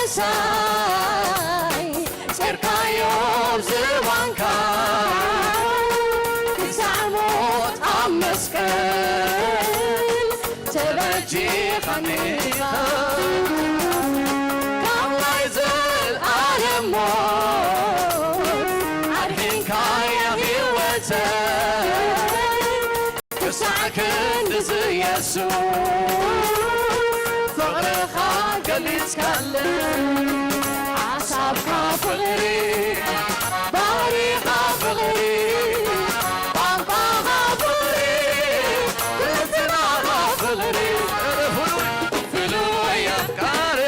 ምሳይ ጼርካዮ ኣብ ዝባንካ ክሳዕ ሞት ኣብ መስቀል ተበጂኻኒ ኢኻ። ካብ ናይ ዘልኣለም ሞት ኣድሒንካያ ህይወተይ። ክሳዕ ክንድዚ የሱስ ፍቕርኻ ገሊጽካለይ። ሓሳብካ ፍቕሪ፣ ባህሪኻ ፍቕሪ፣ ቋንቋኻ ፍቕሪ፣ ፍልስናኻ ፍቕሪ። ፍሉይ ኣፍቃሪ፣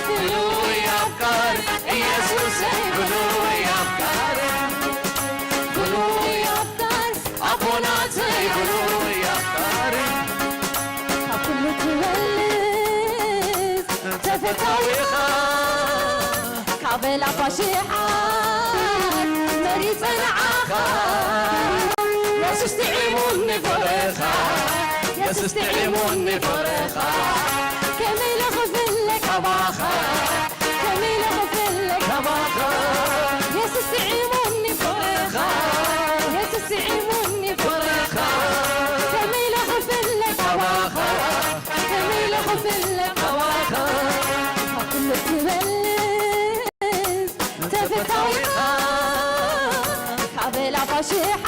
ፍሉይ ኣፍቃሪ፣ ኢየሱሰይ ፍሉይ ኣፍቃሪ፣ ፍሉይ ኣፍቃሪ፣ ኣቦናተይ ፍሉይ ኣፍቃሪ። ካብ ኩሉ ትበልጽ ተፈታዊኻ፣ ካብ ኣእላፍ ኣሽሓት መሪጸ ንዓኻ። የሱስ ጥዒሙኒ ፍቕርኻ፣ የሱስ ጥዒሙኒ ፍቕርኻ። ከመይ ኢለ ክፍለ ካባኻ፣ ከመይ ኢለ ክፍለ ካባኻ። የሱስ ጥዒሙኒ ፍቕርኻ፣ የሱስ ጥዒሙኒ ፍቕርኻ። ከመይ ኢለ ክፍለ ካባኻ፣ ከመይ ኢለ ክፍለ ካባኻ። ካብ ኩሉ ትበልጽ ተፈታዊኻ፣ ካብ ኣእላፍ ኣሽሓት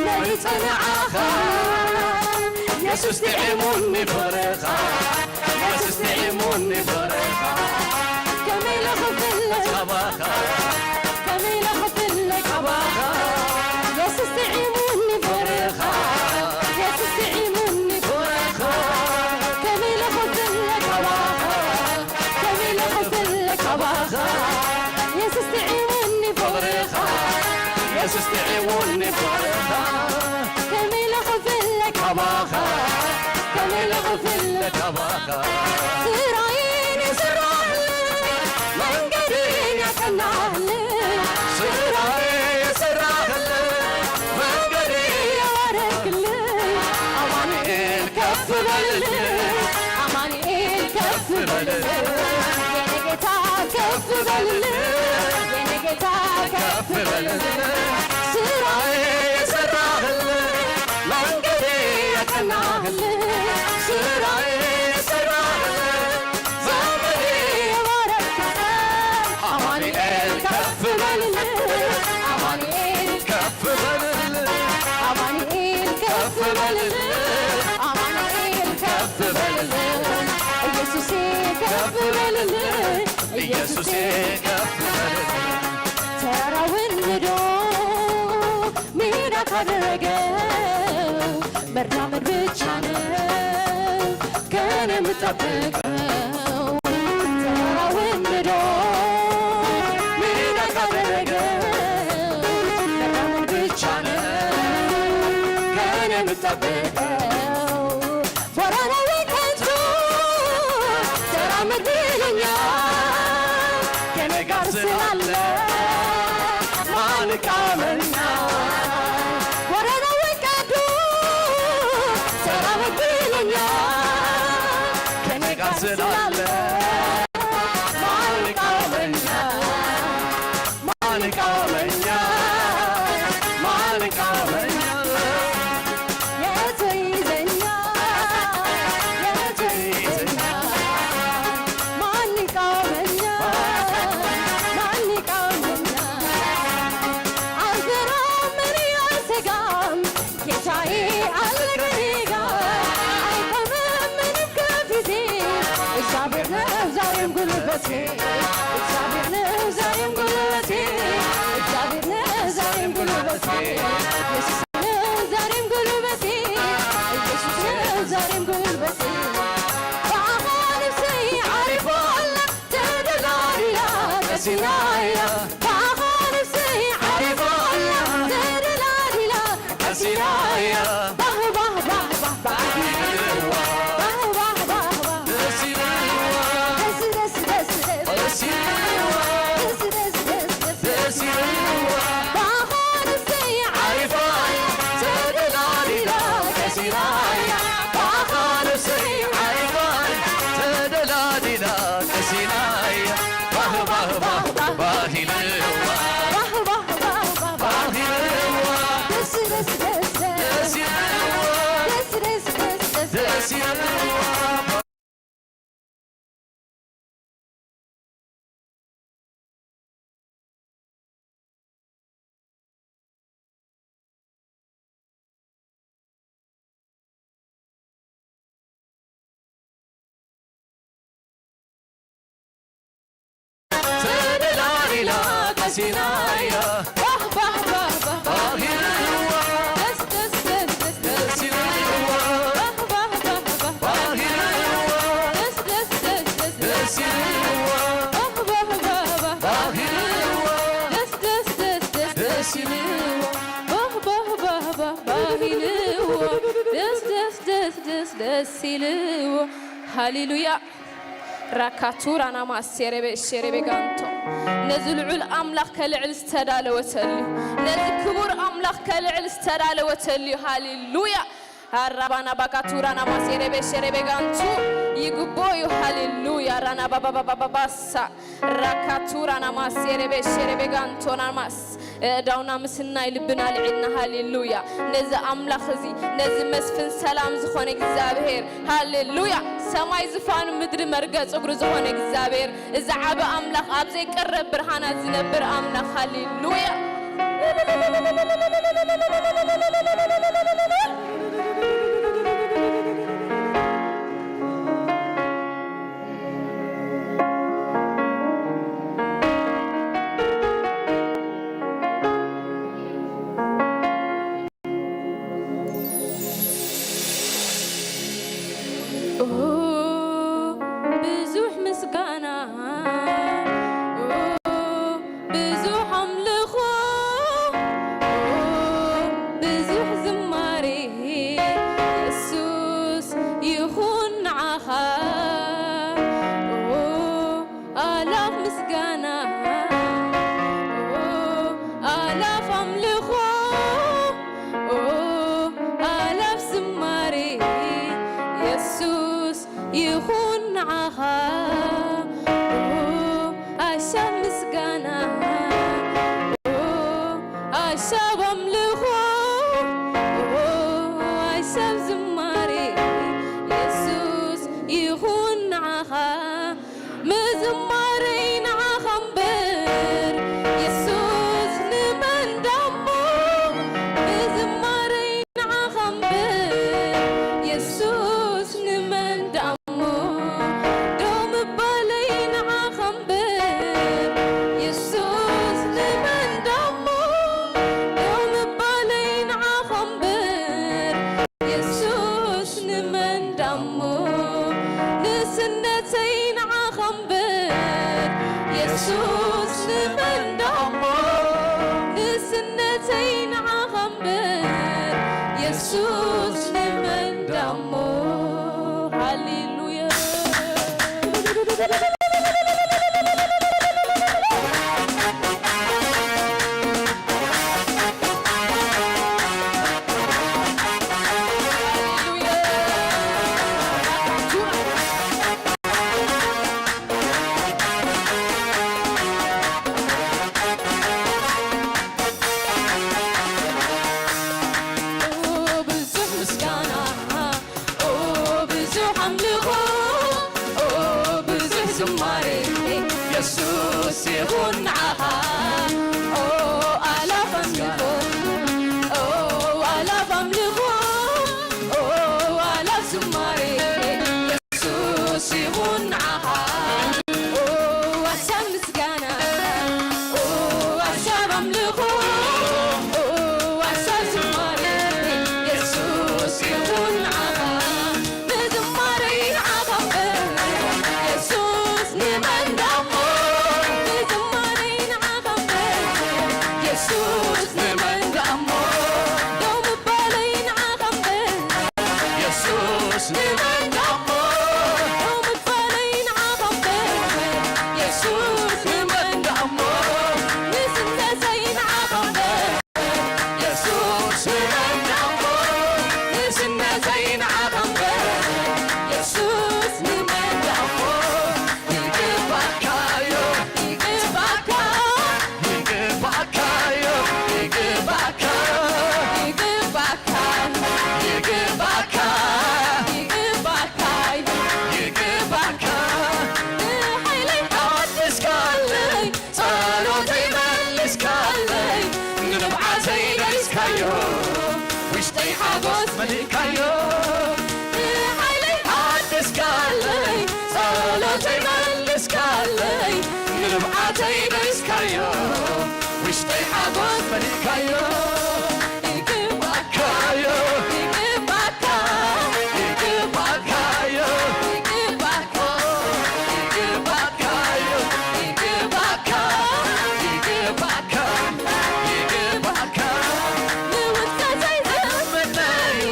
መሪጸ ንዓኻ። የሱስ ጥዒሙኒ ፍቕርኻ፣ የሱስ ጥዒሙኒ ፍቕርኻ። ከመይ ኢለ ክፍለ ካባኻ፣ ከመይ ኢለ ክፍለ ካባኻ። የሱስ ጥዒሙኒ ፍቕርኻ፣ የሱስ ጥዒሙኒ ፍቕርኻ። ከመይ ኢለ ክፍለ ካባኻ፣ ከመይ ኢለ ክፍለ ካባኻ። የሱስ ጥዒሙኒ ፍቕርኻ፣ የሱስ ጥዒሙኒ ፍቕርኻ። ከመይ ኢለ ክፍለ ካባኻ፣ ከመይ ኢለ ክፍለ ካባኻ። ስራይን የስራህለይ፣ መንገድን ያቀናህለይ። ስራይ የስራህለይ፣ መንገድ የባረክለይ። ኣማኑኤል ከፍ በልለይ፣ ኣማኑኤል ከፍ በልለይ። የኔ ጌታ ከፍ በልለይ፣ የኔ ጌታ ከፍ በልለይ። ስራይ የሰራህለይ፣ መንገዴ ያቀናህለይ። ስራይ የሰራህለይ፣ ዘመኔ የባረክለይ። ኣማኑኤል ከፍ በልለይ፣ ኣማኑኤል ከፍ በልለይ፣ ኣማኑኤል ከፍ በልለይ፣ ኣማኑኤል ከፍ በልለይ። ኢየሱሴ ከፍ በልለይ፣ ኢየሱሴ ከፍ በልለይ። ተራራውን ምድሮ ሜዳ ካደረገው፣ መራመድ ብቻ ነው ከኔ የምጠብቀው። ተራራውን ምድሮ ሜዳ ካደረገው፣ መራመድ ብቻ ነው ከኔ የምጠብቀው። ተራራውን ከቶ ተራመድ ብሎኛል፣ ከኔ ጋር ስላለ ማን ይቃወመኛል? ተራራውን ከቶ ተራመድ ብሎኛል፣ ከኔ ጋር ስላለ ማን ይቃወመኛል? ማን ይቃወመኛል? ማን ይቃወመኛል? የቱ ይዘኛል? የቱ ይዘኛል? ማን ይቃወመኛል? ማን ይቃወመኛል? አልፈራም፣ እኔ አልሰጋም፣ ጌታዬ አለ ከኔ ጋር። አይቆምም ምንም ከፊቴ፣ እግዚአብሔር ነው ዛሬም ጉልበቴ። እግዚአብሔር ነው ዛሬም ጉልበቴ፣ እግዚአብሔር ነው ዛሬም ጉልበቴ፣ ኢየሱስ ነው ዛሬም ጉልበቴ፣ ኢየሱስ ነው ዛሬም ጉልበቴ። ብኣኻ ነፍሰይ ዓሪፋ ኣላ፣ ተደላዲላ ቀሲናያ። ብኣኻ ነፍሰይ ዓሪፋ ኣላ፣ ተደላዲላ ቀሲናያ። ባህ ባህ ባህ ባህ ባህ። ደስ ይበልዋ። ባህ ባህ ባህ ባህ። ደስ ይበልዋ። ደስ ደስ ደስ ደስ። ደስ ይበልዋ። ደስ ደስ ደስ ደስ። ደስ ይበልዋ። ብኣኻ ነፍሰይ ዓሪፋ ተደላዲላ ቀሲናያ። ብኣኻ ነፍሰይ ዓሪፋ ተደላዲላ ሲናይ ባህ ባህ ባህ ባህ ኢልዋ። ባህ ባህ ባህ ባህ ባህ ኢልዋ። ደስ ደስ ደስ ደስ ኢልዋ። ደስ ደስ ደስ ደስ ደስ ኢልዋ። ተደላሊላ ቀሲናያ። ባህ ባህ ባህ ባህ። ባህ ኢልዋ። ደስ ደስ ደስ ደስ ደስ ኢልዋ። ባህ ባህ ባህ ባህ። ባህ ኢልዋ። ደስ ደስ ደስ ደስ ደስ ኢልዋ። ባህ ባህ ባህ ባህ። ባህ ኢልዋ። ደስ ደስ ደስ ደስ ደስ ኢልዋ። ባህ ባህ ባህ ባህ። ባህ ኢልዋ። ደስ ደስ ደስ ደስ ደስ ኢልዋ። ሃሌሉያ። ራካቱ ራናማ ሴሬቤ ሼሬቤ ጋንቶ። ነዚ ልዑል ኣምላኽ ከልዕል ዝተዳለወተልዩ፣ ነዚ ክቡር ኣምላኽ ከልዕል ዝተዳለወተልዩ። ሃሌሉያ። ኣራባና ባካቱ ራናማ ሴሬቤ ሼሬቤ ጋንቱ ይግቦ እዩ። ሃሌሉያ። ራና ባባባባባሳ ራካቱ ራናማ ሴሬቤ ሼሬቤ ጋንቶ ናማስ ኣእዳውና ምስናይ ልብና ኣልዒልና፣ ሃሌሉያ። ነዚ ኣምላኽ እዚ፣ ነዚ መስፍን ሰላም ዝኾነ እግዚኣብሔር፣ ሃሌሉያ። ሰማይ ዝፋኑ ምድሪ መርገጽ እግሩ ዝኾነ እግዚኣብሔር፣ እዚ ዓቢ ኣምላኽ፣ ኣብ ዘይቀረብ ብርሃናት ዝነብር ኣምላኽ፣ ሃሌሉያ። ኦ፣ ብዙሕ ምስጋና፣ ኦ፣ ብዙሕ ኣምልኾ፣ ኦ፣ ብዙሕ ዝማሬ፣ የሱስ ይኹን ንዓኻ። ኦ፣ ኣላፍ ምስጋና፣ ኦ፣ ኣላፍ ኣምልኾ፣ ኦ፣ ኣላፍ ዝማሬ፣ የሱስ ይኹን ንዓኻ። ኦ፣ ኣሻብ ምስጋና፣ ኦ፣ ኣሻብ ኣምልኾ፣ ኦ፣ ኣሻብ ዝማሬ፣ የሱስ ይኹን ንዓኻ። ምዝማረይ ንዓኻ እምበር፣ የሱስ ንመን ዳሞ? ምዝማረይ ንዓኻ እምበር፣ የሱስ ንመን ዳሞ? ደው ምባለይ ንዓኻ እምበር፣ የሱስ ንመን ዳሞ? ደው ምባለይ ንዓኻ እምበር፣ የሱስ ንመን ዳሞ? ንስነተይ ንዓኻ እምበር፣ የሱስ ንመን ዳሞ? ንስነተይ ንዓኻ እምበር፣ የሱስ ንመን ዳሞ? ሃሌሉያ። ብዙሕ ምስጋና፣ ኦ፣ ብዙሕ ኣምልኾ፣ ኦ፣ ብዙሕ ዝማሬ፣ የሱስ ይኹን ንዓኻ። ኦ፣ ኣላፍ ኣምልኾ፣ ኦ፣ ኣላፍ ኣምልኾ፣ ኦ፣ ኣላፍ ዝማሬ፣ የሱስ ይኹን ንዓኻ። ኦ፣ ኣሻብ ምስጋና፣ ኦ፣ ኣሻብ ኣምልኾ፣ ኦ፣ ኣሻብ ዝማሬ፣ የሱስ ይኹን ንዓኻ። ምዝማረይ ንዓኻ እምበር፣ የሱስ ንመን ዳሞ? ምዝማረይ ንዓኻ እምበር፣ የሱስ ንመን ዳሞ? ደው ምባለይ ንዓኻ እምበር፣ የሱስ ንመን ዳሞ? ደው ምባለይ ንዓኻ ተይበስካዮ ውሽጠይ ሓጎስ መሊእካዮ። ይግባካዮ፣ ይግባካ፣ ይግባካዮ፣ ይግባካ፣ ይግባካዮ፣ ይግባካ፣ ይግባካ፣ ይግባካ። ንውድቀተይ ዝምነዩ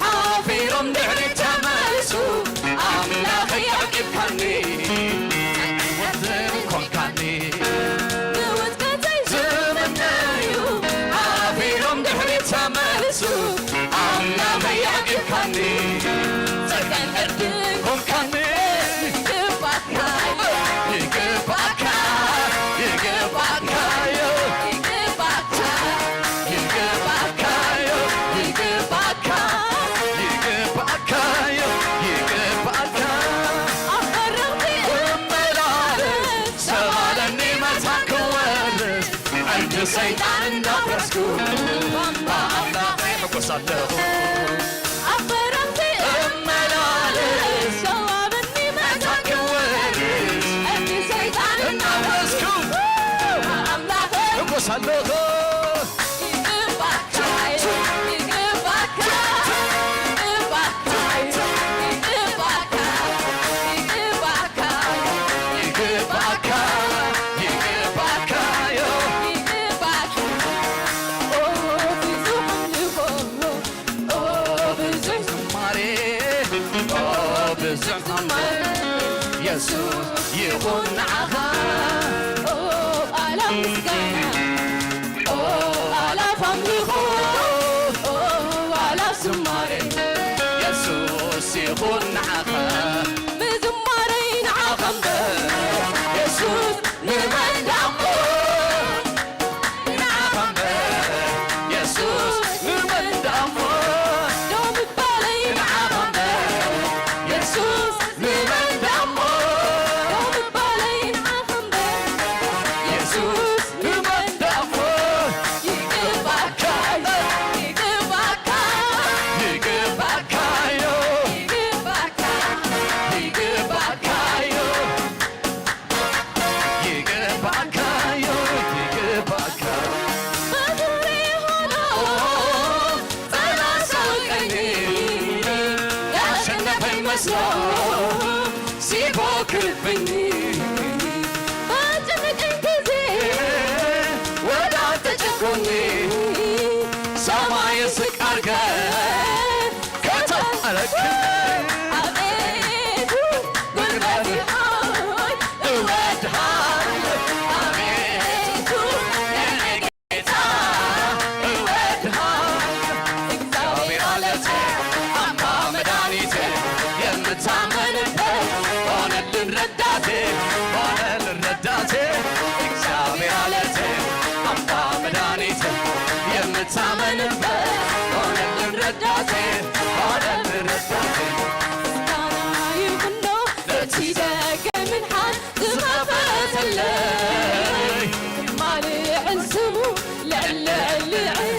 ሓፊሮም ድሕሪት ተመልሱ። ኣምላኸይ ኣዕቂብካኒ፣ ወትር ኮንካኒ። ንውድቀተይ ዝምነዩ ሓፊሮም ድሕሪት ተመልሱ። ኣምላኸይ ኣዕቂብካኒ፣ ጸጋን ዕርድን ኮንካኒ። ይግባካ፣ ይግባካ፣ ይግባካዮ። ይግባካ፣ ይግባካዮ፣ ይግባካ፣ ይግባካዮ፣ ይግባካ። ኣብ በረኽቲ እመላለስ፣ ሰብ ኣለኒ መታን ክወርስ፣ ዕርዲ ሰይጣን እንዳፍረስኩ፣ ብኣምላኸይ ሕጎስ ኣለኹ። ኣብ በረኽቲ እመላለስ፣ ሰብ ኣለኒ መታን ክወርስ፣ ዕርዲ ሰይጣን እንዳፍረስኩ፣ ብኣምላኸይ ሕጎስ ኣለኹ። ይግባካ፣ ይግባካ፣ ይግባካ፣ ይግባካ፣ ይግባካ፣ ይግባካ፣ ዮ። ይግባካ። ኦ፣ ብዙሕ ኣምልኾ፣ ኦ፣ ብዙሕ ዝማሬ፣ ኦ፣ ብዙሕ ዝማሬ፣ የሱስ ይኹን ንዓኻ። ኦ፣ ኣላፍ ምስጋና፣ ኦ፣ ኣላፍ ኣምልኾ፣ ኦ፣ ኣላፍ ዝማሬ፣ የሱስ ይኹን ንዓኻ። ምዝማረይ ንዓኻ እምበር፣ የሱስ ንመን ደኣ እሞ? ንዓኻ እምበር፣ የሱስ ንመን ደኣ እሞ? ደው ምባለይ ንዓኻ እምበር፣ የሱስ ንመን ደኣ እሞ? ደው ምባለይ ንዓኻ እምበር፣ የሱስ ንመን ደኣ እሞ? ይግባካ፣ ይግባካ፣ ይግባካዮ፣ ይግባካ፣ ይግባካዮ። ይግባካዮ፣ ይግባካ። በዙሪያዬ ሆኖ ጸላኢ ሳውቀኒ፣ ያሸነፈኝ መስሎ ሲፎክርብኝ፣ በጨነቀኝ ጊዜ ወደ አንተ ጨኮኝ፣ ሰማይን ዝቅ አርገህ ከቶ አረክብኝ። አቤቱ ጉልበቴ ሆይ እወድሃለሁ፣ አቤቱ የኔ ጌታ እወድሃለሁ። እግዚአብሔር አለቴ፣ አምባ መድኃኒቴ፣ የምታመንበት ሆነልን ረዳቴ፣ ሆነልን ረዳቴ። እግዚአብሔር አለቴ፣ አምባ መድኃኒቴ፣ የምታመንበት ሆነልን ረዳቴ፣ ሆነልን ረዳቴ። ምስጋና ይኹኖ ለቲ ደገ ምድሓን ዝኸፈተለይ፣ ድማ ልዕል ስሙ ልዕል ልዕል ልዕል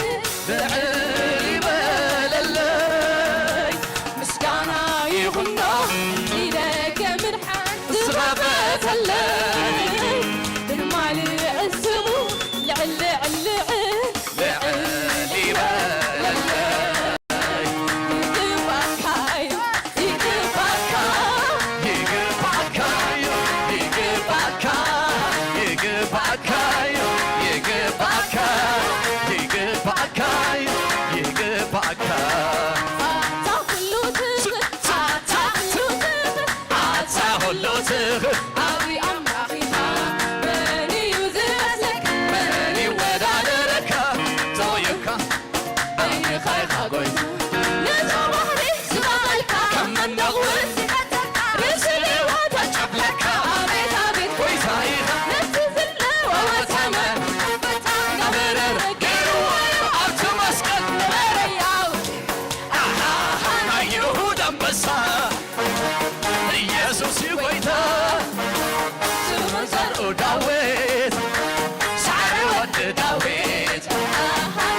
ይበለለይ። ምስጋና ይኹኖ ለቲ ደገ ምድሓን ዝኸፈተለይ፣ ድማ ልዕል ስሙ ልዕል ልዕል ልዕል ልዕል ይበለለይ። ይግባካዮ፣ ይግባካ፣ ይግባካዮ፣ ይግባካ፣ ይግባካዮ፣ ይግባካ፣ ይግባካዮ፣ ይግባካ። ኣታ ኩሉ ትኽእል፣ ኣታ ኩሉ ትኽእል፣ ኣታ ኩሉ ትኽእል። ዓብዪ ኣምላኽ ኢኻ፣ መን እዩ ዝመስለካ? መን ይወዳደረካ? ተወዩካ ዓይንኻ ኢኻ ጎይታ። ነዞም ባሕሪ ዝቐቐልካ፣ ከም መንደቕ እውን ዝቐጸልካ፣ ርእሲ ሌባ ተጨፍለካ። ኣቤት፣ ኣቤት፣ ጎይታ ኢኻ። ነቲ ዝለወወ ተመን፣ ኣንበጣ እናበረረ ገይርዎ እዩ ኣብቲ መስቀል። ነበረ ያው፣ ኣሃ፣ ናይ ይሁዳ ኣንበሳ። ኢየሱስ እዩ ጎይታ፣ ስሩን ዘርኡ ዳዊት፣ ሳዕሪ ወዲ ዳዊት፣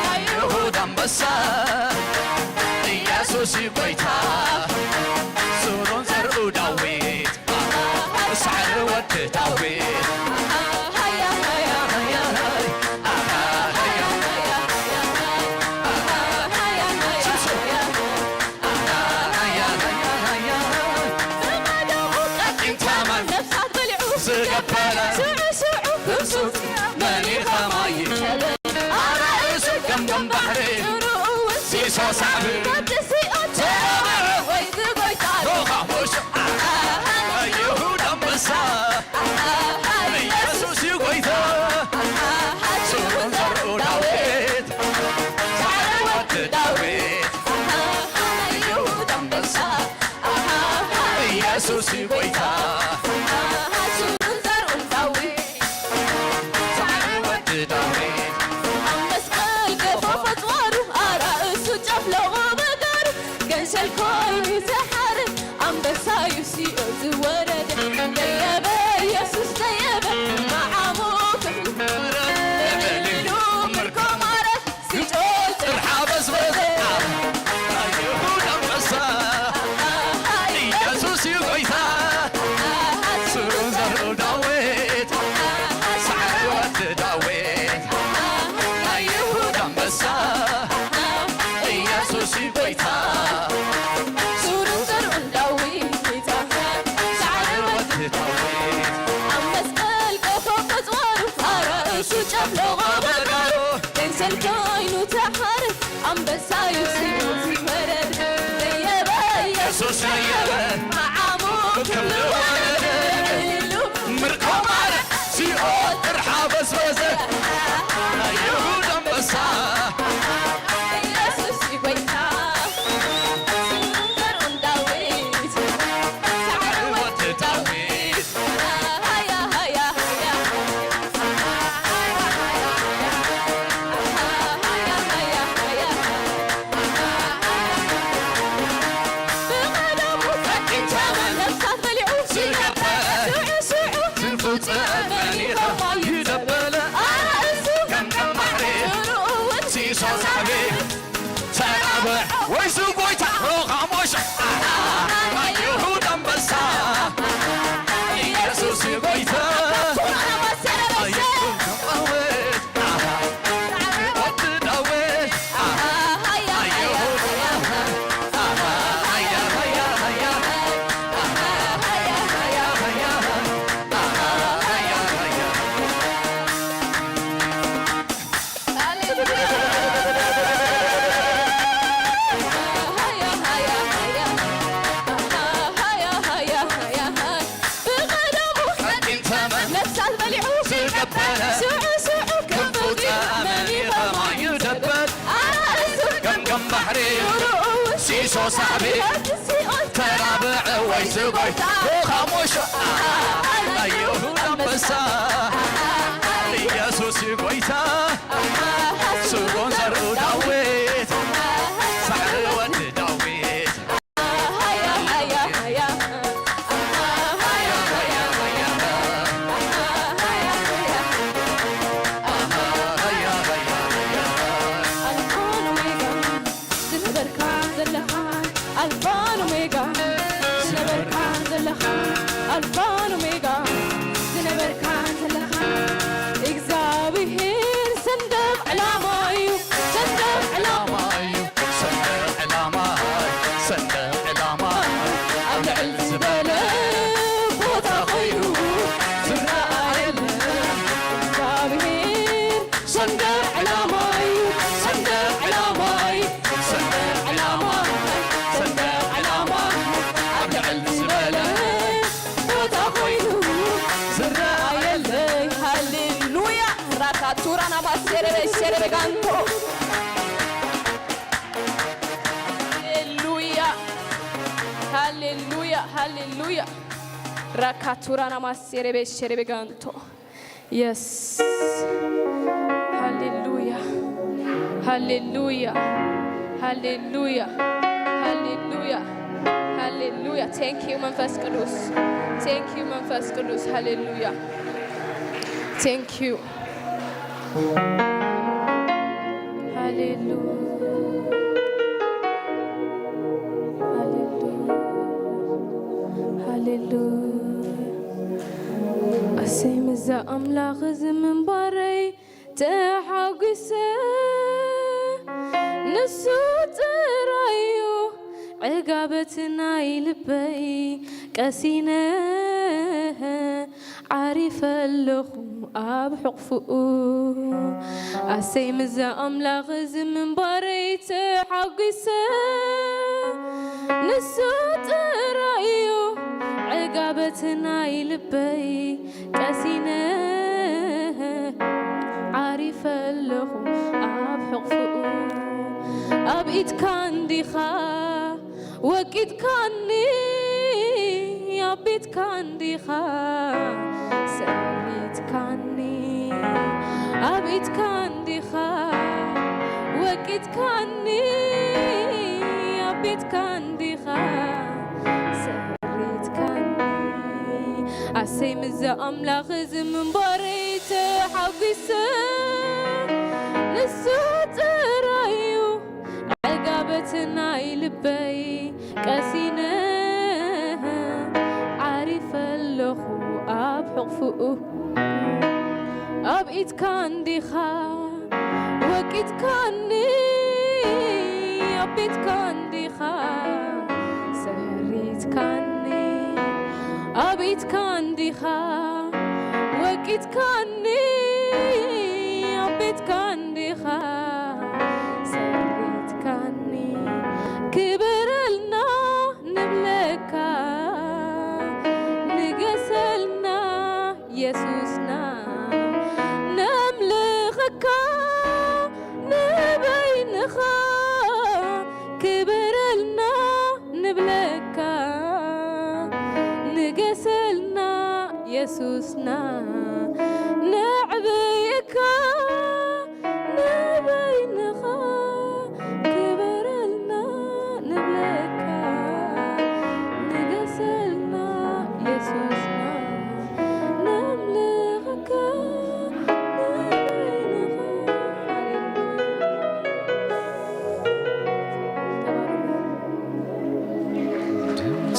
ናይ ይሁዳ ኣንበሳ። ኢየሱስ እዩ ጎይታ፣ ስሩን ዘርኡ ዳዊት፣ ሳዕሪ ወዲ ዳዊት። ስሩን ዘርኡን ዳዊት፣ ሳዕሪ ወዲ ዳዊት፣ ኣብ መስቀል ገፈፈ ጾሩ፣ ኣራእሱ ጨፍለቖ በጋሩ፣ ገንሸል ኮይኑ ዝሓርድ፣ ኣንበሳዩ ሲኦል ዝወረደ፣ ደየበ ኢየሱስ ደየበ፣ መዓሙ ክፍሉ ተበሊሉ፣ ምርኮ ማረት ሲኦል ጥርሓ በስበሰ፣ ናይ ይሁዳ ኣንበሳ፣ ኢየሱስ እዩ ጎይታ፣ ስሩን ዘርኡ ዳዊት፣ ሳዕሪ ወዲ ዳዊት፣ ናይ ይሁዳ ኣንበሳ፣ ኢየሱስ እዩ ጎይታ፣ ስሩን ዘርኡን ዳዊት፣ ሳዕሪ ወዲ ዳዊት፣ ኣብ መስቀል ቆፎ ቆጽዋሩ፣ ኣራእሱ ጨፍለቖ በጋሩ፣ ገንዘል ኮይኑ ተሓረ፣ ኣንበሳዩ ሲኦል ዝወረደ፣ ደየበ ኢየሱስ ደየበ፣ መዓሙ ክብሉ ወረደ፣ ኢሉ ምርኮ ማረ፣ ሲኦል ጥርሓ በስበሰ፣ ናይ ይሁዳ ኣንበሳ፣ ኢየሱስ ጎይታ፣ ስሩን ዘርኡን ዳዊት፣ ሳዕሪ ወዲ ዳዊት፣ ሃያ፣ ሃያ፣ ሃያ። ብቐደሙ ፈቂድ ተመን ነፍሳት በሊዑ ዝገበረ፣ ሽዑ ሽዑ ዝፍጸም መን ይኸማ ይደበለ፣ ኣርእሱ ከም ከም ባሕሪ ዝርኡ እውን ሲሶ ሳዕቤ ተናበ ወይሱ ጎይታ ሮኻ ሞሽ ናይ ይሁዳ ኣንበሳ ኢየሱስ ጎይታ ኣይኩን ዓወት ወዲ ዳዊት ኣይሁዳ ብቐደሙ ነፍሳት በሊዑ ዝገበረ ሽዑ ሽዑ ክንፉ ክንፉ መን ይኸማ ይደበል ኣርእሱ ከም ከም ባሕሪ ሽዑ ሲሶ ሳዕቢ ሲኦል ተራብዐ ወይ ዝጎይታ ሮኻ ሞሾ ናይ ይሁዳ ኣንበሳ ኢየሱስ እዩ ጎይታ ስጎን ዘርኡ ዳዊት ሳዕሪ ወዲ ዳዊት ዝነበርካ ዘለኻ ኣልፋን ኦሜጋ ዝነበርካ ዘለኻ ኣልፋን ኦሜጋ ዝነበርካ ዘለኻ እግዚኣብሔር ሰንደቕ ዕላማ እዩ ሰንደቕ ዕላማ እዩ ሰንደቕ ዕላማ ሰንደቕ ዕላማ ኣብ ልዕል ዝበለ ቦታ ኮይኑ ዝረኣየለ እግዚኣብሔር ሰንደቕ ዕላማይ ሰንደቕ ዕላማይ ሰንደቕ ዕላማይ ሰንደቕ ዕላማይ ኣብ ልዕል ዝበለ ቦታ ኮይኑ ዝረኣየለይ ሃሌሉያ ራካቱራና ማሴረበ ሸረበጋንቶ ሃሌሉያ ሃሌሉያ ሃሌሉያ ራካቱራና ማሴረበ ሸረበጋንቶ Yes. Hallelujah. Hallelujah. Hallelujah. Hallelujah. Hallelujah. Thank you መንፈስ ቅዱስ. Thank you መንፈስ ቅዱስ. Hallelujah. Thank you. Hallelujah. Hallelujah. Hallelujah. ኣሰይ ምዛ ኣምላኽ እዚ ምንባረይ ተሓጒሰ ንሱ ጥራዩ ዕጋበት ናይ ልበይ ቀሲነ ዓሪፈ ኣለኹ ኣብ ሕቕፍኡ ኣሰይ ምዛ ኣምላኽ እዚ ምንባረይ ተሓጒሰ ንሱ ጥራዩ ዕጋበት ናይ ልበይ ቀሲነ ዓሪፈ ኣለኹ ኣብ ሕቕፍኡ ኣብ ኢድካ እንዲኻ ወቂጥካኒ ኣብ ቤትካ እንዲኻ ሰሪትካኒ፣ ኣብ ኢድካ እንዲኻ ወቂጥካኒ፣ ኣብ ቤትካ እንዲኻ ሰሪትካኒ። ኣሰይ፣ ምዚ ኣምላኽ እዚ ምንባረይ ተሓጒሰ፣ ንሱ ጥራይ እዩ ዕጋበት ናይ ልበይ ቀሲነ፣ ዓሪፈ ኣለኹ ኣብ ሕቕፍኡ። ኣብ ኢድካ እንዲኻ ወቂጥካኒ፣ ኣብ ቤትካ እንዲኻ ሰሪትካኒ፣ ኣብ ኢድካ እንዲኻ ወቂጥካኒ፣ ኣብ ቤትካ እንዲኻ ሰሪትካኒ። ክበረልና ንብለካ፣ ንገሰልና የሱስና፣ ነምልኸካ ንበይንኻ። ክበረልና ንብለካ፣ ንገሰልና የሱስና፣ ነዕብየካ ንበይንኻ። ክበረልና ንብለካ፣ ንገሰልና የሱስና፣ ነምልኸካ ንበይንኻ። ሃሌሉያ።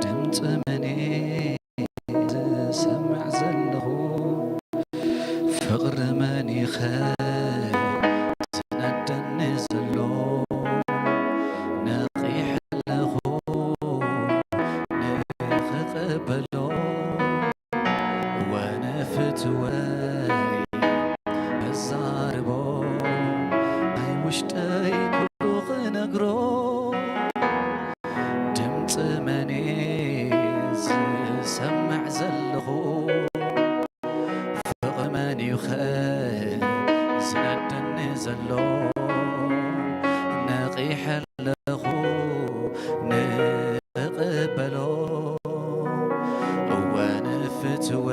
ድምፂ መን ዝሰምዕ ዘለኹ፣ ፍቕሪ መን ኢኸ ዝነደኒ ዘሎ? ነቒሐ ኣለኹ ንኽቕበሎ፣ ወንፍትወይ መዛርቦ፣ ናይ ውሽጠይ ኩሉ ክነግሮ። ድምፂ መን ዝሰምዕ ዘለኹ፣ ፍቕሪ መን እዩ ኸ ዝነደኒ ዘሎ? ነቒሐ ኣለኹ ንቕበሎ፣ እወ ንፍትወ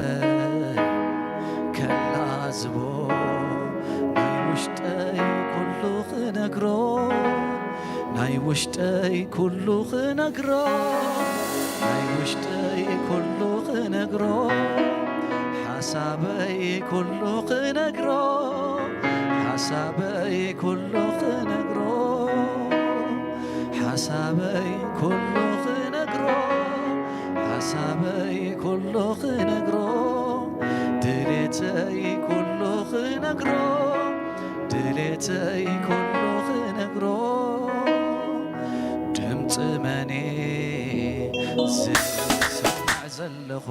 ከላዝቦ፣ ናይ ውሽጠይ ኩሉ ክነግሮ፣ ናይ ውሽጠይ ኩሉ ክነግሮ፣ ናይ ውሽጠይ ኩሉ ክነግሮ፣ ሓሳበይ ኩሉ ክነግሮ፣ ሓሳበይ ኩሉ ክነግሮ፣ ሓሳበይ ኩሉ ክነግሮ፣ ሓሳበይ ኩሉ ክነግሮ፣ ድሌተይ ኩሉ ክነግሮ፣ ድሌተይ ኩሉ ክነግሮ፣ ድምፂ መን ዝሰምዕ ዘለኹ?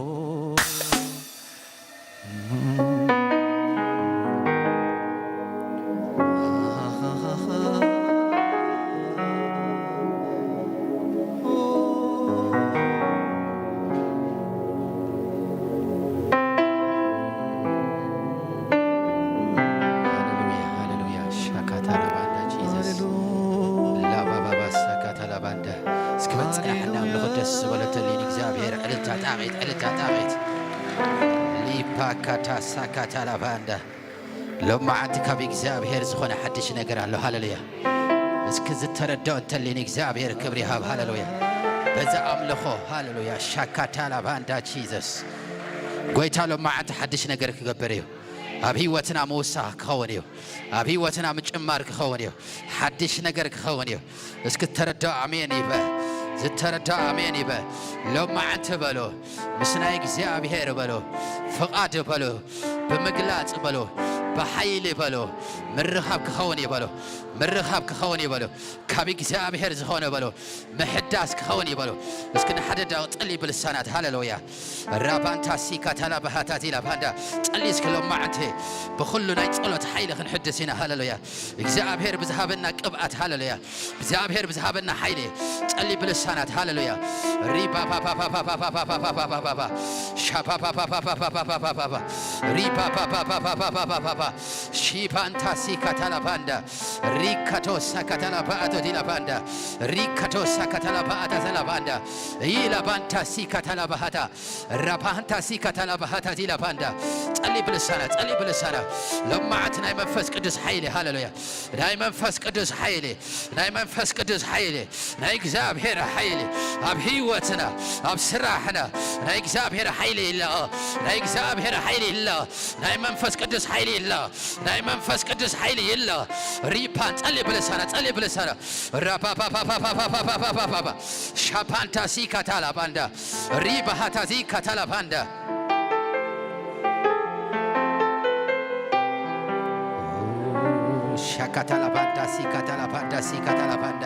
ሃሌሉያ፣ ሃሌሉያ። ሻካታ ራባንዳ ጂዘስ። ሃሌሉያ። ላባባባ ሳካታ ላባንዳ። እስኪ መጸናሕና ኣምልኾ ደስ ዝበለተሊን እግዚኣብሔር ዕልልታ ጣቒት፣ ዕልልታ ጣቒት። ሊፓካታ ሳካታ ላባንዳ። ሎማዓንቲ ካብ እግዚኣብሔር ዝኾነ ሓድሽ ነገር ኣሎ። ሃሌሉያ። እስኪ ዝተረድኦ እንተሊን እግዚኣብሔር ክብሪ ይሃብ። ሃሌሉያ። በዛ ኣምልኾ፣ ሃሌሉያ። ሻካታ ላባንዳ ጂዘስ። ጎይታ ሎማዓንቲ ሓድሽ ነገር ክገብር እዩ። ኣብ ህይወትና ምውሳኽ ክኸውን እዩ። ኣብ ህይወትና ምጭማር ክኸውን እዩ። ሓድሽ ነገር ክኸውን እዩ። እስኪ ተረድኦ ኣሜን ይበል። ዝተረድኦ ኣሜን ይበል። ሎማዓንቲ በሉ። ምስ ናይ እግዚኣብሔር በሉ። ፍቓድ በሉ። ብምግላጽ በሎ፣ ብሓይሊ በሎ፣ ምርኻብ ክኸውን እዩ በሎ፣ ምርኻብ ክኸውን እዩ በሎ፣ ካብ እግዚኣብሔር ዝኾነ በሎ፣ ምሕዳስ ክኸውን እዩ በሎ። እስኪ ንሓደ ደቂቕ ጸሊ ብልሳናት። ሃሌሉያ። ራባንታ ሲካ ታላ ባሃታ ዚላ ባንዳ። ጸሊ እስኪ ሎማዓንቲ ብኹሉ ናይ ጸሎት ሓይሊ ክንሕድስ ኢና። ሃሌሉያ። እግዚኣብሔር ብዝሃበና ቅብኣት። ሃሌሉያ። እግዚኣብሔር ብዝሃበና ሓይሊ ጸሊ ብልሳናት። ሃሌሉያ። ሪባባባባባባባባባባባባባ። ሻባባባባባባባባባባባ። ሪባባባባባባባባባ። ሺባንታ ሲካታላ ባንዳ። ሪካቶ ሳካታላ ባአቶ ዲላ ባንዳ። ሪካቶ ሳካታላ ባአታ ዘላ ባንዳ። ኢላ ባንታ ሲካታላ ባሃታ። ራባንታ ሲካታላ ባሃታ ዲላ ባንዳ። ጸሊ ብልሳና፣ ጸሊ ብልሳና። ለማዓት ናይ መንፈስ ቅዱስ ሓይሊ። ሃሌሉያ። ናይ መንፈስ ቅዱስ ሓይሊ፣ ናይ መንፈስ ቅዱስ ሓይሊ፣ ናይ እግዚኣብሔር ሓይሊ ኣብ ህይወትና፣ ኣብ ስራሕና ናይ እግዚኣብሔር ሓይሊ ይለቐ፣ ናይ እግዚኣብሔር ሓይሊ ይለቐ፣ ናይ መንፈስ ቅዱስ ሓይሊ ይለቐ፣ ናይ መንፈስ ቅዱስ ሓይሊ ይለቐ። ሪፓን ጸሊ ብልሳና፣ ጸሊ ብልሳና። ራፓፓፓፓፓፓፓፓፓፓፓ ሻፓንታ ሲካታላ ባንዳ ሪባሃታ ዚካታላ ባንዳ። ሻካታላ ባንዳ ሲካታላ ባንዳ ሲካታላ ባንዳ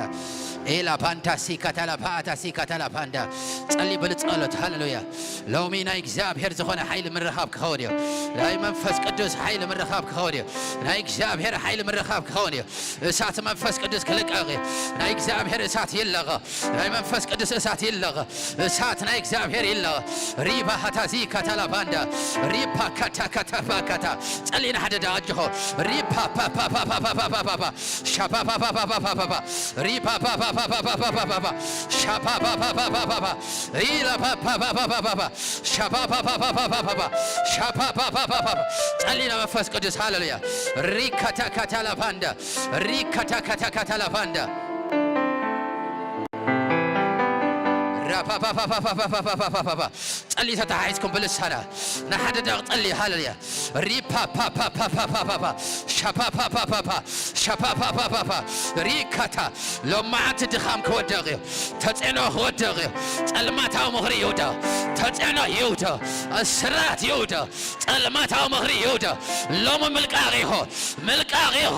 ኤላ ባንዳ ሲካታላ ባታ ሲካታላ ባንዳ። ጸሊ ብልጸሎት። ሃሌሉያ። ሎሚ ናይ እግዚኣብሔር ዝኾነ ሓይሊ ምርኻብ ክኸውን እዩ። ናይ መንፈስ ቅዱስ ሓይሊ ምርኻብ ክኸውን እዩ። ናይ እግዚኣብሔር ሓይሊ ምርኻብ ክኸውን እዩ። እሳት መንፈስ ቅዱስ ክልቀቕ እዩ። ናይ እግዚኣብሔር እሳት ይለቐ። ናይ መንፈስ ቅዱስ እሳት ይለቐ። እሳት ናይ እግዚኣብሔር ይለቐ። ሪባ ሃታዚ ካታላ ባንዳ ሪፓ ካታ ካታ ፋ ካታ ጸሊና ሓደ ደኣ ኣጆሆ ሪፓ ፓ ፓ ፓ ፓ ፓ ፓ ፓ ፓ ሻፓ ፓ ፓ ፓ ፓ ፓ ፓ ሪፓ ፓ ፓ ፓ ፓ ፓ ፓ ፓ ፓ ሻፓ ፓ ፓ ፓ ፓ ፓ ፓ ፓ ሻፓ ፓ ፓ ፓ ፓ ፓ ፓ ሻፓ ፓ ፓ ፓ ፓ ፓ ፓ ሻፓ ፓ ፓ ፓ ፓ ጸሊና መንፈስ ቅዱስ ሃሌሉያ ሪካታ ካታ ላፋንዳ ሪካታ ካታ ካታ ላፋንዳ ራፓፓፓፓፓፓፓፓፓፓ ጸሊ ተተሓሒዝኩም ብልሳና ንሓደ ደቕ ጸሊ ሃሌሉያ ሪፓፓፓፓፓፓፓ ሻፓፓፓፓፓ ሻፓፓፓፓፓ ሪካታ ሎማዓንቲ ድኻም ክወደቕ እዩ ተጼዕኖ ክወደቕ እዩ ጸልማታዊ ምኽሪ ይውደቕ ተጼዕኖ ይውደቕ እስራት ይውደቕ ጸልማታዊ ምኽሪ ይውደቕ ሎሚ ምልቃቕ ኢኹ ምልቃቕ ኢኹ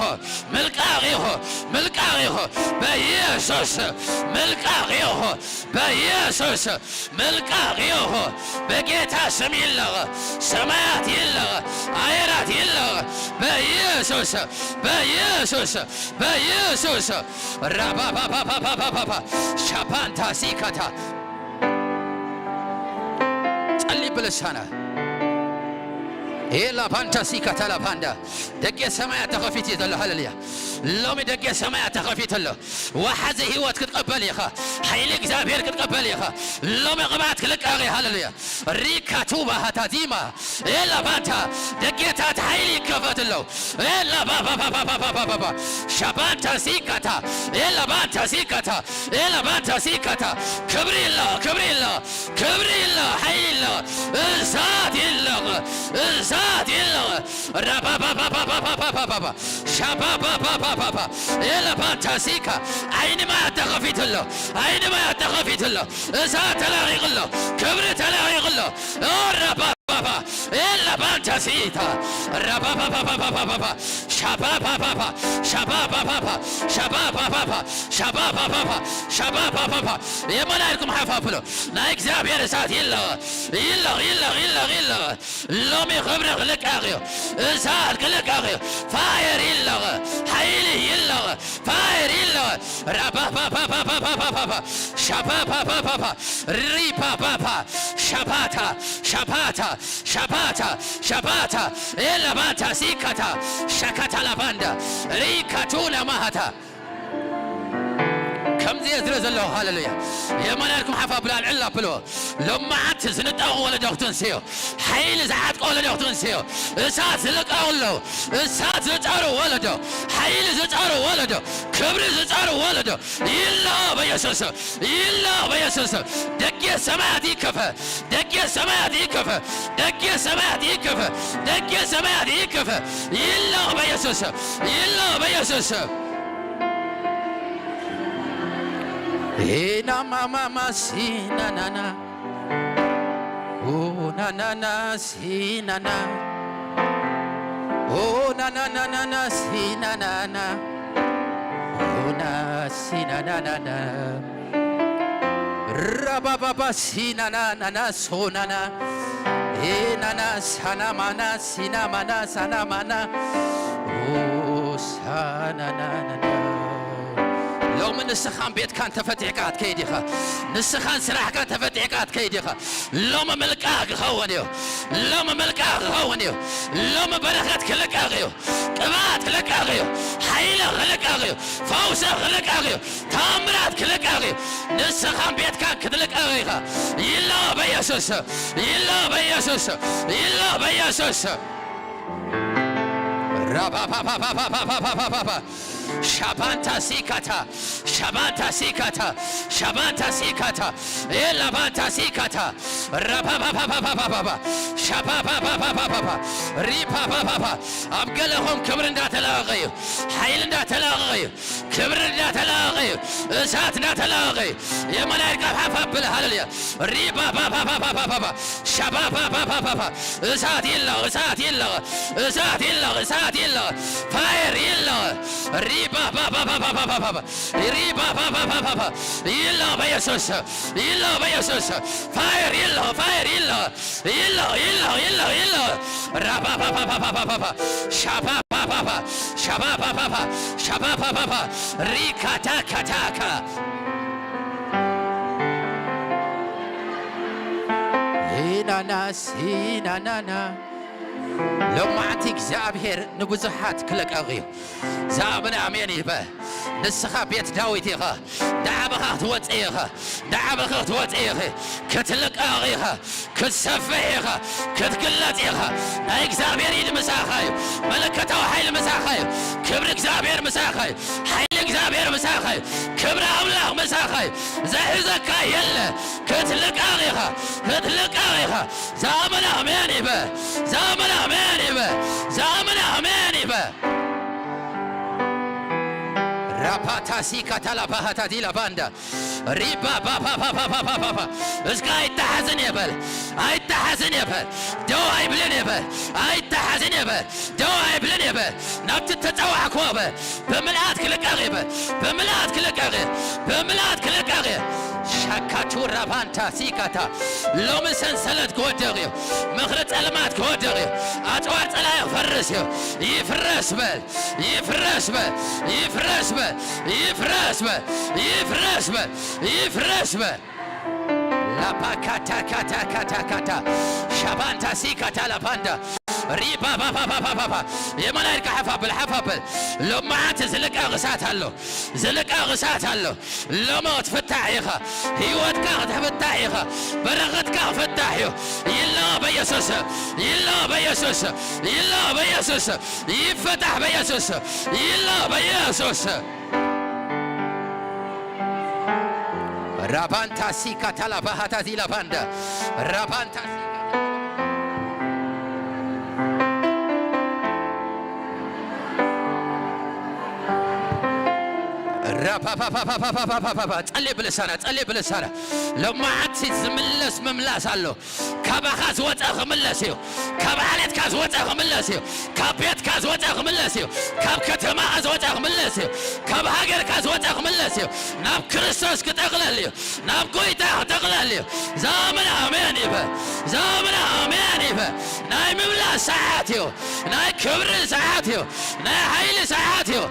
ምልቃቕ ኢኹ ምልቃቕ ኢኹ በኢየሱስ ምልቃቕ ኢኹ በኢየሱስ ምልቃቕ ኢኹ በጌታ ስም ይለቐ ሰማያት ይለቐ ኣየራት ይለቐ በኢየሱስ በኢየሱስ በኢየሱስ ራባባባባባባባ ሻፓንታ ሲካታ ጸሊ ብልሳና ኤላ ፓንታ ሲካታ ላፓንዳ ደገ ሰማያት ተኸፊት እዩ ዘሎ ሃሌሉያ ሎሚ ደገ ሰማያት ተኸፊት ኣሎ ወሓዚ ህይወት ክትቀበል ኢኻ ሓይሊ እግዚኣብሔር ክትቀበል ኢኻ ሎሚ ቅብኣት ክልቃቕ እዩ ሃሌሉያ ሪካቱ ባሃታ ዲማ ኤላ ባንታ ደጌታት ሓይሊ ይከፈት ኣሎ ኤላ ባባባባባባባ ሻባንታ ሲካታ ኤላ ባንታ ሲካታ ኤላ ባንታ ሲካታ ክብሪ ይለ ክብሪ ይለ ክብሪ ይለ ሓይሊ ይለ እሳት ይለ እሳት ይለ ራባባባባባባባባ ሻባባባባባባ ኤላ ባንታ ሲካ ዓይኒ ማያት ተኸፊት ኣሎ ዓይኒ ማያት ተኸፊት ኣሎ እሳት ተላቒቕ ኣሎ ክብሪ ተላቒቕ ኣሎ ራባባባ ኤላ ባንታ ሲታ ራባባባባባባባ ሻባባባባ ሻባባባባ ሻባባባባ ሻባባባባ ሻባባባባ የመናይርኩም ሓፋፍሎ ናይ እግዚኣብሔር እሳት ይለቐ ይለቕ ይለቕ ይለቕ ይለቐ ሎሚ ክብሪ ክልቀቕ እዩ እሳት ክልቀቕ እዩ ፋየር ይለቐ ሓይሊ ይለቐ ፋየር ይለቐ ራባባባባባባባ ሻባባባባ ሪባባባ ሻባታ ሻባታ ሻባታ ሻባታ ኤላባታ ሲካታ ሻካታ ላባንዳ ሪካቱና ማሃታ ከምዚ እየ ዝርኢ ዘለኹ ሃሌሉያ የማናልኩም ሓፍ ኣብላ ኣልዕል ኣብሎ ሎማዓት ዝንጠቑ ወለዶ ክትንስዮ ሓይሊ ዝዓጥቆ ወለዶ ክትንስዮ እሳት ዝልቀቑ ኣለዉ እሳት ዝፀሩ ወለዶ ሓይሊ ዝፀሩ ወለዶ ክብሪ ዝፀሩ ወለዶ ይለቐቕ በኢየሱስ ይለቐቕ በኢየሱስ ደጌ ሰማያት ይከፈ ደጌ ሰማያት ይከፈ ደጌ ሰማያት ይከፈ ደጌ ሰማያት ይከፈ ይለቐቕ በኢየሱስ ይለቐቕ በኢየሱስ Ina mama masina nana. Una nana sina na. ኦ ናናናናና ሲናናና ኦና ሲናናናና ራባባባ ሲናናናና ሶናና ኤናና ሳናማና ሲናማና ሳናማና ኦ ሳናናናና። ሎሚ ንስኻን ቤትካን ተፈቲሕካ ክትከይድ ኢኻ። ንስኻን ስራሕካን ተፈቲሕካ ክትከይድ ኢኻ። ሎሚ ምልቃቕ ክኸውን እዩ። ሎሚ ምልቃቕ ክኸውን እዩ። ሎሚ በረኸት ክልቀቕ እዩ። ቅብኣት ክልቀቕ እዩ። ሓይሊ ክልቀቕ እዩ። ፈውሲ ክልቀቕ እዩ። ተኣምራት ክልቀቕ እዩ። ንስኻን ቤትካን ክትልቀቕ ኢኻ። ይለወ በኢየሱስ ስም። ይለወ በኢየሱስ ስም። ይለወ በኢየሱስ ስም። ራባባባባባባባባባ ሻባንታ ሲካታ ሻባንታ ሲካታ ሻባንታ ሲካታ ኤላባንታ ሲካታ ራባባባባባባባ ሻባባባባባባ ሪፓፓፓፓ ኣብ ገለኹም ክብሪ እንዳተለቐቐ እዩ። ሓይሊ እንዳተለቐቐ እዩ። ክብሪ እንዳተለቐቐ እዩ። እሳት እንዳተለቐቐ እዩ። የመናይር ካብ ሓፍ ኣብል ሃለሉያ ሪባባባባባባባ ሻባባባባባባ እሳት ይለቕ እሳት ይለቕ እሳት ይለቕ እሳት ይለቕ ፋየር ይለቕ ሪባባባባባባባ ሪባባባባባባ ይለቕ በኢየሱስ ይለቕ በኢየሱስ ፋየር ይለቕ ፋየር ይለቕ ይለቕ ይለቕ ይለቕ ይለቕ ራባባባባባባ ሻባባባባ ሻባባባባ ሻባባባባ ሪካታካታካ ኢናናስ ኢናናና ሎማዕንቲ እግዚኣብሔር ንብዙሓት ክለቀቕ እዩ። ዝኣምን ኣሜን ይበል። ንስኻ ቤት ዳዊት ኢኻ። ንዓኻ ክትወፅእ ኢኻ። ንዓኻ ክትወፅእ ኢኺ። ክትልቀቕ ኢኻ። ክትሰፍሕ ኢኻ። ክትግለፅ ኢኻ። ናይ እግዚኣብሔር ኢድ ምሳኻ እዩ። መለከታዊ ሓይሊ ምሳኻ እዩ። ክብሪ እግዚኣብሔር ምሳኻ እዩ። ሓይሊ እግዚኣብሔር ምሳኻ እዩ። ክብሪ ኣምላኽ ምሳኻ እዩ። ዘሕዘካ የለ። ክትልቀቕ ኢኻ። ክትልቀቕ ኢኻ። ዝኣምን ኣሜን ይበል። ዝኣምን ኣሜን ይበል። ዝኣምን ኣሜን ይበል። ራፓታሲ ካታላ ባሃታቲ ላባንዳ ሪባ ባባባባባባባ እስከ ኣይተሓዝን ይበል። ኣይተሓዝን ይበል። ደው ኣይብልን ይበል። ኣይተሓዝን ይበል። ደው ኣይብልን ይበል። ናብቲ ተጸዋዕክዎ በል። ብምልኣት ክልቀቕ ይበል። ብምልኣት ክልቀቕ እየ። ብምልኣት ክልቀቕ እየ። ሻካቱ ራባንታ ሲካታ ሎሚ ሰንሰለት ክወድቕ እዩ። ምኽሪ ጸልማት ክወድቕ እዩ። ኣጽዋር ጸላኢ ክፈርስ እዩ። ይፍረስ በል። ይፍረስ በል። ይፍረስ በል። ይፍረስ በል። ይፍረስ በል። ይፍረስ በል። ላፓካታካታካታካታ ሻባንታ ሲካታ ላባንዳ ሪባ ባባባባባባ የማናይ ኢድካ ሓፍ ኣብል ሓፍ ኣብል። ሎማዓንቲ ዝልቀቕ እሳት ኣሎ። ዝልቀቕ እሳት ኣሎ። ሎሚ ክትፍታሕ ኢኻ። ህይወትካ ክትፍታሕ ኢኻ። በረኸትካ ክፍታሕ እዩ። ይለወ በኢየሱስ ስም። ይለወ በኢየሱስ ስም። ይለወ በኢየሱስ ስም። ይፈታሕ በኢየሱስ ስም። ይለወ በኢየሱስ ስም። ራባንታ ሲካ ታላባሃታ ዚላባንዳ ራባንታ ራፓፓፓፓፓፓፓፓፓ ጸልይ ብልሳና ጸልይ ብልሳና። ሎማዓንቲ ዝምለስ ምምላስ ኣሎ። ካባኻ ዝወጸ ክምለስ እዩ። ካብ ዓሌትካ ዝወጸ ክምለስ እዩ። ካብ ቤትካ ዝወጸ ክምለስ እዩ። ካብ ከተማኻ ዝወጸ ክምለስ እዩ። ካብ ሃገርካ ዝወጸ ክምለስ እዩ። ናብ ክርስቶስ ክጠቕለል እዩ። ናብ ጎይታ ክጠቕለል እዩ። ዛምን ኣሜን ይበል። ዛምን ኣሜን ይበል። ናይ ምምላስ ሰዓት እዩ። ናይ ክብሪ ሰዓት እዩ። ናይ ሓይሊ ሰዓት እዩ።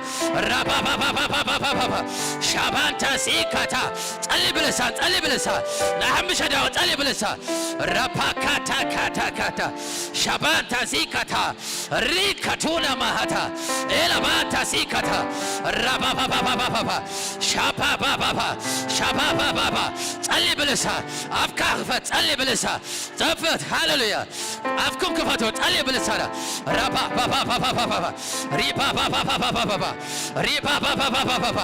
ራባባባባባባባባ ሻባንታ ሲካታ ጸሊ ብልሳ ጸሊ ብልሳ ንሓምሸ ዳው ጸሊ ብልሳ ራፓካታካታካታ ሻባንታ ሲካታ ሪካቱና ማሃታ ኤላባንታ ሲካታ ራባባባባባባ ሻባባባባ ሻባባባባ ጸሊ ብልሳ ኣፍካ ክፈት ጸሊ ብልሳ ጸፈት ሃሌሉያ ኣፍኩም ክፈቱ ጸሊ ብልሳና ራባባባባባባ ሪባባባባባባ ሪባባባባባባ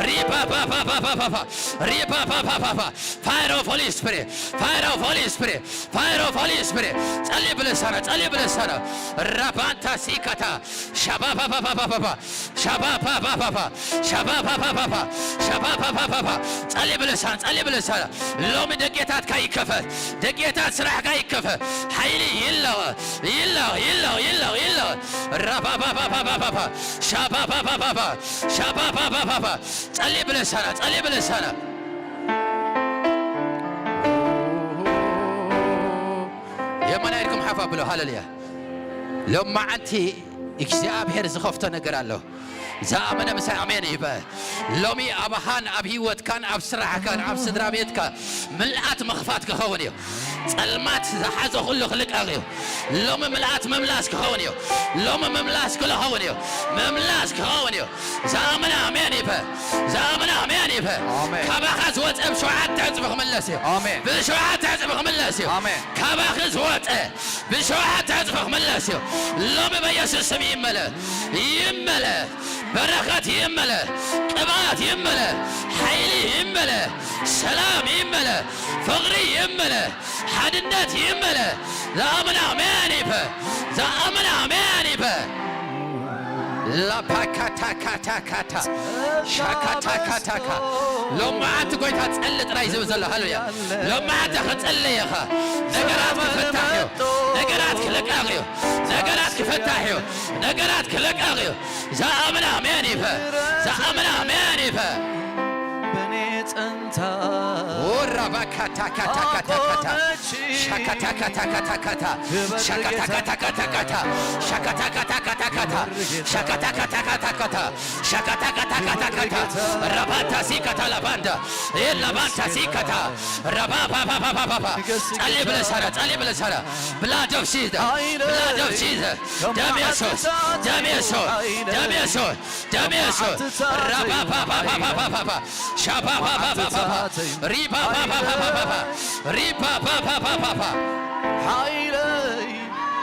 ሪባባባባባባ ሪባባባባባ Fire of Holy Spirit, Fire of Holy Spirit, Fire of Holy Spirit. ጸሊ ብልሳና፣ ጸሊ ብልሳና። ራባንታ ሲካታ ሻባባባባባባ ሻባባባባባ ሻባባባባባ ሻባባባባባ። ጸሊ ብልሳን፣ ጸሊ ብልሳን። ሎሚ ደጌታትካ ይከፈት፣ ደጌታት ስራሕካ ይከፈት። ሓይሊ ይለወ፣ ይለወ፣ ይለወ፣ ይለወ፣ ይለወ። ራባባባባባባ ሻባባባባባ ሻባባባባባ። ጸሊ ብልሳና፣ ጸሊ ብልሳና። የመና ኢድኩም ሓፍ ኣብሎ። ሃሌሉያ። ሎማዓንቲ እግዚኣብሔር ዝኸፍቶ ነገር ኣሎ። ዝኣመነ ምሳይ ኣሜን ይበል። ሎሚ ኣባኻን ኣብ ህይወትካን ኣብ ስራሕካን ኣብ ስድራ ቤትካ ምልኣት ምኽፋት ክኸውን እዩ። ጸልማት ዝሓዞ ኩሉ ክልቀቕ እዩ። ሎሚ ምልኣት ምምላስ ክኸውን እዩ። ሎሚ ምምላስ ክኸውን እዩ። ምምላስ ክኸውን እዩ። ዝኣመነ ኣሜን ይበ። ዝኣመነ ኣሜን ይበ። ኣሜን። ካባኻ ዝወጸ ብሸውዓተ ዕጽፊ ክምለስ እዩ። ኣሜን። ብሸውዓተ ዕጽፊ ክምለስ እዩ። ኣሜን። ካባኺ ዝወጸ ብሸውዓተ ዕጽፊ ክምለስ እዩ። ሎሚ በኢየሱስ ስም ይመለ። ይመለ። በረኸት ይመለ። ቅብኣት ይመለ። ሓይሊ ይመለ። ሰላም ይመለ። ፍቕሪ ይመለ። ሓድነት ይመለ። ዝኣምን ኣሜን ይበ። ዝኣምን ኣሜን ይበ። ላፓካታካታካታ ሻካታካታካ። ሎማዓንቲ ጎይታ ጸሊ ጥራይ ዝብል ዘሎ። ሃሌሉያ። ሎማዓንቲ ክጽሊ ኢኻ። ነገራት ክፍታሕ እዩ። ነገራት ክልቀቕ እዩ። ነገራት ክፍታሕ እዩ። ነገራት ክልቀቕ እዩ። ዝኣምን ኣሜን ይበ። ዝኣምን ኣሜን ይበ። በኔ ጸንታ ወራ ባካታ ካታ ካታ ካታ። ሻካታ ካታ ካታ ካታ። ሻካታ ካታ ካታ ካታ። ሻካታ ካታ ካታ ካታ። ሻካታ ካታ ካታ ካታ። ሻካታ ካታ ካታ ካታ። ራባታ ሲካታ ላባንዳ። ኤ ላባንታ ሲካታ። ራባባባባባባ። ጸሊ ብለሳራ፣ ጸሊ ብለሳራ። Blood of Jesus. Blood of Jesus. ደም ኢየሱስ። ደም ኢየሱስ። ደም ኢየሱስ። ደም ኢየሱስ። ራባባባባባባ። ሻባባባባባ። ሪባባባባባ። ሪባባባባባ። ሓይለይ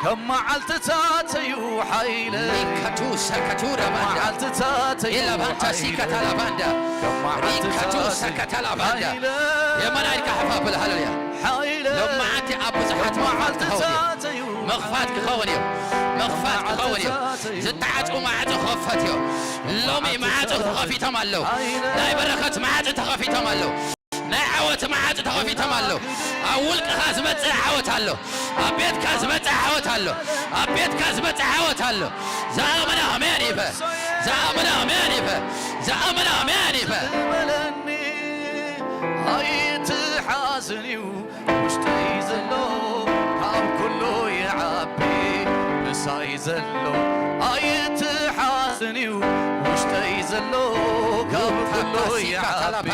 ከም መዓልትታተዩ ሓይለይ። ሊከቱ ሰከቱ ረባንዳ። መዓልትታተዩ ኢላባንታ ሓይለይ። ሲከታ ላባንዳ። ከም ሪከቱ መዓልትታተዩ ሰከታ ላባንዳ። ሓይለይ። የማናይ ኢድካ ሓፍ ኣብላ፣ ሃሌሉያ። ሓይለይ። ሎማዓንቲ ኣብ ብዙሓት ከም መኽፋት ክኸውን እዩ። መዓልትታተዩ መኽፋት ክኸውን እዩ። መኽፋት ክኸውን እዩ። መዓልትታተዩ ዝተዓጽኡ ማዕጾ ክኸፈት እዩ። ሎሚ ማዕጾ ተኸፊቶም ኣለዉ። ናይ በረኸት ማዕጾ ተኸፊቶም ኣለዉ። ናይ ዓወት ማዕጾ ተኸፊቶም ኣለዉ። ኣብ ውልቅኻ ዝመጽእ ዓወት ኣሎ። ኣብ ቤትካ ዝመጽእ ዓወት ኣሎ። ኣብ ቤትካ ዝመጽእ ዓወት ኣሎ። ዝኣመነ ኣሜን ይበ። ዝኣመነ ኣሜን ይበ። ዝኣመነ ኣሜን ይበ። ዝበለኒ ኣይትሓዝን እዩ ውሽጠይ ዘሎ ካብ ኩሉ ይዓቢ ምሳይ ዘሎ ኣይትሓዝን እዩ ውሽጠይ ዘሎ ካብ ኩሉ ይዓቢ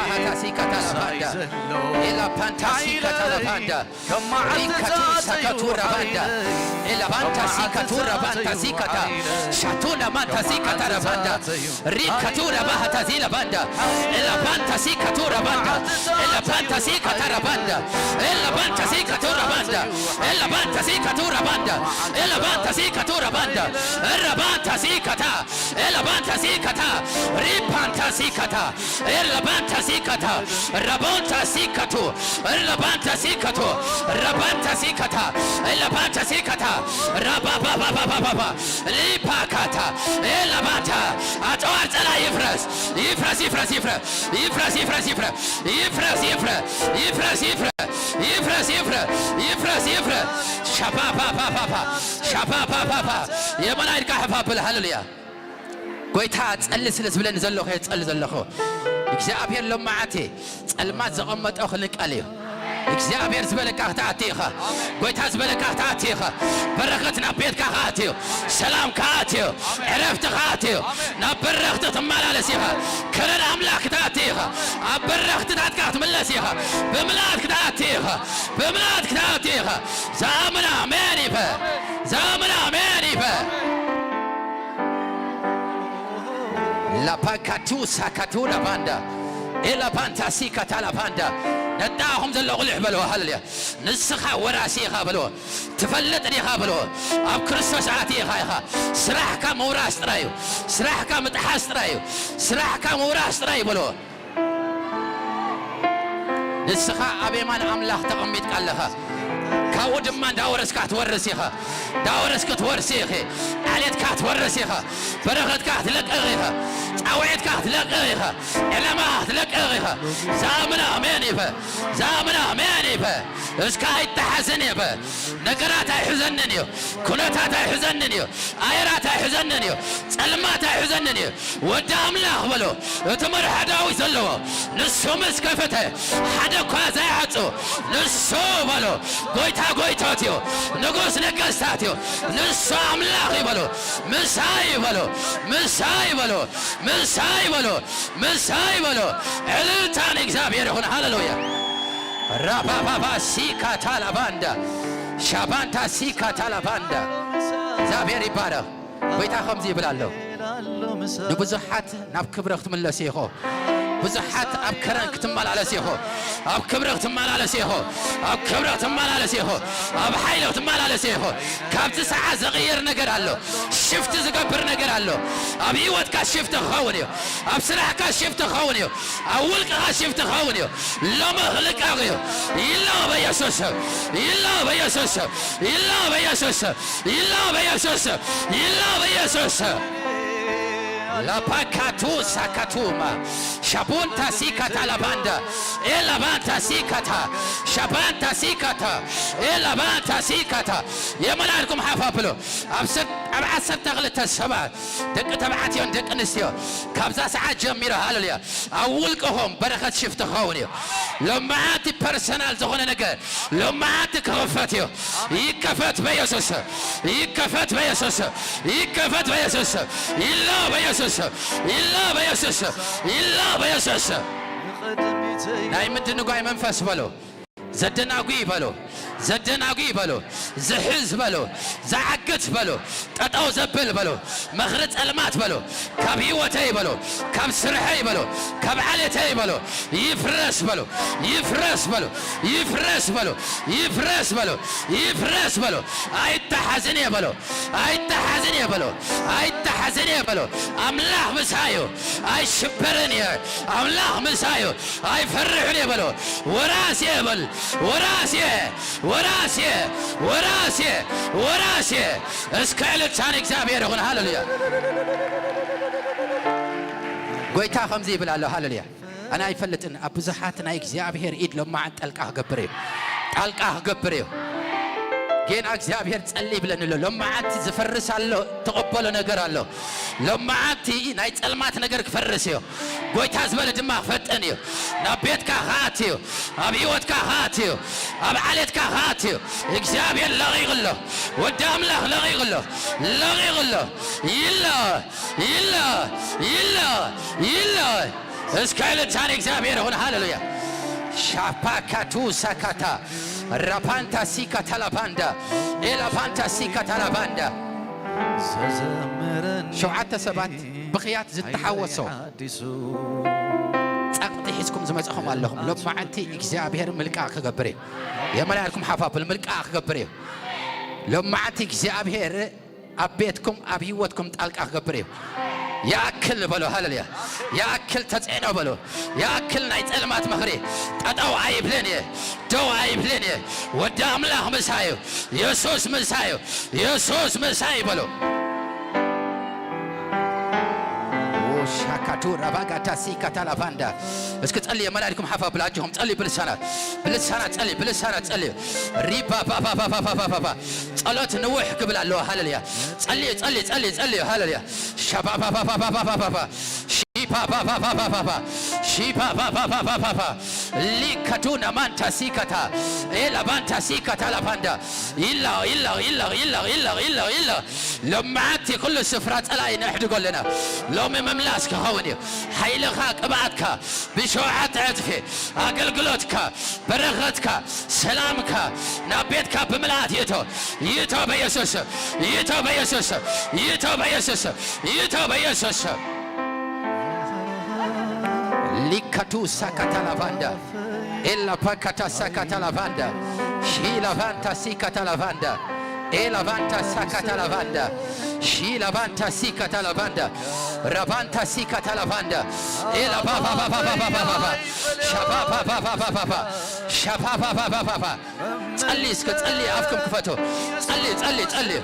ምሳይ ዘሎ ኤላፓንታሲካታላባሃታሲካታላባንዳ ከም መዓልትታተዩ ኤላባንታሲካቱራባንዳ ሓይለይ ኤላባንታሲካቱራባንታሲካታ ሻቱላማንታሲካታራባንዳ ሪካቱራ ባሃታ ዚላ ባንዳ ኤላ ባንታ ሲካቱራ ባንዳ ኤላ ባንታ ሲካታራ ባንዳ ኤላ ባንታ ሲካቱራ ባንዳ ኤላ ባንታ ሲካቱራ ባንዳ ኤላ ባንታ ሲካቱራ ባንዳ ኤላ ባንታ ሲካታ ኤላ ባንታ ሲካታ ሪፓንታ ሲካታ ኤላ ባንታ ሲካታ ራቦንታ ሲካቱ ኤላ ባንታ ሲካቱ ራባንታ ሲካታ ኤላ ባንታ ሲካታ ራባባባባባባ ሊፓካታ ኤላባታ አጠዋር ጸላ ይፍረስ ይፍረስ ይፍረስ ይፍረስ ይፍረስ ይፍረስ ይፍረስ ይፍረስ ይፍረስ ይፍረስ ይፍረስ ይፍረስ ይፍረስ ይፍረስ ይፍረስ ሻፓፓፓፓ ሻፓፓፓፓ የመናይ ድካ ሕፋብል ሃሌሉያ። ጎይታ ጸሊ ስለ ዝብለኒ ዘለኹ እየ ጸሊ ዘለኹ እግዚኣብሔር ሎማዓቲ ጸልማት ዘቐመጦ ክልቀል እዩ። እግዚኣብሔር ዝበለካ ክትኣቲ ኢኻ። ጎይታ ዝበለካ ክትኣቲ ኢኻ። በረኸት ናብ ቤትካ ክኣቲ እዩ። ሰላም ክኣቲ እዩ። ዕረፍቲ ክኣቲ እዩ። ናብ በረኽቲ ክትመላለስ ኢኻ። ክብሪ ኣምላኽ ክትኣቲ ኢኻ። ኣብ በረኽትታትካ ክትምለስ ኢኻ። ብምልኣት ክትኣቲ ኢኻ። ብምልኣት ክትኣቲ ኢኻ። ዝኣምን ኣሜን ይበል። ዝኣምን ኣሜን ይበል። ላፓካቱ ሳካቱ ላባንዳ ኤላባንታ ሲካታ ላባንዳ ነጣኹም ዘሎ ቁልሕ በልዎ። ሃሌሉያ። ንስኻ ወራሲ ኢኻ በልዎ። ትፈልጥ ዲኻ በልዎ። ኣብ ክርስቶስ ኣቲ ኢኻ ኢኻ። ስራሕካ ምውራስ ጥራይ እዩ። ስራሕካ ምጥሓስ ጥራይ እዩ። ስራሕካ ምውራስ ጥራይ እዩ በልዎ። ንስኻ ኣብ የማን ኣምላኽ ተቐሚጥካ ኣለኻ። ካብኡ ድማ እንዳወረስካ ትወርስ ኢኻ። እንዳወረስክ ትወርስ ኢኺ። ዓሌትካ ትወርስ ኢኻ። በረኸትካ ክትለቅቕ ኢኻ። ጻውዒትካ ክትለቅቕ ኢኻ። ዕላማ ክትለቅቕ ኢኻ። ዝኣምን ኣሜን ይበል። ዝኣምን ኣሜን ይበል። እስከ ኣይተሓዝን ይበል። ነገራት ኣይሕዘንን እዩ። ኩነታት ኣይሕዘንን እዩ። ኣየራት ኣይሕዘንን እዩ። ጸልማት ኣይሕዘንን እዩ። ወዲ ኣምላኽ በሎ፣ እቲ መርሖ ዳዊት ዘለዎ፣ ንሱ ምስ ከፈተ ሓደ እኳ ዘይዓጹ፣ ንሱ በሎ፣ ጎይታ ጎይቶት እዩ፣ ንጉስ ነገስታት እዩ፣ ንሱ ኣምላኽ እዩ በሎ፣ ምሳይ በሎ፣ ምሳይ በሎ፣ ምሳይ በሎ፣ ምሳይ በሎ። ዕልልታ ንእግዚኣብሔር ይኹን። ሃሌሉያ። ራባባባ ሲካታ ላባንዳ፣ ሻባንታ ሲካታ ላባንዳ። እግዚኣብሔር ይባረኽ። ጎይታ ከምዚ ይብል ኣሎ፣ ንብዙሓት ናብ ክብሪ ክትምለስ ኢኹ። ብዙሓት ኣብ ከረን ክትመላለስ ኢኹ። ኣብ ክብሪ ክትመላለስ ኢኹ። ኣብ ክብሪ ክትመላለስ ኢኹ። ኣብ ሓይሊ ክትመላለስ ኢኹ። ካብቲ ሰዓት ዝቕይር ነገር ኣሎ። ሽፍት ዝገብር ነገር ኣሎ። ኣብ ህይወትካ ሽፍት ክኸውን እዩ። ኣብ ስራሕካ ሽፍት ክኸውን እዩ። ኣብ ውልቅኻ ሽፍት ክኸውን እዩ። ሎሚ ክልቀቕ እዩ። ይላ በኢየሱስ ስም። ይላ በኢየሱስ ስም። ይላ በኢየሱስ ስም። ይላ በኢየሱስ ስም። ይላ በኢየሱስ ስም። ላፓካቱ ሳካቱማ ሻቦንታ ሲካታ ላባንዳ ኤላባንታ ሲካታ ሻባንታ ሲካታ ኤላባንታ ሲካታ የመላልኩም ሓፋፍሎ ኣብ ሰብ ኣብ ዓሰርተ ክልተ ሰባት ደቂ ተባዕትዮን ደቂ ኣንስትዮ ካብዛ ሰዓት ጀሚሩ ሃሌሉያ ኣብ ውልቅኹም በረኸት ሽፍት ክኸውን እዩ። ሎማዓንቲ ፐርሰናል ዝኾነ ነገር ሎማዓንቲ ክኽፈት እዩ። ይከፈት በኢየሱስ ስም። ይከፈት በኢየሱስ ስም። ይከፈት በኢየሱስ ስም። ይላ በኢየሱስ ስም። ይላ በኢየሱስ ስም። ይላ በኢየሱስ ስም። ናይ ምድንጓይ መንፈስ በሎ። ዘደናጉ ይበሎ። ዘደናጉ ይበሎ። ዝሕዝ በሎ። ዝዓግት በሎ። ጠጠው ዘብል በሎ። ምኽሪ ጸልማት በሎ። ካብ ህይወተይ በሎ። ካብ ስርሐይ በሎ። ካብ ዓሌተይ በሎ። ይፍረስ በሎ። ይፍረስ በሎ። ይፍረስ በሎ። ይፍረስ በሎ። ይፍረስ በሎ። ኣይተሓዝን እየ በሎ። ኣይተሓዝን እየ በሎ። ኣይተሓዝን እየ በሎ። ኣምላኽ ምሳዩ። ኣይሽበርን እየ። ኣምላኽ ምሳዩ። ኣይፈርሕን እየ በሎ። ወራስ እየ በል። ወራስ እየ። ወራስ እየ። ወራስ እየ። ወራስ እየ። እስከ ዕልልታ ንእግዚኣብሔር ይኹን። ሃሌሉያ። ጎይታ ከምዚ ይብል ኣሎ። ሃሌሉያ። ኣነ ኣይፈልጥን፣ ኣብ ብዙሓት ናይ እግዚኣብሔር ኢድ ሎማዓንቲ ጣልቃ ክገብር እዩ። ጣልቃ ክገብር እዩ። ጌና እግዚኣብሔር ጸሊ ይብለኒ ኣሎ። ሎማዓንቲ ዝፈርስ ኣሎ፣ ተቐበሎ ነገር ኣሎ። ሎማዓንቲ ናይ ጸልማት ነገር ክፈርስ እዩ። ጎይታ ዝበለ ድማ ክፈጥን እዩ። ናብ ቤትካ ክኣት እዩ። ኣብ ህይወትካ ክኣት እዩ። ኣብ ዓሌትካ ክኣት እዩ። እግዚኣብሔር ለቒቕ ኣሎ። ወዲ ኣምላኽ ለቒቕ ኣሎ። ለቒቕ ኣሎ። ይላ፣ ይላ፣ ይላ፣ ይላ። እስከ እልልታ ንእግዚኣብሔር ይኹን። ሃሌሉያ። ሻፓካቱ ሳካታ ራፓንታ ሲካታ ላባንዳ ኤላፓንታ ሲካታ ላባንዳ። ሸውዓተ ሰባት ብኽያት ዝተሓወሶ ጸቕጢ ሒዝኩም ዝመጻኹም ኣለኹም። ሎማዓንቲ እግዚኣብሔር ምልቃቕ ክገብር እዩ። የመላልኩም ሓፋፍል ምልቃቕ ክገብር እዩ። ሎማዓንቲ እግዚኣብሔር ኣብ ቤትኩም ኣብ ህይወትኩም ጣልቃ ክገብር እዩ። ይኣክል በሎ። ሃሌሉያ። ይኣክል ተጽዕኖ በሎ። ይኣክል ናይ ጸልማት ምኽሪ ጠጠው ኣይብልን እየ፣ ደው ኣይብልን እየ። ወዲ ኣምላኽ ምሳዩ። የሱስ ምሳዩ። የሱስ ምሳይ በሎ። ሻካቱ ራባጋታ ሲካታ ላፋንዳ። እስኪ ጸልዩ፣ መላልኩም ሓፋ ብላችሁም ጸልዩ፣ ብልሳናት፣ ብልሳናት ጸልዩ፣ ብልሳናት ጸልዩ። ሪባ ባባባባባባባ። ጸሎት ንውሕ ክብል ኣለዎ። ሃሌሉያ። ጸልዩ፣ ጸልዩ፣ ጸልዩ፣ ጸልዩ። ሃሌሉያ። ሻባባባባባባባ። ሺባባባባባባ። ሺባባባባባባ። ሊከዱና ማንታ ሲካታ። ኤላ ማንታ ሲካታ ላፋንዳ። ኢላ፣ ኢላ፣ ኢላ። ሎማዓንቲ ኩሉ ስፍራ ጸላኢ ነሕድጎ ኣለና። ሎሚ ምምላስ ክኸውን እዩ። ሓይልኻ፣ ቅብኣትካ ብሸውዓተ ዕጽፊ፣ ኣገልግሎትካ፣ በረኸትካ፣ ሰላምካ ናብ ቤትካ ብምልኣት ይእቶ። ይእቶ በኢየሱስ ስም። ይእቶ በኢየሱስ ስም። ይእቶ በኢየሱስ ስም። ይእቶ በኢየሱስ ስም። ሊካቱ ሳካታ ላቫንዳ። Ela pakata sakata lavanda. Shi lavanta sikata lavanda. E lavanta sakata lavanda. Shi lavanta sikata lavanda. Ravanta sikata lavanda. Ela ba ba ba ba ba ba ba ba ba. Shaba ba ba ba ba ba ba ba. Shaba ba ba ba ba ba ba. ጸልይ እስከ ጸልይ፣ ኣፍኩም ክፈቶ። ጸልይ ጸልይ ጸልይ።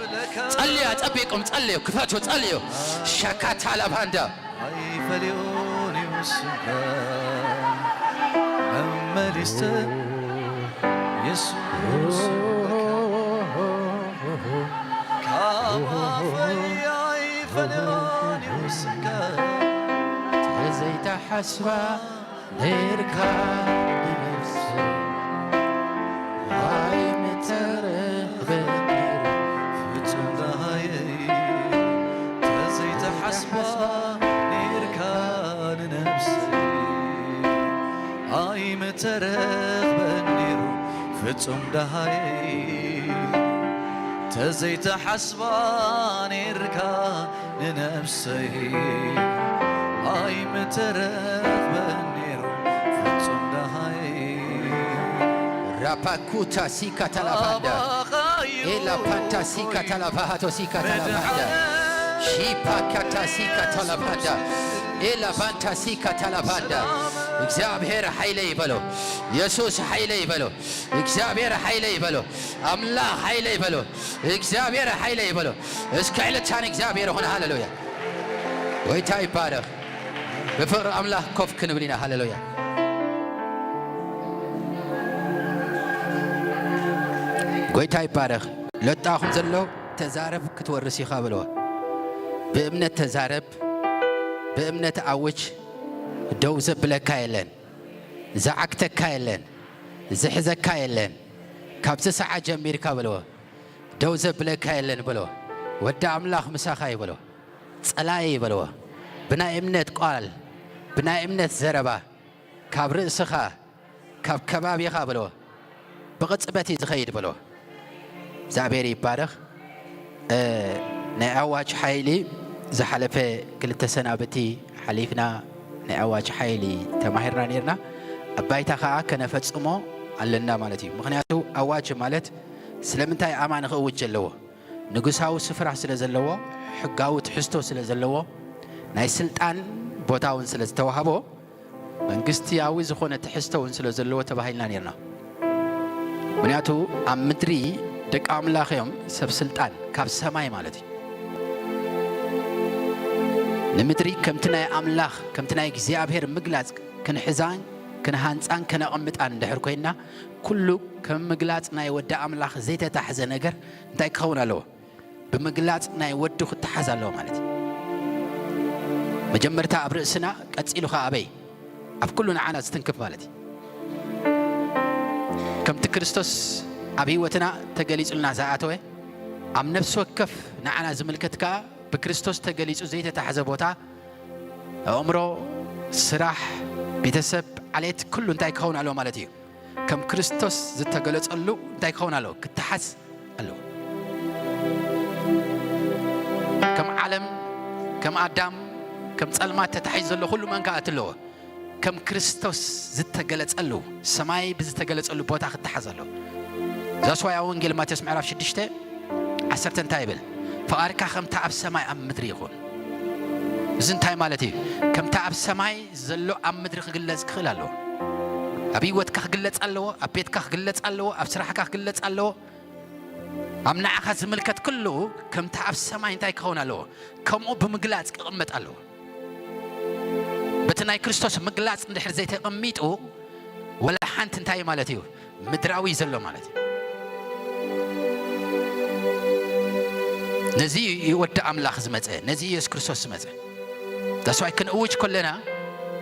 ጸልይ ኣጸቢቁም ጸልይ ክፈቶ ጸልዩ። ሸካታ ላባንዳ። ኣይፈልዮን እዩ ስምካ መመሊስተ የሱስ ካብ ኣፈይ ኣይፈልዮን እዩ ስምካ ተዘይተሓስባ ኔርካ ንነፍሰይ ኣይምተረኽበን ነይሩ ፍጹም ደሃየይ ተዘይተሓስባ ኔርካ ንነፍሰይ ኣይምተረኽበን ነይሩ ፍጹም ደሃየይ ተዘይተሓስባ ኔርካ ንነፍሰይ ኣይምተረኽበን ነይሩ ፍጹም ደሃይ። ራፓኩታ ሲካ ታላባንዳ። ኤላ ፓንታ ሲካ ታላባሃቶ ሲካ ታላባንዳ። ሺፓካታ ሲካ ታላባንዳ። ኤላ ባንታ ሲካ ታላባንዳ። እግዚኣብሔር ሓይለይ በሎ። የሱስ ሓይለይ በሎ። እግዚኣብሔር ሓይለይ በሎ። ኣምላኽ ሓይለይ በሎ። እግዚኣብሔር ሓይለይ በሎ። እስከ ዕልልታ ንእግዚኣብሔር ይኹን። ሃሌሉያ። ጎይታ ይባረኽ። ብፍቕሪ ኣምላኽ ኮፍ ክንብል ኢና። ሃሌሉያ። ጎይታ ይባረኽ። ለጣኹም ዘሎ ተዛረብ ክትወርስ ኢኻ በልዎ። ብእምነት ተዛረብ፣ ብእምነት ኣውጅ። ደው ዘብለካ የለን፣ ዝዓግተካ የለን፣ ዝሕዘካ የለን። ካብዚ ሰዓት ጀሚርካ በልዎ፣ ደው ዘብለካ የለን በልዎ። ወዲ ኣምላኽ ምሳኻ እዩ በልዎ። ጸላኢ በልዎ። ብናይ እምነት ቃል፣ ብናይ እምነት ዘረባ፣ ካብ ርእስኻ፣ ካብ ከባቢኻ በልዎ። ብቕጽበት እዩ ዝኸይድ በልዎ። እግዚኣብሔር ይባረኽ። እ፣ ናይ ኣዋጅ ሓይሊ ዝሓለፈ ክልተ ሰናብቲ ሓሊፍና ናይ ኣዋጅ ሓይሊ ተማሂርና ነይርና። ኣብ ባይታ ኸኣ ከነፈጽሞ ኣለና ማለት እዩ። ምኽንያቱ ኣዋጅ ማለት ስለምንታይ ኣማኒ ክእውጅ ዘለዎ? ንጉሳዊ ስፍራ ስለ ዘለዎ፣ ሕጋዊ ትሕዝቶ ስለ ዘለዎ፣ ናይ ስልጣን ቦታ እውን ስለ ዝተዋህቦ፣ መንግስትያዊ ዝኾነ ትሕዝቶ እውን ስለ ዘለዎ ተባሂልና ነይርና። ምኽንያቱ ኣብ ምድሪ ደቂ ኣምላኽ እዮም፣ ሰብ ስልጣን ካብ ሰማይ ማለት እዩ። ንምድሪ ከምቲ ናይ ኣምላኽ፣ ከምቲ ናይ እግዚኣብሔር ምግላጽ ክንሕዛን ክንሃንጻን ከነቐምጣን እንድሕር ኮይንና፣ ኩሉ ከም ምግላጽ ናይ ወዲ ኣምላኽ ዘይተታሕዘ ነገር እንታይ ክኸውን ኣለዎ? ብምግላጽ ናይ ወዱ ክተሓዝ ኣለዎ ማለት እዩ። መጀመርታ ኣብ ርእስና፣ ቀጺሉ ኸኣ ኣበይ? ኣብ ኩሉ ንዓና ዝትንክፍ ማለት እዩ። ከምቲ ክርስቶስ ኣብ ህይወትና ተገሊጹልና ዝኣተወ፣ ኣብ ነፍሲ ወከፍ ንዓና ዝምልከት ከኣ ብክርስቶስ ተገሊጹ ዘይተታሕዘ ቦታ፣ ኣእምሮ፣ ስራሕ፣ ቤተሰብ፣ ዓሌት፣ ኩሉ እንታይ ክኸውን ኣለዎ ማለት እዩ? ከም ክርስቶስ ዝተገለጸሉ እንታይ ክኸውን ኣለዎ? ክተሓዝ ኣለዎ። ከም ዓለም፣ ከም ኣዳም፣ ከም ጸልማት ተታሒዙ ዘሎ ኩሉ መን ክኣቱ ኣለዎ? ከም ክርስቶስ ዝተገለጸሉ፣ ሰማይ ብዝተገለጸሉ ቦታ ክተሓዝ ኣለዎ። ዛስዋይ ኣብ ወንጌል ማቴዎስ ምዕራፍ ሽዱሽተ ዓሰርተ እንታይ ይብል? ፍቓድካ ከምታ ኣብ ሰማይ ኣብ ምድሪ ይኹን። እዚ እንታይ ማለት እዩ? ከምታ ኣብ ሰማይ ዘሎ ኣብ ምድሪ ክግለጽ ክኽእል ኣለዎ። ኣብ ህይወትካ ክግለጽ ኣለዎ፣ ኣብ ቤትካ ክግለጽ ኣለዎ፣ ኣብ ስራሕካ ክግለጽ ኣለዎ። ኣብ ንዓኻ ዝምልከት ኩሉ ከምታ ኣብ ሰማይ እንታይ ክኸውን ኣለዎ? ከምኡ ብምግላጽ ክቕመጥ ኣለዎ። በቲ ናይ ክርስቶስ ምግላጽ እንድሕር ዘይተቐሚጡ፣ ወላ ሓንቲ እንታይ ማለት እዩ? ምድራዊ እዩ ዘሎ ማለት እዩ። ነዚ እዩ ወዲ ኣምላኽ ዝመጸ፣ ነዚ እዩ የሱስ ክርስቶስ ዝመጸ። ዳስዋይ ክንእውጅ ከለና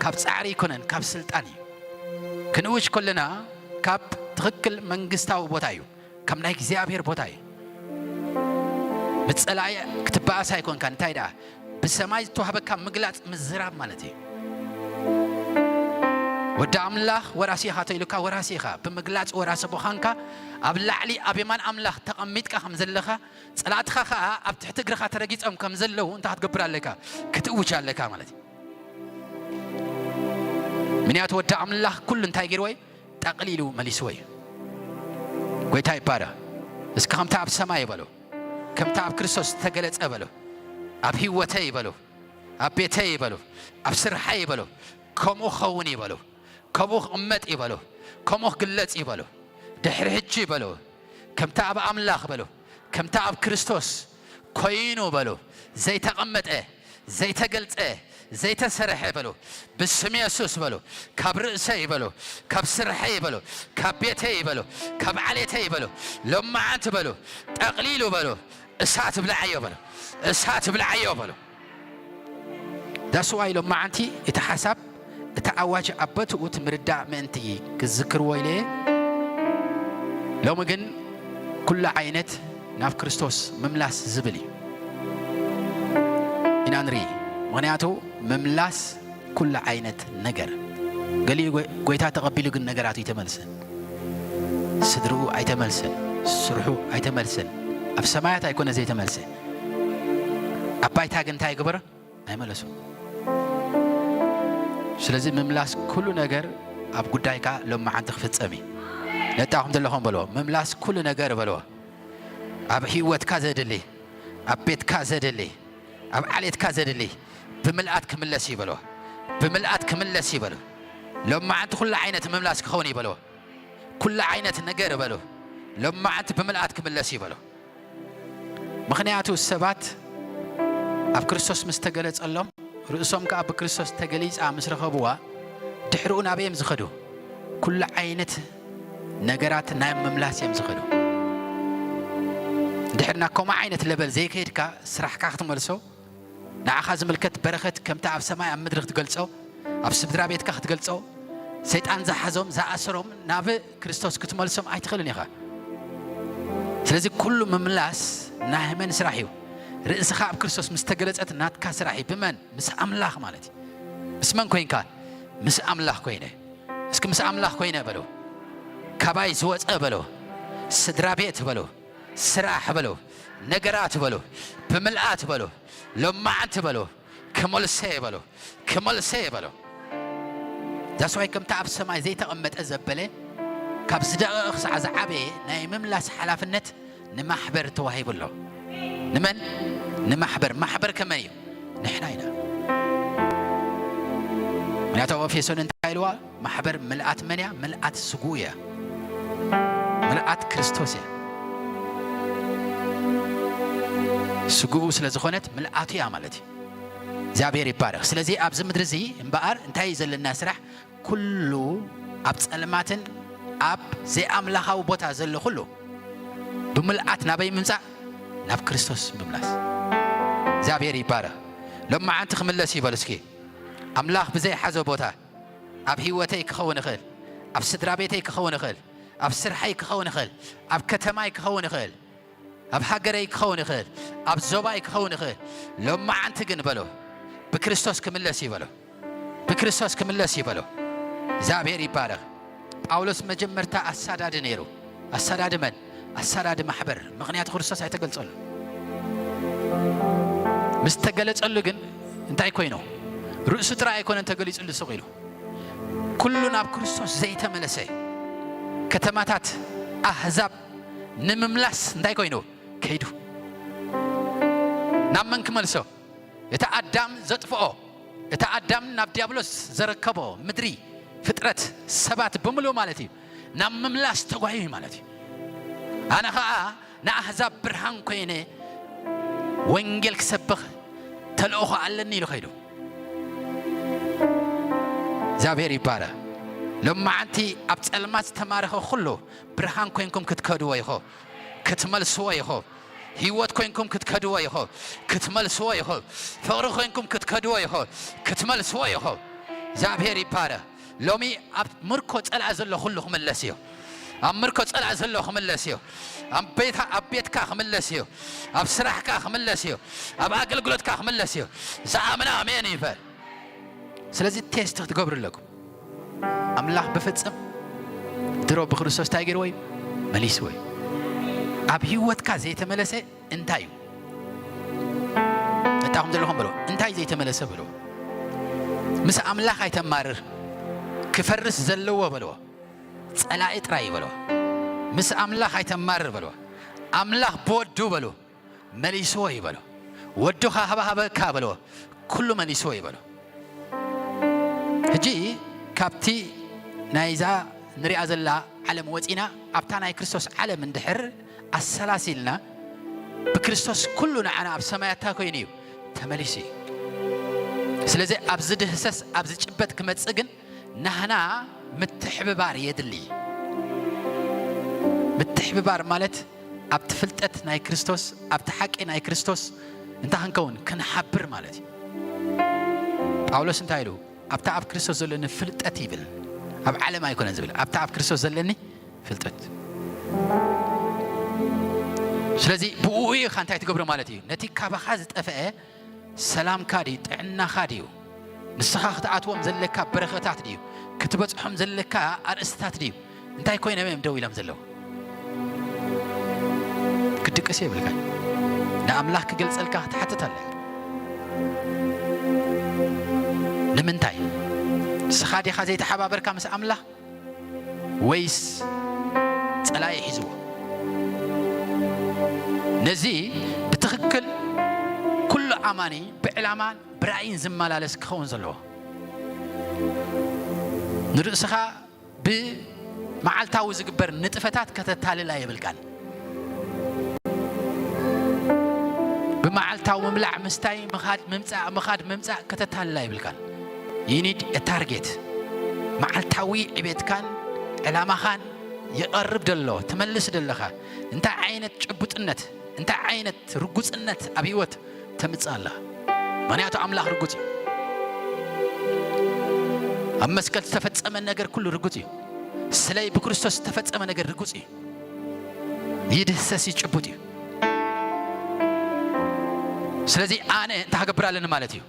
ካብ ጻዕሪ ኣይኮነን፣ ካብ ስልጣን እዩ። ክንእውጅ ከለና ካብ ትኽክል መንግስታዊ ቦታ እዩ፣ ካብ ናይ እግዚኣብሔር ቦታ እዩ። ምስ ጸላኢ ክትበኣስ ኣይኮንካን። እንታይ ደኣ? ብሰማይ ዝተዋህበካ ምግላጽ ምዝራብ ማለት እዩ። ወዲ ኣምላኽ ወራሲ ኢኻ ተኢሉካ፣ ወራሲ ኢኻ። ብምግላጽ ወራሲ ምዃንካ፣ ኣብ ላዕሊ ኣብ የማን ኣምላኽ ተቐሚጥካ ከም ዘለኻ፣ ጸላእትኻ ኸኣ ኣብ ትሕቲ እግርኻ ተረጊጾም ከም ዘለዉ እንታይ ክትገብር ኣለካ? ክትእውጅ ኣለካ ማለት እዩ። ምኽንያቱ ወዲ ኣምላኽ ኩሉ እንታይ ገይርዎ እዩ? ጠቕሊሉ መሊስዎ እዩ። ጎይታ ይባረኽ። እስኪ ከምታ ኣብ ሰማይ በሉ፣ ከምታ ኣብ ክርስቶስ ዝተገለጸ በሉ፣ ኣብ ህይወተይ በሉ፣ ኣብ ቤተይ በሉ፣ ኣብ ስርሐይ በሉ፣ ከምኡ ክኸውን እዩ በሉ፣ ከምኡ ክቕመጥ እዩ በሉ፣ ከምኡ ክግለጽ እዩ በሉ። ድሕሪ ሕጂ በሉ፣ ከምታ ኣብ ኣምላኽ በሉ፣ ከምታ ኣብ ክርስቶስ ኮይኑ በሉ፣ ዘይተቐመጠ፣ ዘይተገልጸ፣ ዘይተሰርሐ በሉ፣ ብስም የሱስ በሉ፣ ካብ ርእሰይ በሉ፣ ካብ ስርሐይ በሉ፣ ካብ ቤተይ በሉ፣ ካብ ዓሌተይ በሉ፣ ሎማዓንቲ በሉ፣ ጠቕሊሉ በሉ፣ እሳት ብላዓዮ በሉ፣ እሳት ብላዓዮ በሉ። ዳስዋይ ሎማዓንቲ እቲ ሓሳብ፣ እቲ ኣዋጅ ኣብ በትኡ እቲ ምርዳእ ምእንቲ ክዝክርዎ ኢለ እየ። ሎሚ ግን ኩሉ ዓይነት ናብ ክርስቶስ ምምላስ ዝብል እዩ ኢና ንርኢ። ምኽንያቱ ምምላስ ኩሉ ዓይነት ነገር፣ ገሊኡ ጎ-፣ ጎይታ ተቐቢሉ ግን ነገራቱ ኣይተመልሰን፣ ስድርኡ ኣይተመልሰን፣ ስርሑ ኣይተመልሰን፣ ኣብ ሰማያት ኣይኮነ ዘይተመልሰ፣ ኣብ ባይታ ግን እንታይ ይግበር? ኣይመለሱን። ስለዚ ምምላስ ኩሉ ነገር ኣብ ጉዳይካ ሎማዓንቲ ክፍጸም እዩ። ነጣኹም ዘለኹም በልዎ፣ ምምላስ ኩሉ ነገር በልዎ። ኣብ ህይወትካ ዘድሊ፣ ኣብ ቤትካ ዘድሊ፣ ኣብ ዓሌትካ ዘድሊ ብምልኣት ክምለስ እዩ በልዎ። ብምልኣት ክምለስ እዩ በልዎ። ሎማዓንቲ ኩሉ ዓይነት ምምላስ ክኸውን እዩ በልዎ። ኩሉ ዓይነት ነገር በልዎ። ሎማዓንቲ ብምልኣት ክምለስ እዩ በልዎ። ምኽንያቱ ሰባት ኣብ ክርስቶስ ምስ ተገለጸሎም፣ ርእሶም ከኣ ብክርስቶስ ተገሊጻ ምስ ረኸብዋ፣ ድሕሪኡ ናበይ እዮም ዝኸዱ? ኩሉ ዓይነት ነገራት ናይ ምምላስ እዮም ዝኸዱ። እንድሕር ናብ ከምኡ ዓይነት ለበል ዘይከይድካ፣ ስራሕካ ክትመልሶ፣ ንዓኻ ዝምልከት በረኸት ከምቲ ኣብ ሰማይ ኣብ ምድሪ ክትገልጾ፣ ኣብ ስድራ ቤትካ ክትገልጾ፣ ሰይጣን ዝሓዞም ዝኣሰሮም ናብ ክርስቶስ ክትመልሶም ኣይትኽእልን ኢኻ። ስለዚ ኩሉ ምምላስ ናይ መን ስራሕ እዩ? ርእስኻ ኣብ ክርስቶስ ምስ ተገለጸት ናትካ ስራሕ እዩ። ብመን? ምስ ኣምላኽ ማለት እዩ። ምስ መን ኮይንካ? ምስ ኣምላኽ ኮይነ። እስኪ ምስ ኣምላኽ ኮይነ በሉ። ካባይ ዝወጸ በሉ። ስድራ ቤት በሉ። ስራሕ በሉ። ነገራት በሉ። ብምልኣት በሉ። ሎማዓንቲ በሉ። ክመልሰ በሉ። ክመልሰ በሉ። ዛስዋይ ከምታ ኣብ ሰማይ ዘይተቐመጠ ዘበለ፣ ካብ ዝደቐቐ ክሳዕ ዝዓበየ ናይ ምምላስ ሓላፍነት ንማሕበር ተዋሂቡ ኣሎ። ንመን? ንማሕበር። ማሕበር ከመይ እዩ? ንሕና ኢና። ምክንያቱ ኣብ ኤፌሶን እንታይ ኢልዋ? ማሕበር ምልኣት መን እያ? ምልኣት ስግኡ እያ። ምልኣት ክርስቶስ እያ። ስግኡ ስለ ዝኾነት ምልኣቱ እያ ማለት እዩ። እግዚኣብሔር ይባረኽ። ስለዚ ኣብዚ ምድሪ እዚ እምበኣር እንታይ እዩ ዘለና ስራሕ? ኩሉ ኣብ ጸልማትን ኣብ ዘይኣምላኻዊ ቦታ ዘሎ ኩሉ ብምልኣት ናበይ ምምጻእ? ናብ ክርስቶስ ምምላስ። እግዚኣብሔር ይባረኽ። ሎማዓንቲ ክምለስ ይበል እስኪ። ኣምላኽ ብዘይሓዞ ቦታ ኣብ ህይወተይ ክኸውን ይኽእል፣ ኣብ ስድራ ቤተይ ክኸውን ይኽእል፣ ኣብ ስርሐይ ክኸውን ይኽእል፣ ኣብ ከተማይ ክኸውን ይኽእል፣ ኣብ ሃገረይ ክኸውን ይኽእል፣ ኣብ ዞባይ ክኸውን ይኽእል። ሎማዓንቲ ግን በሎ፣ ብክርስቶስ ክምለስ እዩ በሎ። ብክርስቶስ ክምለስ እዩ በሎ። እግዚኣብሔር ይባረኽ። ጳውሎስ መጀመርታ ኣሳዳዲ ነይሩ። ኣሳዳዲ መን? ኣሳዳዲ ማሕበር። ምኽንያቱ ክርስቶስ ኣይተገልጸሉ። ምስ ተገለጸሉ ግን እንታይ ኮይኑ? ርእሱ ጥራይ ኣይኮነን ተገሊጹሉ ስቕ ኢሉ። ኩሉ ናብ ክርስቶስ ዘይተመለሰ፣ ከተማታት ኣህዛብ ንምምላስ እንታይ ኮይኑ? ከይዱ። ናብ መን ክመልሶ? እቲ ኣዳም ዘጥፍኦ፣ እቲ ኣዳም ናብ ዲያብሎስ ዘረከቦ ምድሪ፣ ፍጥረት፣ ሰባት ብምሉእ ማለት እዩ፣ ናብ ምምላስ ተጓዩ ማለት እዩ። ኣነ ኸኣ ንኣህዛብ ብርሃን ኮይነ ወንጌል ክሰብኽ ተልእኾ ኣለኒ ኢሉ ኸይዱ። እግዚኣብሔር ይባረኽ። ሎማዓንቲ ኣብ ጸልማት ዝተማረኸ ኩሉ ብርሃን ኮይንኩም ክትከድዎ ኢኹ፣ ክትመልስዎ ኢኹ። ህይወት ኮይንኩም ክትከድዎ ኢኹ፣ ክትመልስዎ ኢኹ። ፍቕሪ ኮይንኩም ክትከድዎ ኢኹ፣ ክትመልስዎ ኢኹ። እግዚኣብሔር ይባረኽ። ሎሚ ኣብ ምርኮ ጸላእ ዘሎ ኩሉ ክምለስ እዩ። ኣብ ምርኮ ጸላእ ዘሎ ክምለስ እዩ። ኣብ ቤታ-፣ ኣብ ቤትካ ክምለስ እዩ። ኣብ ስራሕካ ክምለስ እዩ። ኣብ ኣገልግሎትካ ክምለስ እዩ። ዝኣምና ኣሜን ይበል። ስለዚ ቴስት ክትገብሩ ኣለኩም። ኣምላኽ ብፍጽም ድሮ ብክርስቶስ እንታይ ገይርዎ እዩ? መሊስዎ እዩ። ኣብ ህይወትካ ዘይተመለሰ እንታይ እዩ? ነጣኹም ዘለኹም በሎ፣ እንታይ ዘይተመለሰ በሎ። ምስ ኣምላኽ ኣይተማርር፣ ክፈርስ ዘለዎ በሎ። ጸላኢ ጥራይ እዩ በልዎ። ምስ ኣምላኽ ኣይተማርር በልዎ። ኣምላኽ ብወዱ በሉ መሊስዎ እዩ በሎ። ወዱኻ ሃባሃበካ በሎ፣ ኩሉ መሊስዎ እዩ በሎ። ሕጂ ካብቲ ናይዛ ንሪኣ ዘላ ዓለም ወፂና ኣብታ ናይ ክርስቶስ ዓለም እንድሕር ኣሰላሲልና፣ ብክርስቶስ ኩሉ ንዓና ኣብ ሰማያታ ኮይኑ እዩ ተመሊሱ እዩ። ስለዚ ኣብዚ ድህሰስ ኣብዚ ጭበጥ ክመጽእ ግን ናህና ምትሕብባር የድሊ። ምትሕብባር ማለት ኣብቲ ፍልጠት ናይ ክርስቶስ፣ ኣብቲ ሓቂ ናይ ክርስቶስ እንታይ ክንከውን? ክንሓብር ማለት እዩ። ጳውሎስ እንታይ ኢሉ? ኣብታ ኣብ ክርስቶስ ዘለኒ ፍልጠት ይብል። ኣብ ዓለም ኣይኮነን ዝብል፣ ኣብታ ኣብ ክርስቶስ ዘለኒ ፍልጠት። ስለዚ ብእኡ ኢኻ እንታይ ትገብሮ ማለት እዩ? ነቲ ካባኻ ዝጠፍአ ሰላምካ ድዩ? ጥዕናኻ ድዩ? ንስኻ ክትኣትዎም ዘለካ በረኸታት ድዩ? ክትበጽሖም ዘለካ ኣርእስትታት ድዩ? እንታይ ኮይኖም እዮም ደው ኢሎም ዘለዉ? ክድቅስ የብልካን። ንኣምላኽ ክገልጸልካ ክትሓትት ኣለካ። ንምንታይ? ንስኻ ዲኻ ዘይተሓባበርካ ምስ ኣምላኽ? ወይስ ጸላኢ ሒዝዎ? ነዚ ብትኽክል ኩሉ ኣማኒ ብዕላማን ብራእይን ዝመላለስ ክኸውን ዘለዎ። ንርእስኻ ብመዓልታዊ ዝግበር ንጥፈታት ከተታልላ የብልካን። ብመዓልታዊ ምብላዕ፣ ምስታይ፣ ምኻድ፣ ምምጻእ፣ ምኻድ፣ ምምጻእ ከተታልላ የብልካን። You need a target። መዓልታዊ ዕቤትካን ዕላማኻን ይቐርብ ደሎ፣ ትመልስ ደለኻ። እንታይ ዓይነት ጭቡጥነት፣ እንታይ ዓይነት ርጉጽነት ኣብ ህይወት ተምጽእ ኣለኻ? ምኽንያቱ ኣምላኽ ርጉጽ እዩ። ኣብ መስቀል ዝተፈጸመ ነገር ኩሉ ርጉጽ እዩ። ስለይ ብክርስቶስ ዝተፈጸመ ነገር ርጉጽ እዩ። ይድህሰስ እዩ፣ ጭቡጥ እዩ። ስለዚ ኣነ እንታይ ክገብር ኣለኒ ማለት እዩ?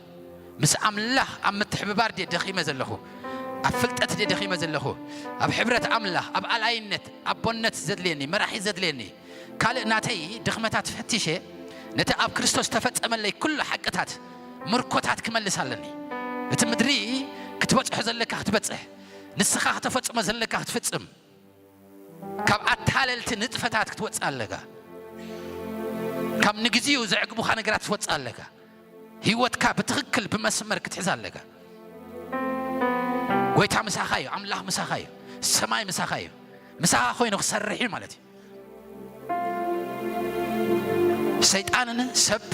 ምስ ኣምላኽ ኣብ ምትሕብባር ድየ ደኺመ ዘለኹ? ኣብ ፍልጠት ድየ ደኺመ ዘለኹ? ኣብ ሕብረት ኣምላኽ፣ ኣብ ኣልኣይነት፣ ኣቦነት ዘድልየኒ፣ መራሒ ዘድልየኒ፣ ካልእ ናተይ ድኽመታት ፈቲሸ፣ ነቲ ኣብ ክርስቶስ ተፈጸመለይ ኩሉ ሓቅታት፣ ምርኮታት ክመልስ ኣለኒ። እቲ ምድሪ ክትበጽሖ ዘለካ ክትበጽሕ፣ ንስኻ ከተፈጽሞ ዘለካ ክትፍጽም፣ ካብ ኣታለልቲ ንጥፈታት ክትወጽእ ኣለካ። ካብ ንግዚኡ ዘዕግቡኻ ነገራት ክትወጽእ ኣለካ። ህይወትካ ብትኽክል ብመስመር ክትሕዝ ኣለካ። ጎይታ ምሳኻ እዩ፣ ኣምላኽ ምሳኻ እዩ፣ ሰማይ ምሳኻ እዩ። ምሳኻ ኮይኑ ክሰርሕ እዩ ማለት እዩ። ሰይጣንን ሰብ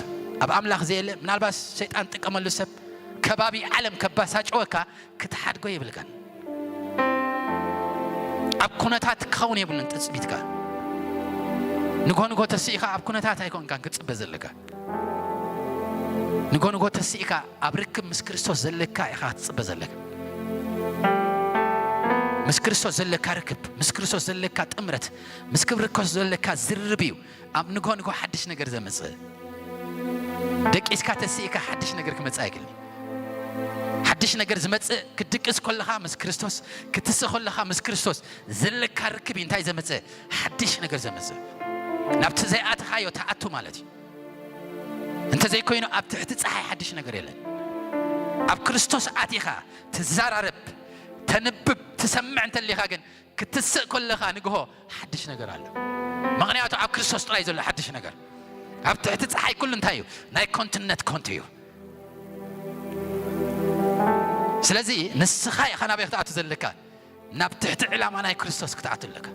ኣብ ኣምላኽ ዘየለ፣ ምናልባት ሰይጣን ጥቀመሉ ሰብ ከባቢ ዓለም ከባሳጭወካ ክትሓድጎ የብልካን። ኣብ ኩነታት ክኸውን የብሉን ትጽቢትካ። ንጎ ንጎ ተስኢኻ ኣብ ኩነታት ኣይኮንካን ክትጽበ ዘለካ። ንጎ ንጎ ተስኢኻ ኣብ ርክብ ምስ ክርስቶስ ዘለካ ኢኻ ክትጽበ ዘለካ። ምስ ክርስቶስ ዘለካ ርክብ፣ ምስ ክርስቶስ ዘለካ ጥምረት፣ ምስ ክብሪ ክርስቶስ ዘለካ ዝርርብ እዩ ኣብ ንጎ ንጎ ሓድሽ ነገር ዘምጽእ። ደቂስካ ተስኢካ ሓድሽ ነገር ክመጽእ ኣይክእልን። ሓድሽ ነገር ዝመጽእ ክትድቅስ ከለኻ ምስ ክርስቶስ፣ ክትስእ ከለኻ ምስ ክርስቶስ ዘለካ ርክብ እዩ እንታይ ዘምጽእ? ሓድሽ ነገር ዘምጽእ። ናብቲ ዘይኣተኻዮ ትኣቱ ማለት እዩ። እንተዘይኮይኑ ኣብ ትሕቲ ጸሓይ ሓድሽ ነገር የለን። ኣብ ክርስቶስ ኣቲኻ ትዘራረብ፣ ተንብብ፣ ትሰምዕ እንተሊኻ ግን ክትስእ ከለኻ ንግሆ ሓድሽ ነገር ኣሎ። ምኽንያቱ ኣብ ክርስቶስ ጥራይ ዘሎ ሓድሽ ነገር። ኣብ ትሕቲ ጸሓይ ኩሉ እንታይ እዩ? ናይ ኮንትነት ኮንቱ እዩ። ስለዚ ንስኻ ኢኻ ናበይ ክትኣቱ ዘለካ? ናብ ትሕቲ ዕላማ ናይ ክርስቶስ ክትኣቱ ኣለካ።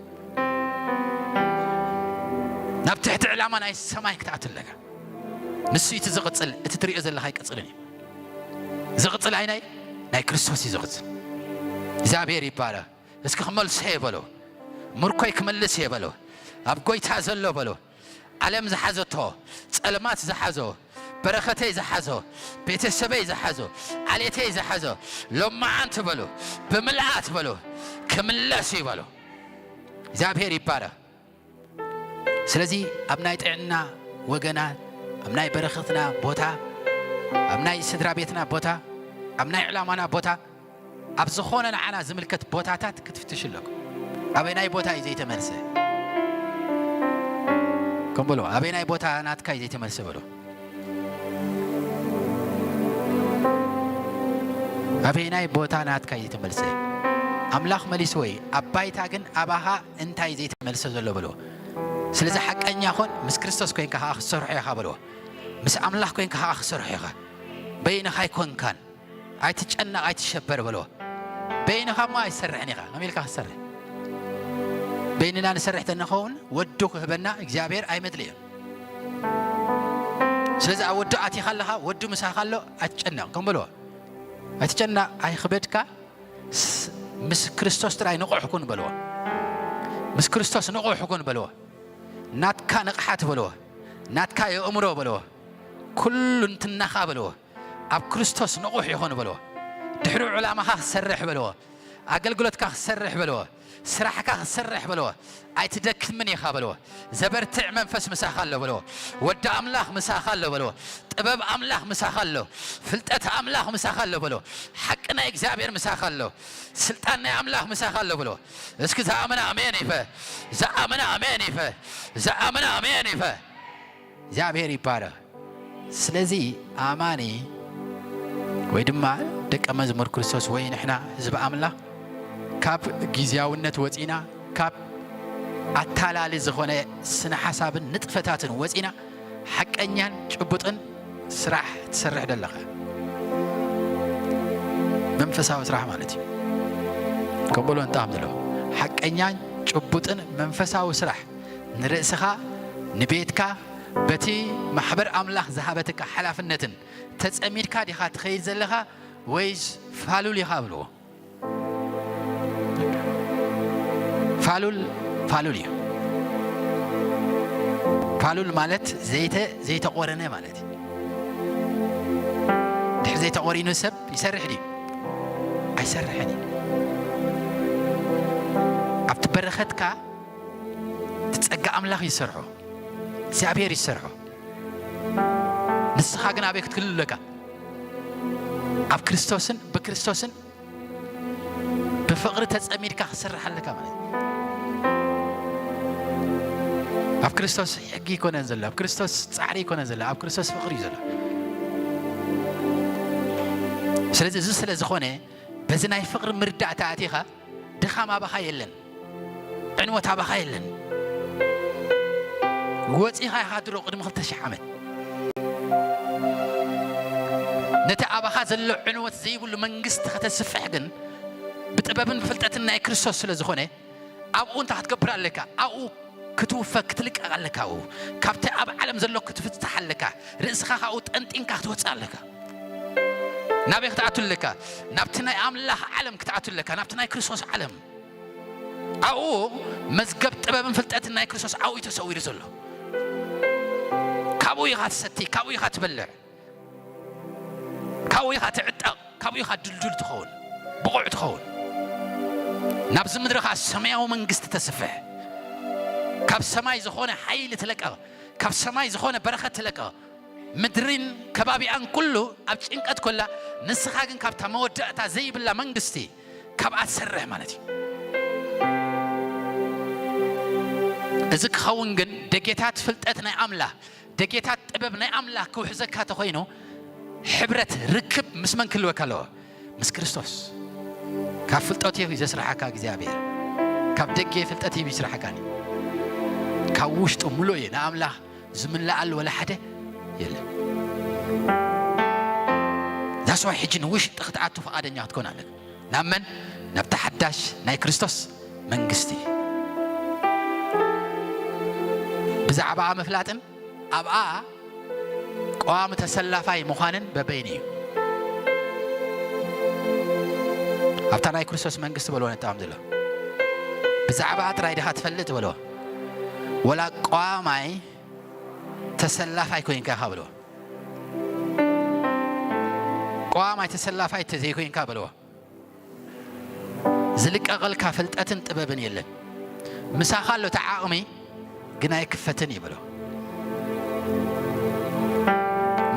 ናብ ትሕቲ ዕላማ ናይ ሰማይ ክትኣቱ ኣለካ። ንሱ እቲ ዝቕጽል፣ እቲ ትሪኦ ዘለኻ ኣይቅጽልን እዩ። ዝቕጽል ኣይናይ ናይ ክርስቶስ እዩ ዝቕጽል። እግዚኣብሔር ይባረኽ። እስኪ ክመልሶ እየ በሎ። ምርኮይ ክመልስ እየ በሎ። ኣብ ጎይታ ዘሎ በሎ። ዓለም ዝሓዘቶ፣ ጸልማት ዝሓዞ፣ በረኸተይ ዝሓዞ፣ ቤተሰበይ ዝሓዞ፣ ዓሌተይ ዝሓዞ፣ ሎማዓንቲ በሎ፣ ብምልኣት በሎ፣ ክምለስ እዩ በሎ። እግዚኣብሔር ይባረኽ። ስለዚ ኣብ ናይ ጥዕና ወገና፣ ኣብ ናይ በረኸትና ቦታ፣ ኣብ ናይ ስድራ ቤትና ቦታ፣ ኣብ ናይ ዕላማና ቦታ፣ ኣብ ዝኾነ ንዓና ዝምልከት ቦታታት ክትፍትሹ ኣለኩም። ኣበናይ ቦታ እዩ ዘይተመልሰ? ከም በሎ፣ ኣበናይ ቦታ ናትካ እዩ ዘይተመልሰ በሎ። ኣበናይ ቦታ ናትካ እዩ ዘይተመልሰ? ኣምላኽ መሊስዎ እዩ። ኣብ ባይታ ግን ኣባኻ እንታይ ዘይተመልሰ ዘሎ በልዎ። ስለዚ ሓቀኛ ኹን፣ ምስ ክርስቶስ ኮይንካ ኸኣ ክትሰርሖ ኢኻ በልዎ። ምስ ኣምላኽ ኮይንካ ኸኣ ክትሰርሖ ኢኻ። በይንኻ ኣይኮንካን። ኣይትጨነቕ፣ ኣይትሸበር በልዎ። በይንኻ እሞ ኣይትሰርሕን ኢኻ። ከመይ ኢልካ ክትሰርሕ? በይንና ንሰርሕ ተንኸውን ወዱ ክህበና እግዚኣብሔር ኣይመድልዮን። ስለዚ ኣብ ወዱ ኣቲኻ ኣለኻ፣ ወዱ ምሳኻ ኣሎ፣ ኣይትጨነቕ ከም በልዎ። ኣይትጨነቕ፣ ኣይኽበድካ፣ ስ-፣ ምስ ክርስቶስ ጥራይ ንቑሕ ኩን በልዎ። ምስ ክርስቶስ ንቑሕ ኩን በልዎ። ናትካ ንቕሓት በልዎ። ናትካ የእምሮ በልዎ። ኩሉ እንትናኻ በልዎ። ኣብ ክርስቶስ ንቑሕ ይኹን በልዎ። ድሕሪኡ ዕላማኻ ክሰርሕ በልዎ። ኣገልግሎትካ ክሰርሕ በልዎ። ስራሕካ ክሰርሕ በልዎ። ኣይትደክምን ኢኻ በልዎ። ዘበርትዕ መንፈስ ምሳኻ ኣሎ በልዎ። ወዲ ኣምላኽ ምሳኻ ኣሎ በልዎ። ጥበብ ኣምላኽ ምሳኻ ኣሎ። ፍልጠት ኣምላኽ ምሳኻ ኣሎ በልዎ። ሓቂ ናይ እግዚኣብሔር ምሳኻ ኣሎ። ስልጣን ናይ ኣምላኽ ምሳኻ ኣሎ በልዎ። እስኪ ዝኣመነ ኣሜን ይፈ-፣ ዝኣመነ ኣሜን ይፈ-፣ ዝኣመነ ኣሜን ይፈ-። እግዚኣብሔር ይባረኽ። ስለዚ ኣማኒ ወይ ድማ ደቀ መዝሙር ክርስቶስ ወይ ንሕና ህዝቢ ኣምላኽ ካብ ግዝያውነት ወጺና፣ ካብ ኣታላሊ ዝኾነ ስነ ሓሳብን ንጥፈታትን ወጺና፣ ሓቀኛን ጭቡጥን ስራሕ ትሰርሕ ደለኻ። መንፈሳዊ ስራሕ ማለት እዩ። ከምበሎ እንጣም ዘሎ ሓቀኛን ጭቡጥን መንፈሳዊ ስራሕ ንርእስኻ፣ ንቤትካ፣ በቲ ማሕበር ኣምላኽ ዝሃበትካ ሓላፍነትን ተጸሚድካ ዲኻ ትኸይድ ዘለኻ ወይስ ፋሉል ኢኻ ብልዎ? ፋሉል፣ ፋሉል እዩ። ፋሉል ማለት ዘይተ-፣ ዘይተቖረነ ማለት እዩ። ድሕሪ ዘይተቖሪኑ ሰብ ይሰርሕ ድዩ? ኣይሰርሕን እዩ። ኣብቲ በረኸትካ እቲ ጸጋ ኣምላኽ ይሰርሖ፣ እግዚኣብሔር ይሰርሖ። ንስኻ ግን ኣበይ ክትክልል ኣለካ? ኣብ ክርስቶስን ብክርስቶስን ብፍቕሪ ተጸሚድካ ክትሰርሕ ኣለካ ማለት እዩ። ኣብ ክርስቶስ ሕጊ ይኮነን ዘሎ፣ ኣብ ክርስቶስ ጻዕሪ ይኮነን ዘሎ፣ ኣብ ክርስቶስ ፍቕሪ እዩ ዘሎ። ስለዚ እዚ ስለ ዝኾነ በዚ ናይ ፍቕሪ ምርዳእ ተኣቲኻ ድኻም ኣባኻ የለን፣ ዕንወት ኣባኻ የለን። ወጺኻ ኢኻ ድሮ ቅድሚ ክልተ ሽሕ ዓመት። ነቲ ኣባኻ ዘሎ ዕንወት ዘይብሉ መንግስቲ ከተስፍሕ ግን ብጥበብን ብፍልጠትን ናይ ክርስቶስ ስለ ዝኾነ ኣብኡ እንታይ ክትገብር ኣለካ? ኣብኡ ክትውፈ ክትልቀቕ ኣለካ። ኣብኡ ካብቲ ኣብ ዓለም ዘሎ ክትፍታሕ ኣለካ። ርእስኻ ካብኡ ጠንጢንካ ክትወጽእ ኣለካ። ናበይ ክትኣቱ ኣለካ? ናብቲ ናይ ኣምላኽ ዓለም ክትኣቱ ኣለካ፣ ናብቲ ናይ ክርስቶስ ዓለም። ኣብኡ መዝገብ ጥበብን ፍልጠትን ናይ ክርስቶስ ኣብኡ እዩ ተሰዊሩ ዘሎ። ካብኡ ኢኻ ትሰቲ፣ ካብኡ ኢኻ ትበልዕ፣ ካብኡ ኢኻ ትዕጠቕ፣ ካብኡ ኢኻ ድልዱል ትኸውን፣ ብቑዕ ትኸውን። ናብዚ ምድሪ ኸኣ ሰማያዊ መንግስቲ ተስፍሕ። ካብ ሰማይ ዝኾነ ሓይሊ ትለቀቕ፣ ካብ ሰማይ ዝኾነ በረኸት ትለቀቕ። ምድሪን ከባቢኣን ኩሉ ኣብ ጭንቀት ኮላ፣ ንስኻ ግን ካብታ መወዳእታ ዘይብላ መንግስቲ ካብኣ ትሰርሕ ማለት እዩ። እዚ ክኸውን ግን ደጌታት ፍልጠት ናይ ኣምላኽ፣ ደጌታት ጥበብ ናይ ኣምላኽ ክውሕዘካ ተኾይኑ፣ ሕብረት ርክብ ምስ መን ክህልወካ ኣለዎ? ምስ ክርስቶስ። ካብ ፍልጠት እዩ ዘስርሓካ እግዚኣብሔር። ካብ ደጌ ፍልጠት እዩ ይስርሓካኒ። ካብ ውሽጡ ሙሉእ እዩ። ንኣምላኽ ዝምልኣሉ ወላ ሓደ የለን። ዛስዋይ ሕጂ ንውሽጢ ክትኣቱ ፍቓደኛ ክትኮን ኣለካ። ናብ መን? ናብታ ሓዳሽ ናይ ክርስቶስ መንግስቲ። ብዛዕባኣ ምፍላጥን ኣብኣ ቀዋሚ ተሰላፋይ ምዃንን በበይኑ እዩ። ኣብታ ናይ ክርስቶስ መንግስቲ በልዎ ነጣም ዘሎ። ብዛዕባኣ ጥራይ ዲኻ ትፈልጥ በልዎ። ወላ ቀዋማይ ተሰላፋይ ኮይንካ ኢኻ በልዎ። ቀዋማይ ተሰላፋይ ተዘይኮይንካ በልዎ። ዝልቀቐልካ ፍልጠትን ጥበብን የለን። ምሳኻ ኣሎ እቲ ዓቕሚ ግን ኣይክፈትን እዩ በሎ።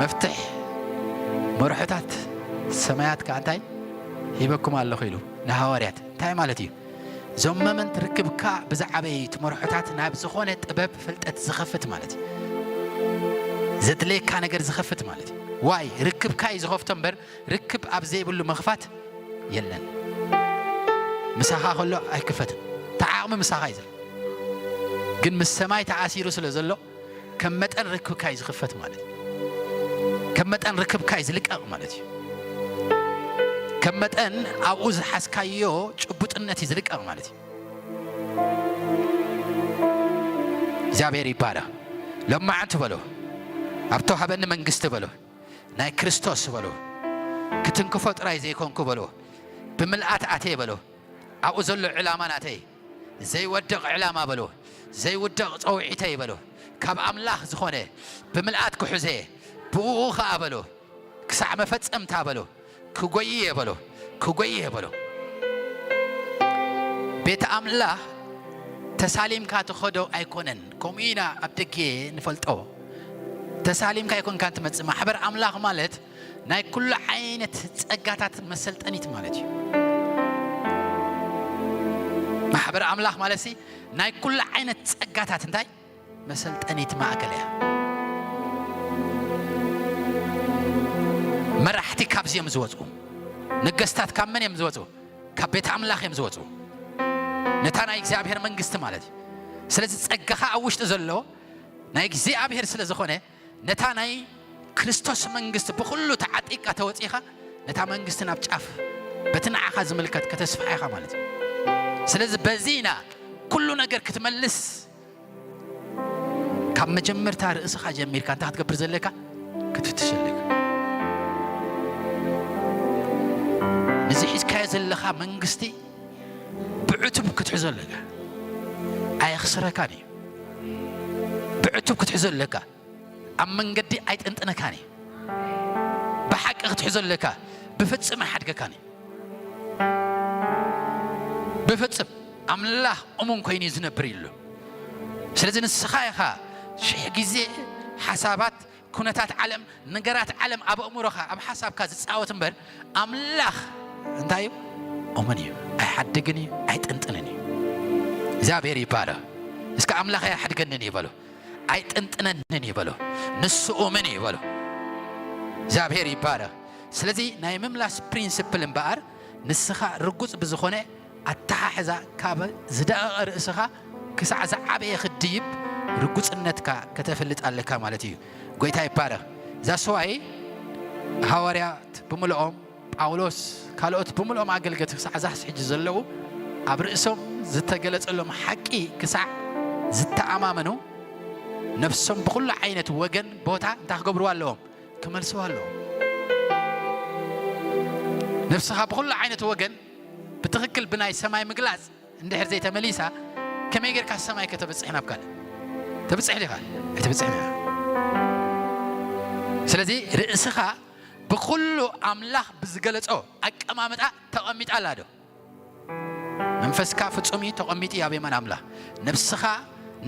መፍትሕ መርሖታት ሰማያት ከኣ እንታይ ሂበኩም ኣለኹ ኢሉ ንሃዋርያት። እንታይ ማለት እዩ? እዞም መመንት ርክብካ ብዝዓበየ እዩ። እቲ መርሖታት ናብ ዝኾነ ጥበብ ፍልጠት ዝኸፍት ማለት እዩ። ዘድለየካ ነገር ዝኸፍት ማለት እዩ። ዋይ ርክብካ እዩ ዝኸፍቶ እምበር ርክብ ኣብ ዘይብሉ ምኽፋት የለን። ምሳኻ ከሎ ኣይክፈትን። እቲ ዓቕሚ ምሳኻ እዩ ዘሎ። ግን ምስ ሰማይ ተኣሲሩ ስለ ዘሎ፣ ከም መጠን ርክብካ እዩ ዝኽፈት ማለት እዩ። ከም መጠን ርክብካ እዩ ዝልቀቕ ማለት እዩ። ከም መጠን ኣብኡ ዝሓዝካዮ ጭቡጥነት እዩ ዝልቀቕ ማለት እዩ። እግዚኣብሔር ይባረኽ። ሎማዓንቲ በሎ፣ ኣብቶ ሃበኒ መንግስቲ በሎ፣ ናይ ክርስቶስ በሎ፣ ክትንክፎ ጥራይ ዘይኮንኩ በሎ፣ ብምልኣት ኣትየ በሎ፣ ኣብኡ ዘሎ ዕላማ ናተይ ዘይወድቕ ዕላማ በሎ፣ ዘይውድቕ ጸውዒተይ በሎ፣ ካብ ኣምላኽ ዝኾነ ብምልኣት ክሕዘ፣ ብኡ ኸኣ በሎ፣ ክሳዕ መፈጸምታ በሎ፣ ክጎይየ በሎ፣ ክጎይየ በሎ። ቤት ኣምላኽ ተሳሊምካ ትኸዶ ኣይኮነን። ከምኡ ኢና ኣብ ደገ ንፈልጦ። ተሳሊምካ ኣይኮንካን ትመጽእ። ማሕበር ኣምላኽ ማለት ናይ ኩሉ ዓይነት ጸጋታት መሰልጠኒት ማለት እዩ። ማሕበር ኣምላኽ ማለት ሲ ናይ ኩሉ ዓይነት ጸጋታት እንታይ መሰልጠኒት ማእከል እያ። መራሕቲ ካብዚ እዮም ዝወፁ። ነገስታት ካብ መን እዮም ዝወፁ? ካብ ቤት ኣምላኽ እዮም ዝወፁ። ነታ ናይ እግዚኣብሔር መንግስቲ ማለት እዩ። ስለዚ ጸጋኻ ኣብ ውሽጢ ዘሎ ናይ እግዚኣብሔር ስለ ዝኾነ፣ ነታ ናይ ክርስቶስ መንግስቲ ብኹሉ ተዓጢቕካ ተወጺኻ፣ ነታ መንግስቲ ናብ ጫፍ በቲ ንዓኻ ዝምልከት ከተስፍሓ ኢኻ ማለት እዩ። ስለዚ በዚ ኢና ኩሉ ነገር ክትመልስ፣ ካብ መጀመርታ ርእስኻ ጀሚርካ እንታይ ክትገብር ዘለካ? ክትፍትሽ ኣለካ። ነዚ ሒዝካዮ ዘለኻ መንግስቲ ብዕቱብ ክትሕዞ ኣለካ። ኣየኽስረካን እዩ። ብዕቱብ ክትሕዞ ኣለካ። ኣብ መንገዲ ኣይጥንጥነካን እዩ። ብሓቂ ክትሕዞ ኣለካ። ብፍጽም ኣይሓድገካን እዩ። ብፍጽም ኣምላኽ እሙን ኮይኑ እዩ ዝነብር ኢሉ። ስለዚ ንስኻ ኢኻ ሽሕ ግዜ ሓሳባት፣ ኩነታት ዓለም፣ ነገራት ዓለም ኣብ ኣእምሮኻ፣ ኣብ ሓሳብካ ዝጻወት እምበር፣ ኣምላኽ እንታይ እዩ? እሙን እዩ። ኣይሓድግን እዩ፣ ኣይጥንጥንን እዩ። እግዚኣብሔር ይባረኽ። እስከ ኣምላኽ ኣይሓድገንን እዩ በሎ። ኣይጥንጥነንን እዩ በሎ። ንሱ እሙን እዩ በሎ። እግዚኣብሔር ይባረኽ። ስለዚ ናይ ምምላስ ፕሪንስፕል እምበኣር ንስኻ ርጉጽ ብዝኾነ ኣተሓሕዛ ካብ ዝደቐቐ ርእስኻ ክሳዕ ዝዓበየ ክድይብ ርጉጽነትካ ከተፍልጥ ኣለካ ማለት እዩ። ጎይታ ይባረኽ። እዛ ሰዋይ ሃዋርያት ብምልኦም ጳውሎስ ካልኦት ብምልኦም ኣገልገልቲ ክሳዕ ዛሕስ ሕጂ ዘለዉ ኣብ ርእሶም ዝተገለጸሎም ሓቂ ክሳዕ ዝተኣማመኑ ነፍሶም ብኹሉ ዓይነት ወገን ቦታ እንታይ ክገብርዋ ኣለዎም? ክመልስዋ ኣለዎም። ነፍስኻ ብኹሉ ዓይነት ወገን ብትኽክል ብናይ ሰማይ ምግላጽ እንድሕር ዘይተመሊሳ ከመይ ጌርካ ሰማይ ከተብጽሕ ናብ ካልእ? ተብጽሕ ዲኻ? ኣይተብጽሕን ኢኻ። ስለዚ ርእስኻ ብኹሉ ኣምላኽ ብዝገለጾ ኣቀማምጣ ተቐሚጣ ኣላ ዶ? መንፈስካ ፍጹም እዩ፣ ተቐሚጡ እዩ ኣብ የማን ኣምላኽ። ነብስኻ፣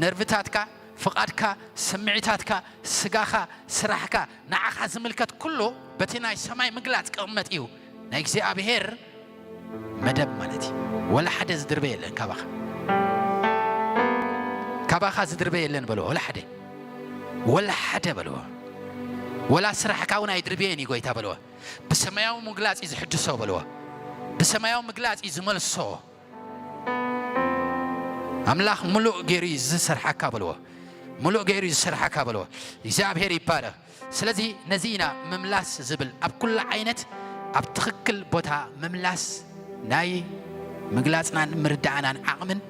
ነርቭታትካ፣ ፍቓድካ፣ ስምዒታትካ፣ ስጋኻ፣ ስራሕካ፣ ንዓኻ ዝምልከት ኩሉ በቲ ናይ ሰማይ ምግላጽ ክቕመጥ እዩ። ናይ እግዚኣብሔር መደብ ማለት እዩ። ወላ ሓደ ዝድርበ የለን ካባኻ። ካባኻ ዝድርበ የለን በልዎ፣ ወላ ሓደ። ወላ ሓደ በልዎ። ወላ ስራሕካ እውን ኣይድርብየን እዩ ጎይታ በልዎ። ብሰማያዊ ምግላጽ እዩ ዝሕድሶ በልዎ። ብሰማያዊ ምግላጽ እዩ ዝመልሶ። ኣምላኽ ምሉእ ገይሩ እዩ ዝሰርሓካ በልዎ። ምሉእ ገይሩ እዩ ዝሰርሓካ በልዎ። እግዚኣብሔር ይባረኽ። ስለዚ ነዚ ኢና ምምላስ ዝብል፣ ኣብ ኩሉ ዓይነት ኣብ ትኽክል ቦታ ምምላስ ናይ ምግላጽናን ምርዳእናን ዓቕምን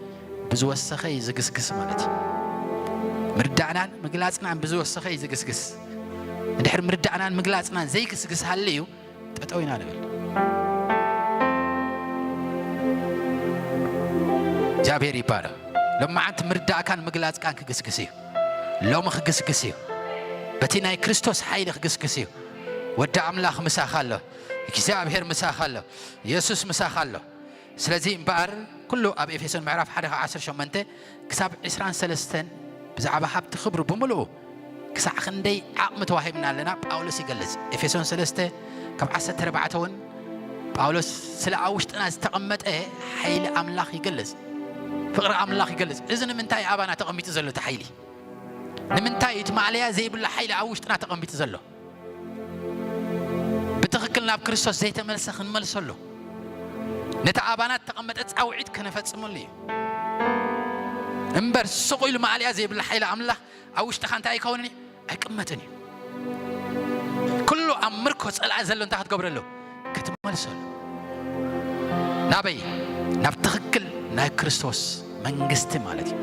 ብዝወሰኸ እዩ ዝግስግስ ማለት እዩ። ምርዳእናን ምግላጽናን ብዝወሰኸ እዩ ዝግስግስ። እንድሕር ምርዳእናን ምግላጽናን ዘይግስግስ ሃልዩ ጠጠው ኢና ንብል። እግዚኣብሔር ይባረኽ። ሎማዓንቲ ምርዳእካን ምግላጽካን ክግስግስ እዩ። ሎሚ ክግስግስ እዩ። በቲ ናይ ክርስቶስ ሓይሊ ክግስግስ እዩ። ወዲ ኣምላኽ ምሳኻ ኣሎ። እግዚኣብሔር ምሳኻ ኣሎ። የሱስ ምሳኻ ኣሎ። ስለዚ እምበኣር ኩሉ ኣብ ኤፌሶን ምዕራፍ ሓደ ካብ ዓሰርተ ሸሞንተ ክሳብ ዕስራን ሰለስተን ብዛዕባ ሃብቲ ክብሩ ብምልኡ ክሳዕ ክንደይ ዓቕሚ ተዋሂብና ኣለና ጳውሎስ ይገልጽ። ኤፌሶን ሰለስተ ካብ ዓሰርተ ኣርባዕተ እውን ጳውሎስ ስለ ኣብ ውሽጥና ዝተቐመጠ ሓይሊ ኣምላኽ ይገልጽ፣ ፍቕሪ ኣምላኽ ይገልጽ። እዚ ንምንታይ ኣባና ተቐሚጡ ዘሎ እቲ ሓይሊ? ንምንታይ እቲ ማእለያ ዘይብሉ ሓይሊ ኣብ ውሽጥና ተቐሚጡ ዘሎ? ብትኽክል ናብ ክርስቶስ ዘይተመልሰ ክንመልሰሉ፣ ነቲ ኣባና እተቐመጠ ጻውዒት ከነፈጽመሉ እዩ። እምበር ስቕ ኢሉ ማእለያ ዘይብላ ሓይሊ ኣምላኽ ኣብ ውሽጥኻ እንታይ ኣይከውንን እዩ? ኣይቅመጥን እዩ። ኩሉ ኣብ ምርኮ ጸላኢ ዘሎ እንታይ ክትገብረሉ? ክትመልሰሉ። ናበይ? ናብ ትኽክል ናይ ክርስቶስ መንግስቲ ማለት እዩ።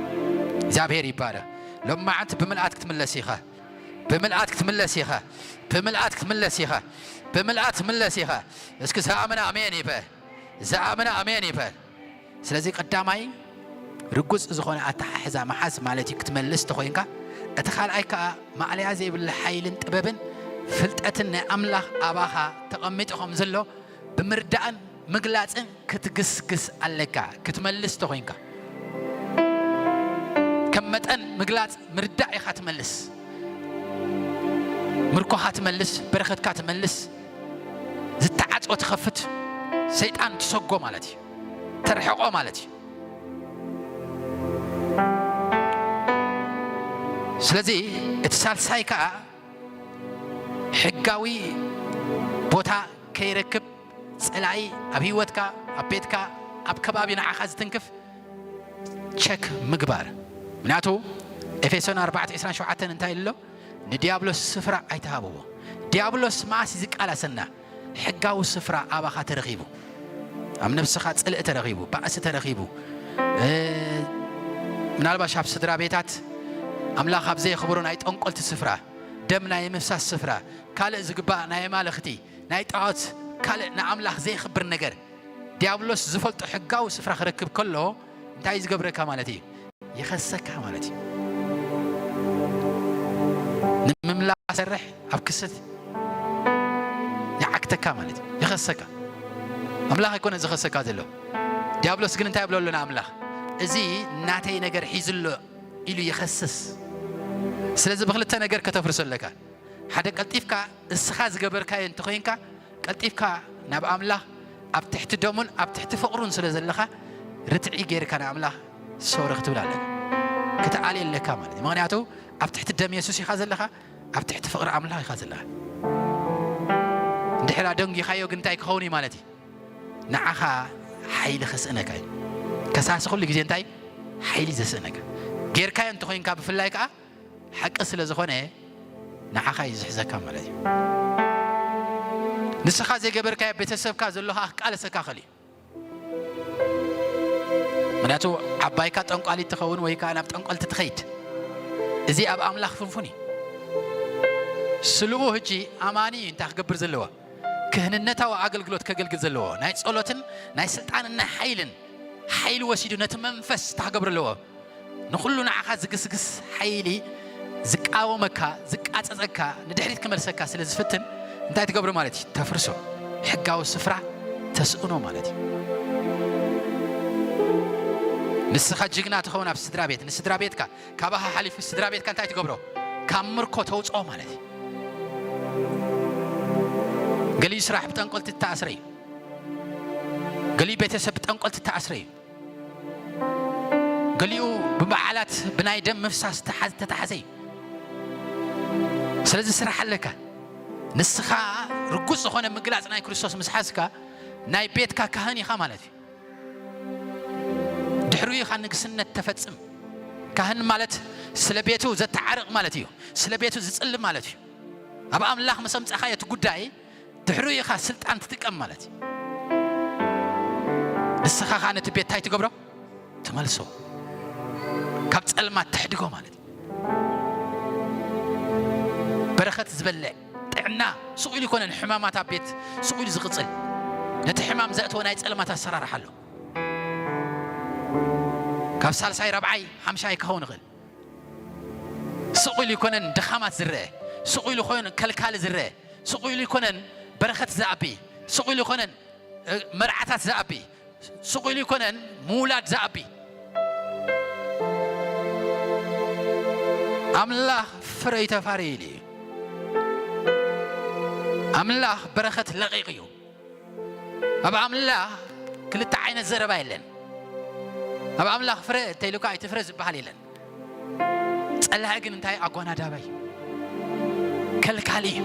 እግዚኣብሔር ይባረኽ። ሎማዓንቲ ብምልኣት ክትምለስ ኢኻ። ብምልኣት ክትምለስ ኢኻ። ብምልኣት ክትምለስ ኢኻ። ብምልኣት ክትምለስ ኢኻ። እስኪ ዝኣመነ ኣሜን ይበል። ዝኣመነ ኣሜን ይበል። ስለዚ ቀዳማይ ርጉጽ ዝኾነ ኣተሓሕዛ ምሓዝ ማለት እዩ ክትመልስ ተኾይንካ። እቲ ካልኣይ ከኣ ማእለያ ዘይብሉ ሓይልን ጥበብን ፍልጠትን ናይ ኣምላኽ ኣባኻ ተቐሚጡ ከም ዘሎ ብምርዳእን ምግላጽን ክትግስግስ ኣለካ። ክትመልስ ተኾይንካ ከም መጠን ምግላጽ ምርዳእ ኢኻ ትመልስ። ምርኮኻ ትመልስ፣ በረኸትካ ትመልስ፣ ዝተዓጽወ ትኸፍት፣ ሰይጣን ትሰጎ ማለት እዩ። ተርሕቆ ማለት እዩ። ስለዚ እቲ ሳልሳይ ከኣ ሕጋዊ ቦታ ከይረክብ ጸላኢ ኣብ ህይወትካ፣ ኣብ ቤትካ፣ ኣብ ከባቢ ንዓኻ ዝትንክፍ ቸክ ምግባር። ምክንያቱ ኤፌሶን ኣርባዕተ ዕስራን ሸውዓተን እንታይ ኢሉ ኣሎ? ንዲያብሎስ ስፍራ ኣይትሃብዎ። ዲያብሎስ መዓስ እዩ ዝቃላሰና? ሕጋዊ ስፍራ ኣባኻ ተረኺቡ፣ ኣብ ነብስኻ ጽልኢ ተረኺቡ፣ ባእሲ ተረኺቡ፣ እ፣ ምናልባሽ ኣብ ስድራ ቤታት ኣምላኽ ኣብ ዘየኽብሮ ናይ ጠንቆልቲ ስፍራ፣ ደም ናይ ምፍሳስ ስፍራ፣ ካልእ ዝግባእ ናይ ኣማልኽቲ፣ ናይ ጣዖት፣ ካልእ ንኣምላኽ ዘየኽብር ነገር ዲያብሎስ ዝፈልጦ ሕጋዊ ስፍራ ክረክብ ከሎ እንታይ እዩ ዝገብረካ ማለት እዩ? ይኸሰካ ማለት እዩ። ንምምላስ ሰርሕ ኣብ ክስት ይዓክተካ ማለት እዩ። ይኸሰካ። ኣምላኽ ኣይኮነ ዝኸሰካ ዘሎ። ዲያብሎስ ግን እንታይ ይብሎ ኣሎ ንኣምላኽ? እዚ ናተይ ነገር ሒዙ ኣሎ ኢሉ ይኸስስ። ስለዚ ብኽልተ ነገር ከተፍርሶ ኣለካ። ሓደ ቀልጢፍካ እስኻ ዝገበርካዮ እንተኾይንካ ቀልጢፍካ ናብ ኣምላኽ ኣብ ትሕቲ ደሙን ኣብ ትሕቲ ፍቕሩን ስለ ዘለኻ ርትዒ ጌርካ ንኣምላኽ ሶሪ ክትብል ኣለካ። ክትኣሊ ኣለካ ማለት እዩ። ምኽንያቱ ኣብ ትሕቲ ደም የሱስ ኢኻ ዘለኻ፣ ኣብ ትሕቲ ፍቕሪ ኣምላኽ ኢኻ ዘለኻ። እንድሕር ኣደንጊኻዮ ግን እንታይ ክኸውን እዩ ማለት እዩ? ንዓኻ ሓይሊ ከስእነካ እዩ። ከሳሲ ኩሉ ግዜ እንታይ ሓይሊ ዘስእነካ ጌርካዮ እንተኾይንካ ብፍላይ ከዓ ሓቂ ስለ ዝኾነ ንዓኻ እዩ ዝሕዘካ ማለት እዩ። ንስኻ ዘይገበርካዮ ቤተሰብካ ዘሎ ከዓ ክቃለሰካ ኸእል እዩ። ምክንያቱ ዓባይካ ጠንቋሊት ትኸውን ወይ ከዓ ናብ ጠንቋልቲ ትኸይድ። እዚ ኣብ ኣምላኽ ፍንፉን እዩ። ስልኡ ሕጂ ኣማኒ እዩ እንታይ ክገብር ዘለዎ? ክህንነታዊ ኣገልግሎት ከገልግል ዘለዎ ናይ ጸሎትን ናይ ስልጣንን ናይ ሓይልን ሓይሊ ወሲዱ ነቲ መንፈስ እንታይ ክገብር ኣለዎ? ንኹሉ ንዓኻ ዝግስግስ ሓይሊ ዝቃወመካ፣ ዝቃጸጸካ፣ ንድሕሪት ክመልሰካ ስለ ዝፍትን እንታይ ትገብሮ ማለት እዩ? ተፍርሶ። ሕጋዊ ስፍራ ተስእኖ ማለት እዩ። ንስኻ ጅግና ትኸውን ኣብ ስድራ ቤት፣ ንስድራ ቤትካ፣ ካባኻ ሓሊፉ ስድራ ቤትካ እንታይ ትገብሮ? ካብ ምርኮ ተውጽኦ ማለት እዩ። ገሊኡ ስራሕ ብጠንቆልቲ ተኣስረ እዩ። ገሊኡ ቤተሰብ ብጠንቆልቲ ተኣስረ እዩ። ገሊኡ ብበዓላት ብናይ ደም ምፍሳስ ተሓዝ-፣ ተታሕዘ እዩ። ስለዚ ስራሕ ኣለካ። ንስኻ ርጉጽ ዝኾነ ምግላጽ ናይ ክርስቶስ ምስ ሓዝካ ናይ ቤትካ ካህን ኢኻ ማለት እዩ። ድሕሪኡ ኢኻ ንግስነት ተፈጽም። ካህን ማለት ስለ ቤቱ ዘተዓርቕ ማለት እዩ። ስለ ቤቱ ዝጽሊ ማለት እዩ። ኣብ ኣምላኽ ምስ ኣምጻኻዮ እቲ ጉዳይ ድሕሪኡ ኢኻ ስልጣን ትጥቀም ማለት እዩ። ንስኻ ኸኣ ነቲ ቤት እንታይ ትገብሮ? ትመልሶ። ካብ ጸልማት ተሕድጎ ማለት እዩ። በረኸት ዝበልዕ ጥዕና ስቕ ኢሉ ይኮነን፣ ሕማማት ኣብ ቤት ስቕ ኢሉ ዝቕጽል። ነቲ ሕማም ዘእተወ ናይ ጸልማት ኣሰራርሓ ኣሎ። ካብ ሳልሳይ ራብዓይ ሓምሻይ ክኸውን ይኽእል። ስቕ ኢሉ ይኮነን ድኻማት ዝረአ፣ ስቕ ኢሉ ይኮነን ከልካሊ ዝረአ፣ ስቕ ኢሉ ይኮነን በረኸት ዝኣቢ፣ ስቕ ኢሉ ይኮነን፣ እ፣ መርዓታት ዝኣቢ፣ ስቕ ኢሉ ይኮነን ምውላድ ዝኣቢ። ኣምላኽ ፍረ እዩ ተፋሪ ኢሉ እዩ። ኣምላኽ በረኸት ለቒቑ እዩ። ኣብ ኣምላኽ ክልተ ዓይነት ዘረባ የለን። ኣብ ኣምላኽ ፍረ እንተኢሉካ ኣይትፍረ ዝበሃል የለን። ጸላኢ ግን እንታይ? ኣጓናዳባይ፣ ከልካሊ እዩ፣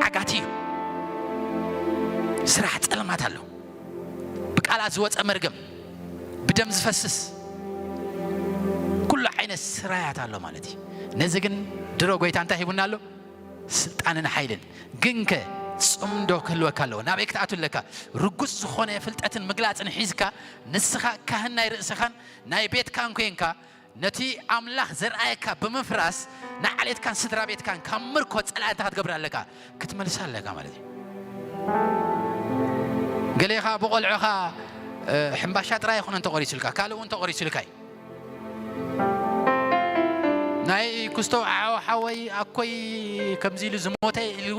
ዓጋቲ እዩ። ስራሕ ጸልማት ኣሎ። ብቃ ቃላት ዝወፀ መርገም፣ ብደም ዝፈስስ ኩሉ ዓይነት ስራያት ኣሎ ማለት እዩ። ነዚ ግን ድሮ ጎይታ እንታይ ሂቡና ኣሎ? ስልጣንን ሓይልን። ግንከ ጽምዶ ክህልወካ ኣለዎ። ናበይ ክትኣቱ ኣለካ? ርጉጽ ዝኾነ ፍልጠትን ምግላጽን ሒዝካ፣ ንስኻ ካህን ናይ ርእስኻን ናይ ቤትካን ኮንካ፣ ነቲ ኣምላኽ ዘርኣየካ ብምፍራስ፣ ንዓሌትካን ስድራ ቤትካን ካብ ምርኮ ጸላኢ እንታይ ክትገብር ኣለካ? ክትመልሳ ኣለካ ማለት እዩ። ገሌኻ ብቆልዑኻ፣ እ፣ ሕምባሻ ጥራይ ኣይኮነን ተቖሪሱልካ፣ ካልእ እውን ተቖሪሱልካ እዩ። ናይ ኩስቶ ሓወይ ኣኮይ ከምዚ ኢሉ ዝሞተ ኢሉ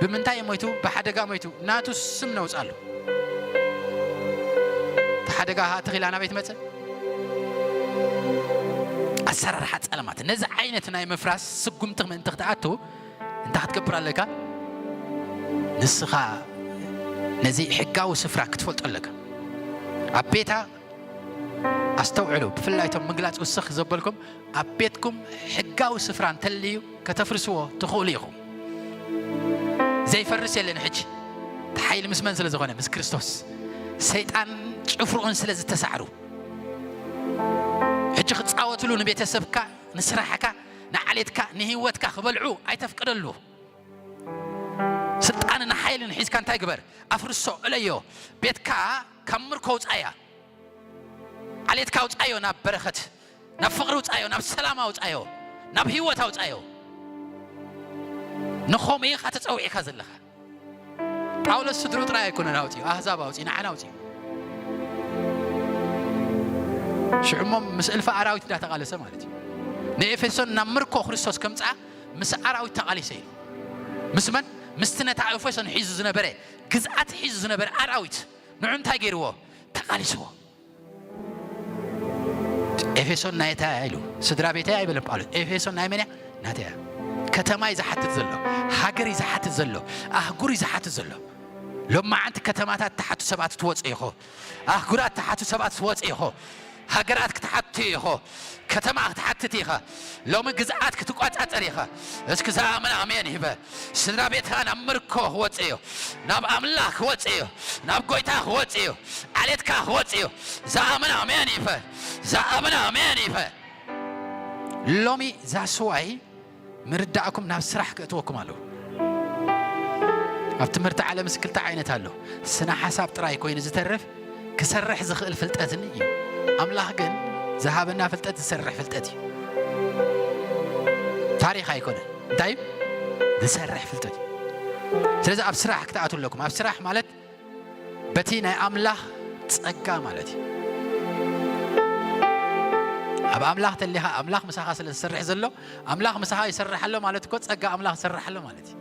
ብምንታይ እዩ ሞይቱ? ብሓደጋ ሞይቱ። ናቱ ስም ነውፃሉ። እቲ ሓደጋ ተኺላ ናበይ ትመፅእ? ኣሰራርሓ ጸለማት። ነዚ ዓይነት ናይ ምፍራስ ስጉምቲ ምእንቲ ክትኣቱ እንታይ ክትገብር ኣለካ? ንስኻ ነዚ ሕጋዊ ስፍራ ክትፈልጦ ኣለካ። ኣብ ቤታ ኣስተውዕሉ፣ ብፍላይ እቶም ምግላጽ ውስኽ ዘበልኩም፣ ኣብ ቤትኩም ሕጋዊ ስፍራ እንተልዩ ከተፍርስዎ ትኽእሉ ኢኹም። ዘይፈርስ የለን። ሕጂ እቲ ሓይሊ ምስ መን ስለ ዝኾነ? ምስ ክርስቶስ። ሰይጣን ጭፍርኡን ስለ ዝተሳዕሩ፣ ሕጂ ክጻወትሉ ንቤተሰብካ፣ ንስራሕካ፣ ንዓሌትካ፣ ንህይወትካ ክበልዑ ኣይተፍቅደሉ። ስልጣንን ሓይልን ሒዝካ እንታይ ግበር? ኣፍርሶ፣ እለዮ። ቤትካ ካብ ምርኮ ውጻያ። ዓሌትካ ውጻዮ ናብ በረኸት፣ ናብ ፍቕሪ ውጻዮ፣ ናብ ሰላም ኣውጻዮ፣ ናብ ህይወት ኣውጻዮ። ንኸምኡ ኢኻ ተጸዊዕካ ዘለኻ። ጳውሎስ ስድሩ ጥራይ ኣይኮነን ኣውጺኡ፣ ኣህዛብ ኣውጺኡ፣ ንዓና ኣውጺኡ። ሽዑ እሞ ምስ እልፊ ኣራዊት እንዳተቓለሰ ማለት እዩ። ንኤፌሶን ናብ ምርኮ ክርስቶስ ከምጽኣ ምስ ኣራዊት ተቓሊሰ ኢሉ። ምስ መን? ምስቲ ነታ ኤፌሶን ሒዙ ዝነበረ፣ ግዝኣት ሒዙ ዝነበረ ኣራዊት። ንዑ እንታይ ገይርዎ? ተቓሊስዎ። ኤፌሶን ናይታ እያ ኢሉ፣ ስድራ ቤተይ ኣይበለን ጳውሎስ። ኤፌሶን ናይ መን እያ? ናተይ እያ። ከተማ እዩ ዝሓትት ዘሎ፣ ሃገር እዩ ዝሓትት ዘሎ፣ ኣህጉር እዩ ዝሓትት ዘሎ። ሎማዓንቲ ከተማታት ትሓቱ ሰባት ትወጽእ ኢኹ፣ ኣህጉራት ትሓቱ ሰባት ትወጽእ ኢኹ፣ ሃገራት ክትሓቱ ኢኹ፣ ከተማ ክትሓትት ኢኻ። ሎሚ ግዝኣት ክትቋጻጸር ኢኻ። እስኪ ዝኣምን ኣሜን ይበል። ስድራ ቤትካ ናብ ምርኮ ክወጽእ እዩ፣ ናብ ኣምላኽ ክወጽእ እዩ፣ ናብ ጎይታ ክወጽእ እዩ፣ ዓሌትካ ክወጽእ እዩ። ዝኣምን ኣሜን ይበል። ዝኣምን ኣሜን ይበል። ሎሚ ዛስዋይ ምርዳእኩም ናብ ስራሕ ክእትወኩም ኣለዎ። ኣብ ትምህርቲ ዓለምስ ክልተ ዓይነት ኣሎ። ስነ ሓሳብ ጥራይ ኮይኑ ዝተርፍ፣ ክሰርሕ ዝኽእል ፍልጠትን እዩ። ኣምላኽ ግን ዝሃበና ፍልጠት ዝሰርሕ ፍልጠት እዩ። ታሪኽ ኣይኮነን። እንታይ እዩ? ዝሰርሕ ፍልጠት እዩ። ስለዚ ኣብ ስራሕ ክትኣትዉ ኣለኩም። ኣብ ስራሕ ማለት በቲ ናይ ኣምላኽ ጸጋ ማለት እዩ። ኣብ ኣምላኽ ተሊኻ፣ ኣምላኽ ምሳኻ ስለ ዝሰርሕ ዘሎ፣ ኣምላኽ ምሳኻ ይሰርሕ ኣሎ ማለት እኮ ጸጋ ኣምላኽ ይሰርሕ ኣሎ ማለት እዩ።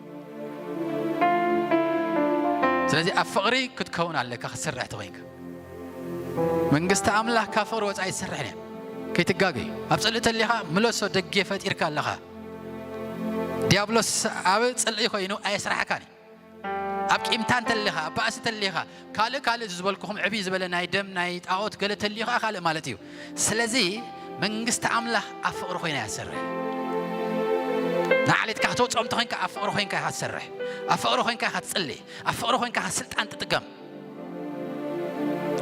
ስለዚ ኣብ ፍቕሪ ክትከውን ኣለካ፣ ክትሰርሕ ተኾይንካ። መንግስቲ ኣምላኽ ካብ ፍቕሪ ወጻኢ ትሰርሕ እያ። ከይትጋገዩ። ኣብ ጽልኢ ተሊኻ፣ ምለሶ፣ ደጌ ፈጢርካ ኣለኻ። ዲያብሎስ ኣብ ጽልኢ ኮይኑ ኣየስራሕካን እዩ። ኣብ ቂምታ እንተሊኻ፣ ኣብ ባእሲ እንተሊኻ፣ ካልእ ካልእ ዝበልኩኹም ዕብይ ዝበለ ናይ ደም ናይ ጣዖት ገለ ተሊዩ ኸዓ ካልእ ማለት እዩ። ስለዚ መንግስቲ ኣምላኽ ኣብ ፍቕሪ ኮይና እያ ትሰርሕ። ንዓሌትካ ክተውፅኦም እንተኾይንካ ኣብ ፍቕሪ ኮይንካ ኢኻ ትሰርሕ። ኣብ ፍቕሪ ኮይንካ ኢኻ ትጽሊ። ኣብ ፍቕሪ ኮይንካ ኢኻ ስልጣን ትጥቀም።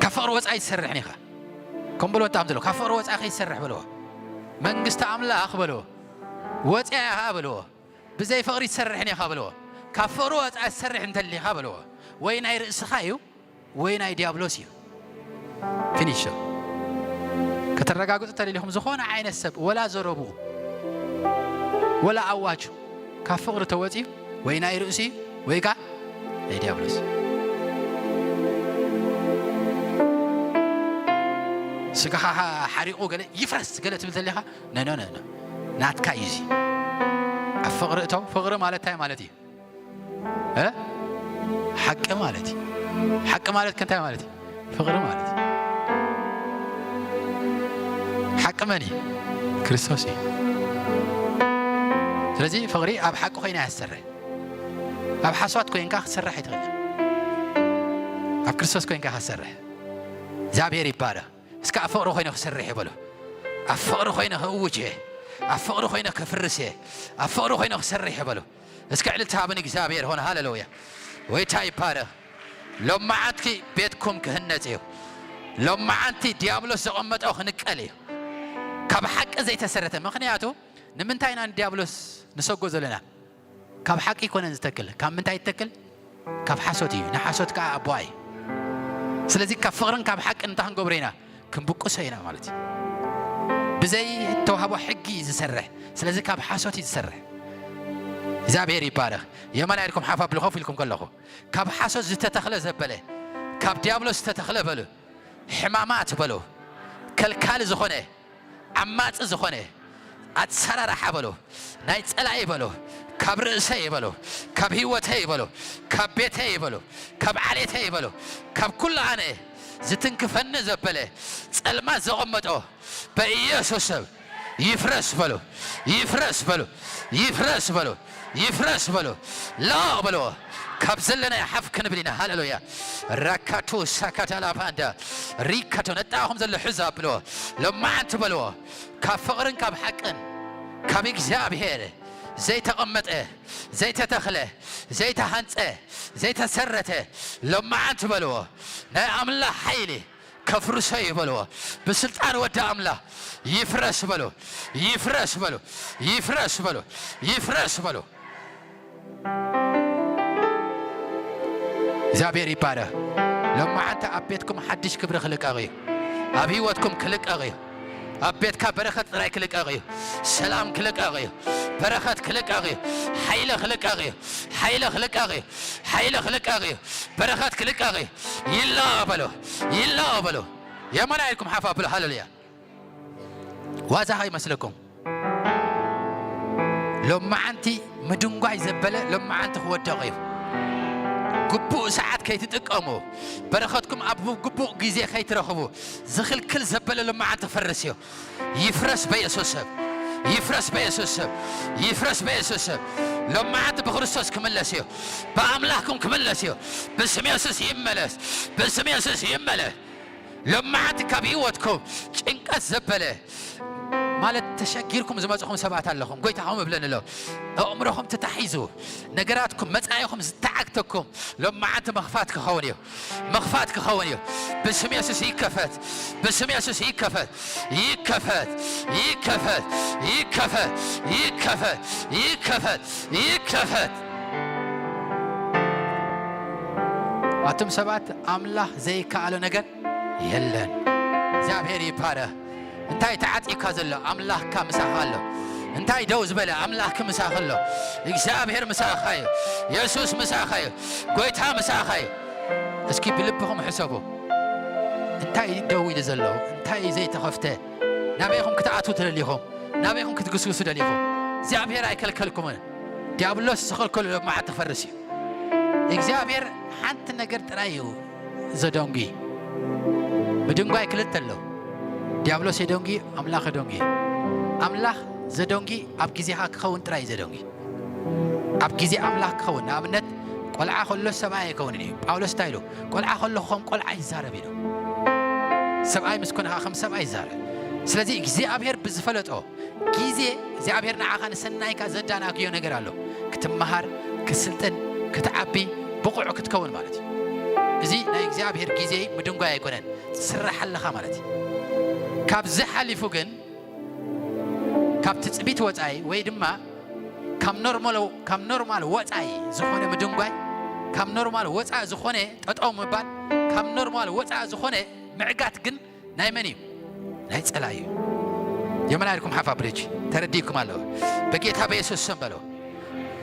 ካብ ፍቕሪ ወፃኢ ትሰርሕን ኢኻ። ከም በልዎ እጣም ዘሎ ካብ ፍቕሪ ወፃኢ ከይትሰርሕ በልዎ። መንግስቲ ኣምላኽ በልዎ። ወፂኣ ኢኻ በልዎ። ብዘይ ፍቕሪ ትሰርሕን ኢኻ በልዎ። ካብ ፍቕሪ ወፃኢ ትሰርሕ እንተሊኻ በልዎ። ወይ ናይ ርእስኻ እዩ ወይ ናይ ዲያብሎስ እዩ። ፊኒሽ። ከተረጋግፁ ተደሊኹም ዝኾነ ዓይነት ሰብ ወላ ዘረብኡ ወላ ኣዋጁ ካብ ፍቕሪ ተወፂኡ ወይ ናይ ርእሱ እዩ ወይ ከዓ ናይ ዲያብሎስ እዩ። ስጋኻ ሓሪቑ ገለ ይፍረስ ገለ ትብል ተሊኻ ነኖ ነኖ ናትካ እዩ እዚ። ኣብ ፍቕሪ እተው። ፍቕሪ ማለት እንታይ ማለት እዩ? እ? ሓቂ ማለት እዩ። ሓቂ ማለት ከ እንታይ ማለት እዩ? ፍቕሪ ማለት እዩ። ሓቂ መን እዩ? ክርስቶስ እዩ። ስለዚ ፍቕሪ ኣብ ሓቂ ኮይና እያ ትሰርሕ። ኣብ ሓሶት ኮይንካ ክትሰርሕ ኣይትኽእልን። ኣብ ክርስቶስ ኮይንካ ክትሰርሕ። እግዚኣብሔር ይባረኽ። እስከ ኣብ ፍቕሪ ኮይነ ክሰርሕ እየ በሎ። ኣብ ፍቕሪ ኮይነ ክእውጅ እየ። ኣብ ፍቕሪ ኮይነ ከፍርስ እየ። ኣብ ፍቕሪ ኮይነ ክሰርሕ እየ በሎ። እስከ ዕልልታ ሃብን እግዚኣብሔር ሆነ። ሃሌሉያ። ጎይታ ይባረኽ። ሎማዓንቲ ቤትኩም ክህነጽ እዩ። ሎማዓንቲ ዲያብሎስ ዘቐመጦ ክንቀል እዩ። ካብ ሓቂ ዘይተሰረተ። ምኽንያቱ ንምንታይ ኢና ንዲያብሎስ ንሰጎ ዘለና? ካብ ሓቂ ይኮነን ዝተክል። ካብ ምንታይ ይተክል? ካብ ሓሶት እዩ። ንሓሶት ከዓ ኣቦኣ እዩ። ስለዚ ካብ ፍቕርን ካብ ሓቅን እንታይ ክንገብሮ ኢና? ክንብቁሶ ኢና ማለት እዩ። ብዘይ ተዋህቦ ሕጊ እዩ ዝሰርሕ። ስለዚ ካብ ሓሶት እዩ ዝሰርሕ። እግዚኣብሔር ይባረኽ። የማን ኢድኩም ሓፍ ኣብሉ ኮፍ ኢልኩም ከለኹ። ካብ ሓሶት ዝተተኽለ ዘበለ፣ ካብ ዲያብሎስ ዝተተኽለ በሉ። ሕማማት በሎ፣ ከልካሊ ዝኾነ፣ ዓማጺ ዝኾነ ኣሰራርሓ በሎ፣ ናይ ጸላኢ በሎ፣ ካብ ርእሰይ በሎ፣ ካብ ህይወተይ በሎ፣ ካብ ቤተይ በሎ፣ ካብ ዓሌተይ በሎ፣ ካብ ኩሉ ኣነ ዝትንክፈኒ ዘበለ ጸልማት ዘቐመጦ በኢየሱስ ስም ይፍረስ በሎ፣ ይፍረስ በሎ፣ ይፍረስ በሎ፣ ይፍረስ በሎ። ላቕ በሎ። ካብ ዘለናዮ ሓፍ ክንብል ኢና። ሃሌሉያ። ራካቱ ሳካታላ ፓንዳ ሪካቶ ነጣኹም ዘሎ ሕዛ ብሎ። ሎማዓንቲ በልዎ። ካብ ፍቕርን ካብ ሓቅን ካብ እግዚኣብሔር ዘይተቐመጠ፣ ዘይተተኽለ፣ ዘይተሃንጸ፣ ዘይተሰረተ ሎማዓንቲ በልዎ። ናይ ኣምላኽ ሓይሊ ከፍርሶ እዩ በልዎ። ብስልጣን ወዲ ኣምላኽ ይፍረስ በሎ፣ ይፍረስ በሎ፣ ይፍረስ በሎ፣ ይፍረስ በሎ። እግዚኣብሔር ይባረኽ። ሎማዓንቲ ኣብ ቤትኩም ሓድሽ ክብሪ ክልቀቕ እዩ። ኣብ ህይወትኩም ክልቀቕ እዩ። ኣብ ቤትካ በረኸት ጥራይ ክልቀቕ እዩ። ሰላም ክልቀቕ እዩ። በረኸት ክልቀቕ እዩ። ሓይለ ክልቀቕ እዩ። ሓይለ ክልቀቕ እዩ። ሓይለ ክልቀቕ እዩ። በረኸት ክልቀቕ እዩ። ይላቐቕ በሎ፣ ይላቐቕ በሎ። የማን ኢድኩም ሓፍ ኣብሉ። ሃሌሉያ። ዋዛ ከይመስለኩም። ሎማዓንቲ ምድንጓይ ዘበለ ሎማዓንቲ ክወደቕ እዩ። ግቡእ ሰዓት ከይትጥቀሙ፣ በረኸትኩም ኣብ ግቡእ ግዜ ከይትረኽቡ ዝኽልክል ዘበለ ሎማዓንቲ ክፈርስ እዩ። ይፍረስ በኢየሱስ ስም። ይፍረስ በኢየሱስ ስም። ይፍረስ በኢየሱስ ስም። ሎማዓንቲ ብክርስቶስ ክምለስ እዩ። ብኣምላኽኩም ክምለስ እዩ። ብስም የሱስ ይመለስ። ብስም የሱስ ይመለስ። ሎማዓንቲ ካብ ህይወትኩም ጭንቀት ዘበለ ማለት ተሸጊርኩም ዝመጽኹም ሰባት ኣለኹም። ጎይታ ከምኡ እብለኒ ኣሎ። ኣእምሮኹም ተታሒዙ፣ ነገራትኩም፣ መጻኢኹም ዝተዓግተኩም ሎማዓንቲ መኽፋት ክኸውን እዩ። መኽፋት ክኸውን እዩ። ብስም የሱስ ይከፈት። ብስም የሱስ ይከፈት። ይከፈት። ይከፈት። ይከፈት። ይከፈት። ይከፈት። ይከፈት። ኣቱም ሰባት ኣምላኽ ዘይከኣሎ ነገር የለን። እግዚኣብሔር ይባረኽ። እንታይ ተዓጺካ ዘሎ? ኣምላኽካ ምሳኻ ኣሎ። እንታይ ደው ዝበለ? ኣምላኽኪ ምሳኺ ኣሎ። እግዚኣብሔር ምሳኻ እዩ። የሱስ ምሳኻ እዩ። ጎይታ ምሳኻ እዩ። እስኪ ብልብኹም ሕሰቡ። እንታይ እዩ ደው ኢሉ ዘሎ? እንታይ እዩ ዘይተኸፍተ? ናበይኹም ክትኣትዉ ትደሊኹም? ናበይኹም ክትግስግሱ ደሊኹም? እግዚኣብሔር ኣይከልከልኩምን። ዲያብሎስ ዝኸልከሉ ሎማዓንቲ ክፈርስ እዩ። እግዚኣብሔር ሓንቲ ነገር ጥራይ እዩ ዘደንጉ። ምድንጓይ ክልተ ኣሎ። ዲያብሎስ የደንጉ፣ ኣምላኽ የደንጉ። ኣምላኽ ዘደንጉ ኣብ ግዜኻ ክኸውን ጥራይ እዩ ዘደንጉ። ኣብ ግዜ ኣምላኽ ክኸውን፣ ንኣብነት ቆልዓ ከሎ ሰብኣይ ኣይከውንን እዩ። ጳውሎስ እንታይ ኢሉ? ቆልዓ ከሎ ከም ቆልዓ ይዛረብ ኢሉ። ሰብኣይ ምስ ኮነ ከዓ ከም ሰብኣይ ይዛረብ። ስለዚ እግዚኣብሔር ብዝፈለጦ ግዜ እግዚኣብሔር ንዓኻ ንሰናይካ ዘዳናግዮ ነገር ኣሎ። ክትመሃር፣ ክትስልጥን፣ ክትዓቢ፣ ብቑዕ ክትከውን ማለት እዩ። እዚ ናይ እግዚኣብሔር ግዜ ምድንጓይ ኣይኮነን፣ ትስራሕ ኣለኻ ማለት እዩ። ካብዚ ሓሊፉ ግን ካብ ትጽቢት ወጻኢ ወይ ድማ ካብ ኖርማል፣ ካብ ኖርማል ወጻኢ ዝኾነ ምድንጓይ፣ ካብ ኖርማል ወጻኢ ዝኾነ ጠጠው ምባል፣ ካብ ኖርማል ወጻኢ ዝኾነ ምዕጋት ግን ናይ መን እዩ? ናይ ጸላኢ እዩ። የመን ኢድኩም ሓፍ ኣብሉ። ተረዲእኩም ኣሎ። በጌታ በኢየሱስ ስም በሎ።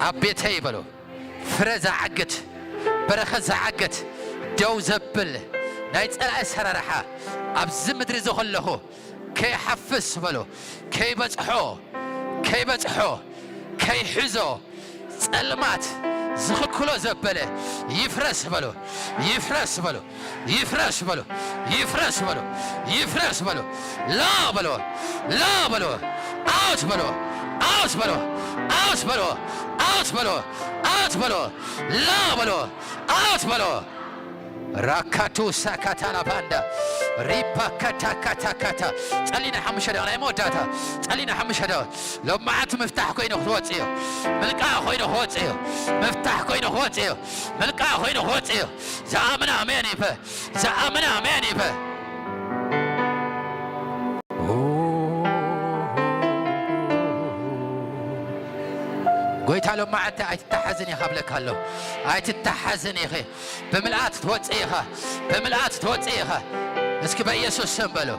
ኣብ ቤተይ በሎ። ፍረ ዝዓግት፣ በረኸት ዝዓግት፣ ደው ዘብል ናይ ጸላኢ ኣሰራርሓ ኣብዚ ምድሪ እዚ ከለኹ ከይሓፍስ በሎ። ከይበጽሖ፣ ከይበጽሖ፣ ከይሕዞ ጸልማት ዝኽልክሎ ዘበለ ይፍረስ በሎ። ይፍረስ በሎ። ይፍረስ በሎ። ይፍረስ በሎ። ይፍረስ በሎ። ላ በሎ። ላ በሎ። ኣውት በሎ። ኣውት በሎ። ኣውት በሎ። ኣውት በሎ። ኣውት በሎ። ላ በሎ። ኣውት በሎ። ራካቱ ሳካታላ ባንዳ ሪፓ ካታ ካታ ካታ። ጸሊና ሓሙሽተ ደቂቕ ናይ መወዳእታ። ጸሊና ሓሙሽተ ደቂቕ። ሎማዓንቲ ምፍታሕ ኮይኑ ክወጽእ እዩ። ምልቃ ኮይኑ ክወጽእ እዩ። ምፍታሕ ኮይኑ ክወጽእ እዩ። ምልቃ ኮይኑ ክወጽእ እዩ። ዝኣምን ኣሜን ይበል። ዝኣምን ኣሜን ይበል። ጎይታ ሎማዓንቲ ኣይትተሓዝን ኢኻ ብለካ ኣሎ። ኣይትተሓዝን ኢኺ። ብምልኣት ትወፅእ ኢኻ። ብምልኣት ትወፅእ ኢኻ። እስኪ በኢየሱስ ስም በሎ።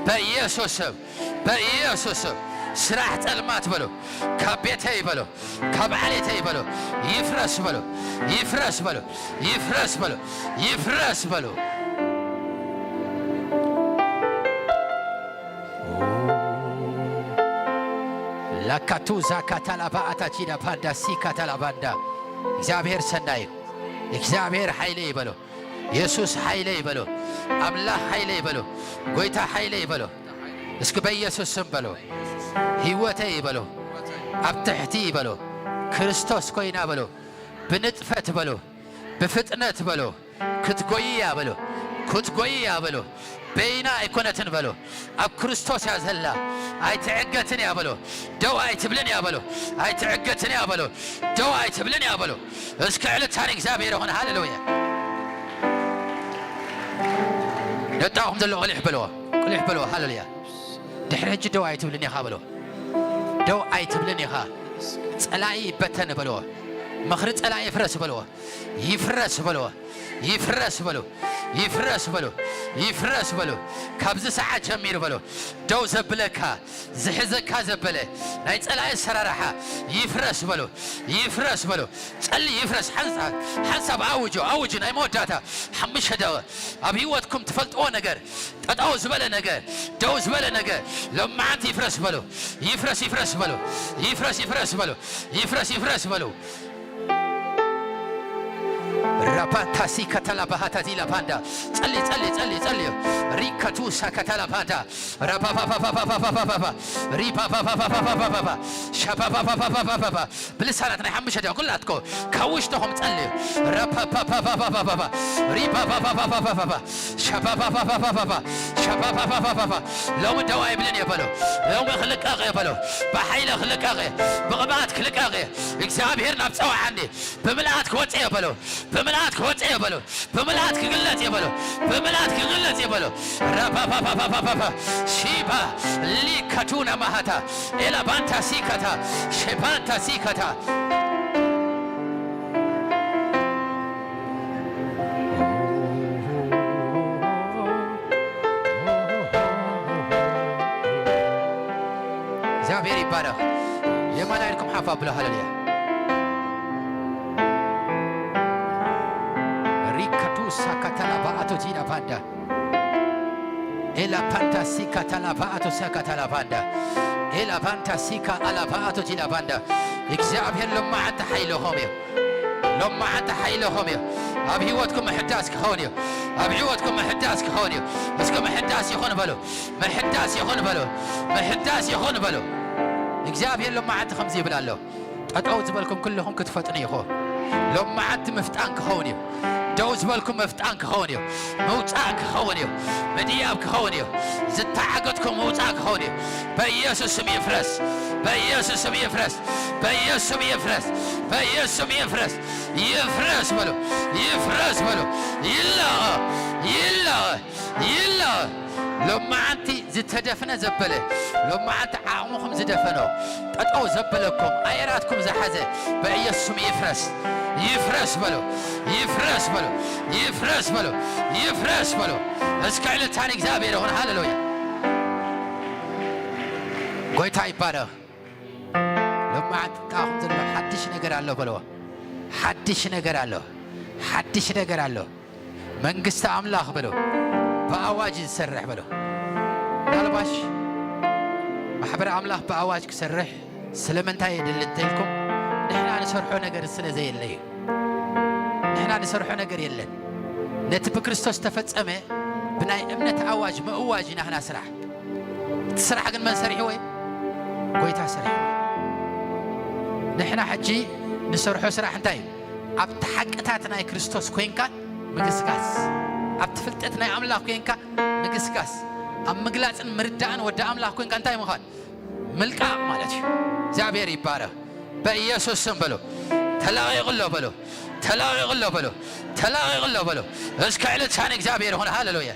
በኢየሱስ ስም፣ በኢየሱስ ስም። ስራሕ ጸልማት በሎ። ካብ ቤተይ በሎ። ካብ ዓሌተይ በሎ። ይፍረስ በሎ። ይፍረስ በሎ። ይፍረስ በሎ። ይፍረስ በሎ። ላካቱ ዛካታላባ ኣታቺዳ ፓንዳ ሲካታላባንዳ። እግዚኣብሔር ሰናይ እዩ። እግዚኣብሔር ሓይለ ይበሎ። የሱስ ሓይለ ይበሎ። ኣምላኽ ሓይለ ይበሎ። ጎይታ ሓይለ ይበሎ። እስኪ በኢየሱስ ስም በሎ። ህይወተይ ይበሎ። ኣብ ትሕቲ ይበሎ። ክርስቶስ ኮይና በሎ። ብንጥፈት በሎ። ብፍጥነት በሎ። ክትጎይያ በሎ። ክትጎይያ በሎ። በይና ኣይኮነትን በሎ። ኣብ ክርስቶስ እያ ዘላ። ኣይትዕገትን እያ በሎ። ደው ኣይትብልን እያ በሎ። ኣይትዕገትን እያ በሎ። ደው ኣይትብልን እያ በሎ። እስከ ዕልልታ ንእግዚኣብሔር ይኹን። ሃሌሉያ። ነጣኹም ዘሎ ቅልሕ በልዎ። ቅልሕ በልዎ። ሃሌሉያ። ድሕሪ ሕጂ ደው ኣይትብልን ኢኻ በልዎ። ደው ኣይትብልን ኢኻ። ጸላኢ ይበተን በልዎ። ምኽሪ ጸላኢ ይፍረስ በልዎ። ይፍረስ በልዎ። ይፍረስ በሉ። ይፍረስ በሉ። ይፍረስ በሉ። ካብዚ ሰዓት ጀሚሩ በሉ። ደው ዘብለካ፣ ዝሕዘካ ዘበለ ናይ ጸላኢ ኣሰራርሓ ይፍረስ በሉ። ይፍረስ በሉ። ጸሊ ይፍረስ። ሓንሳ-፣ ሓንሳብ ኣውጆ፣ ኣውጆ ናይ መወዳእታ ሓሙሽተ ደቂቕ ኣብ ህይወትኩም ትፈልጥዎ ነገር፣ ጠጠው ዝበለ ነገር፣ ደው ዝበለ ነገር ሎማዓንቲ ይፍረስ በሉ። ይፍረስ፣ ይፍረስ በሉ። ይፍረስ፣ ይፍረስ በሉ። ይፍረስ፣ ይፍረስ በሉ። ራፓታሲ ከተላ ባህታ ዲላ ፓንዳ። ጸሊ፣ ጸሊ፣ ጸሊ፣ ጸሊ። ሪከቱሳ ከተላ ፓንዳ። ራፓፓፓፓፓፓፓፓፓ። ሪፓፓፓፓፓፓፓፓ። ሻፓፓፓፓፓፓፓ። ብልሳናት ናይ ሓሙሽተ ደቂቕ ኩላትኮ ካብ ውሽጥኹም ጸልዩ። ራፓፓፓፓፓፓፓ። ሪፓፓፓፓፓፓፓ። ሻፓፓፓፓፓፓ። ሻፓፓፓፓፓ። ሎሚ ደው ኣይብልን እየ በሎ። ሎሚ ክልቀቕ እየ በሎ። ብሓይለ ክልቀቕ እየ። ብቕብኣት ክልቀቕ እየ። እግዚኣብሔር ናብ ጸውዓኒ። ብምልኣት ክወጽእ እየ በሎ። ብምልኣት ክወጽእ እየ በሎ። ብምልኣት ክግለጽ እየ በሎ። ብምልኣት ክግለጽ እየ በሎ። ራፓፓፓፓፓፓ። ሺባ ሊካቱና ማሃታ። ኤላ ባንታ ሲካታ። ሼባንታ ሲካታ። እግዚኣብሔር ይባረኽ። የማና ኢልኩም ሓፍ ኣብሉ። ሃሌሉያ። ሪከቱ ሳካታላ ባኣቶ ቲላ ባንዳ። ኤላ ፓንታ ሲካ ታላ ባኣቶ ሳካ ታላ ባንዳ። ኤላ ፓንታ ሲካ ኣላ ባኣቶ ቲላ ባንዳ። እግዚኣብሔር ሎማዓንቲ ሓይልኹም እዩ። ሎማዓንቲ ሓይልኹም እዩ። ኣብ ህይወትኩም ምሕዳስ ክኸውን እዩ። ኣብ ህይወትኩም ምሕዳስ ክኸውን እዩ። እስኪ ምሕዳስ ይኹን በሉ። ምሕዳስ ይኹን በሉ። ምሕዳስ ይኹን በሉ። እግዚኣብሔር ሎማዓንቲ ከምዚ ይብል ኣሎ። ጠጠው ዝበልኩም ኩልኹም ክትፈጥኑ ኢኹ። ሎማዓንቲ ምፍጣን ክኸውን እዩ። ደው ዝበልኩም ምፍጣን ክኸውን እዩ። ምውጻእ ክኸውን እዩ። ምድያብ ክኸውን እዩ። ዝተዓገትኩም ምውጻእ ክኸውን እዩ። በኢየሱስ ስም ይፍረስ። በኢየሱስ ስም ይፍረስ። በኢየሱስ ስም ይፍረስ። በኢየሱስ ስም ይፍረስ። ይፍረስ በሉ። ይፍረስ በሉ። ይላቐ። ይላቐ። ይላቐ። ሎማዓንቲ ዝተደፍነ ዘበለ፣ ሎማዓንቲ ዓቕምኹም ዝደፈኖ፣ ጠጠው ዘበለኩም፣ ኣየራትኩም ዝሓዘ፣ በኢየሱስ ስም ይፍረስ። ይፍረስ በሉ። ይፍረስ በሉ። ይፍረስ በሉ። ይፍረስ በሉ። እስከ ዕልልታ ንእግዚኣብሔር ይኹን። ሃሌሉያ። ጎይታ ይባረኽ። ሎማዓንቲ ጥቃኹም ዘሎ ሓድሽ ነገር ኣሎ በልዎ። ሓድሽ ነገር ኣሎ። ሓድሽ ነገር ኣሎ። መንግስቲ ኣምላኽ በሎ፣ ብኣዋጅ ዝሰርሕ በሎ። ምናልባሽ ማሕበር ኣምላኽ ብኣዋጅ ክሰርሕ ስለምንታይ የድሊ እንተኢልኩም፣ ንሕና ንሰርሖ ነገር ስለ ዘየለ እዩ። ንሕና ንሰርሖ ነገር የለን። ነቲ ብክርስቶስ ተፈጸመ ብናይ እምነት ኣዋጅ ምእዋጅ ኢና ህና ስራሕ። እቲ ስራሕ ግን መን ሰሪሕዎ እዩ? ጎይታ ሰሪሕዎ። ንሕና ሕጂ ንሰርሖ ስራሕ እንታይ እዩ? ኣብቲ ሓቅታት ናይ ክርስቶስ ኮይንካ ምግስጋስ። ኣብቲ ፍልጠት ናይ ኣምላኽ ኮይንካ ምግስጋስ። ኣብ ምግላጽን ምርዳእን ወዲ ኣምላኽ ኮይንካ እንታይ ምዃን? ምልቃቕ ማለት እዩ። እግዚኣብሔር ይባረኽ። በኢየሱስ ስም በሎ። ተላቒቑ ኣሎ በሎ። ተላቒቑ ኣሎ በሎ። ተላቒቑ ኣሎ በሎ። እስከ ዕልልታ ንእግዚኣብሔር ይኹን። ሃሌሉያ።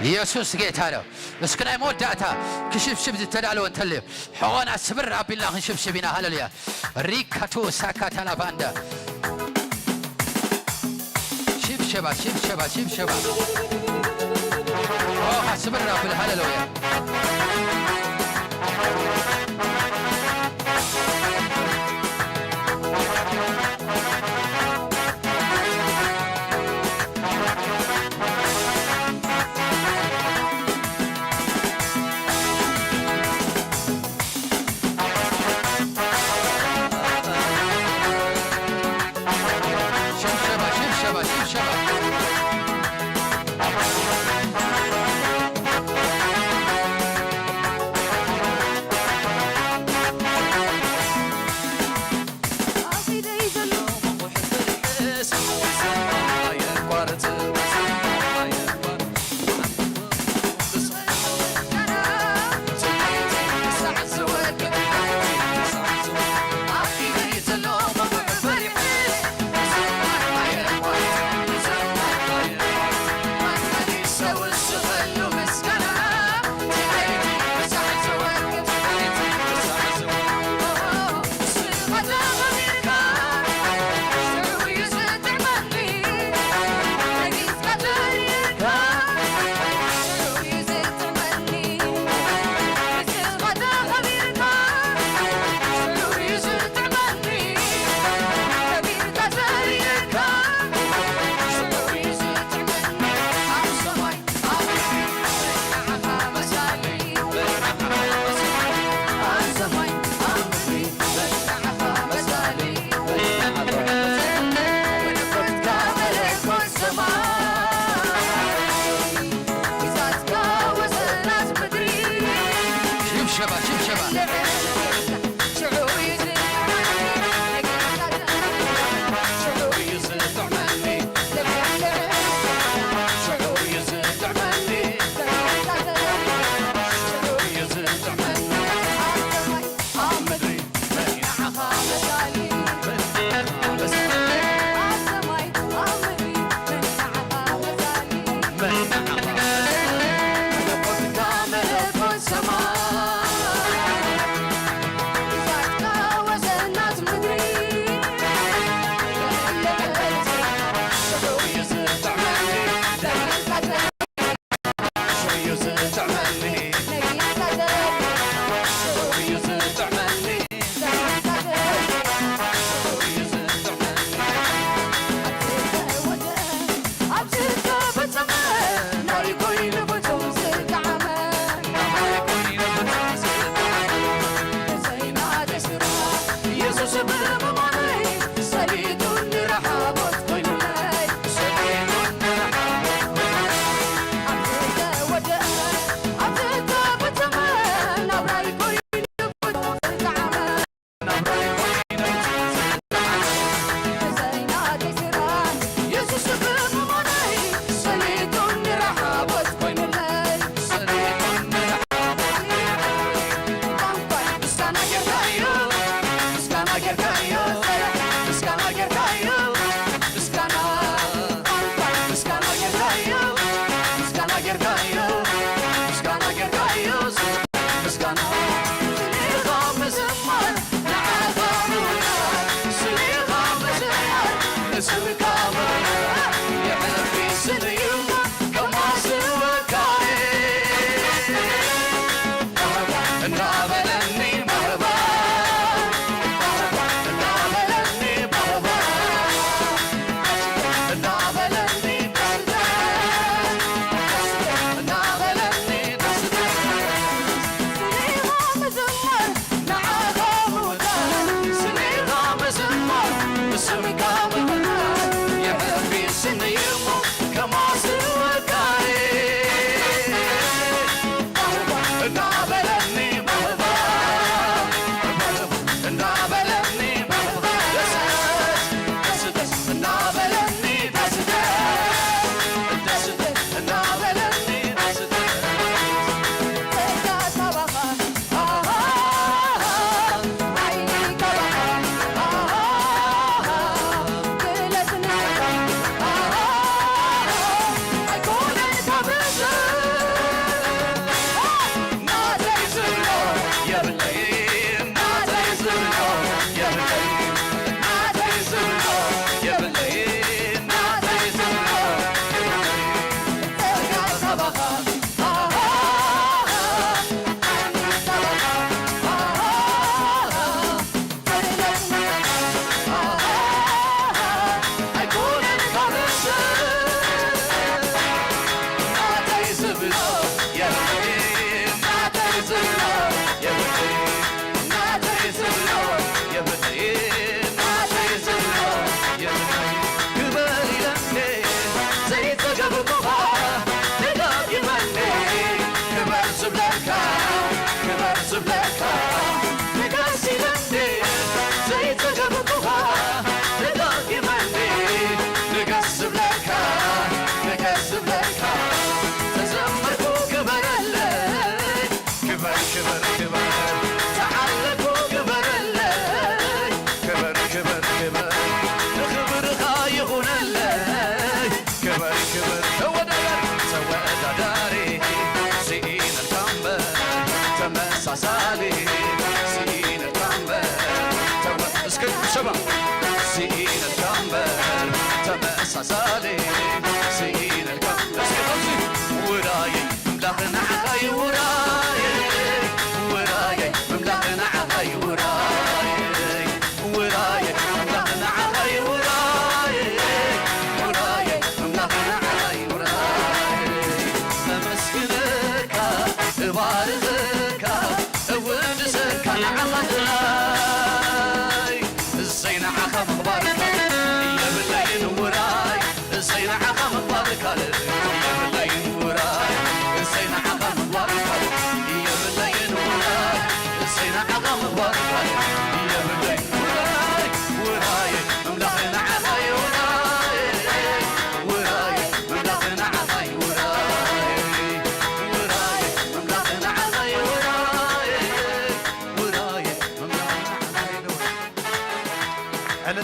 ኢየሱስ ጌታ ነው። እስኪ ናይ መወዳእታ ክሽብሽብ ዝተዳለወ እንተልዩ፣ ሕቖና ስብር ኣቢልና ክንሽብሽብ ኢና። ሃሌሉያ። ሪካቱ ሳካታላ ባንዳ። ሽብሸባ፣ ሽብሸባ፣ ሽብሸባ። ኦ፣ ስብር ኣብል። ሃሌሉያ። ሽብሸባ፣ ሽብሸባ፣ ሽብሸባ።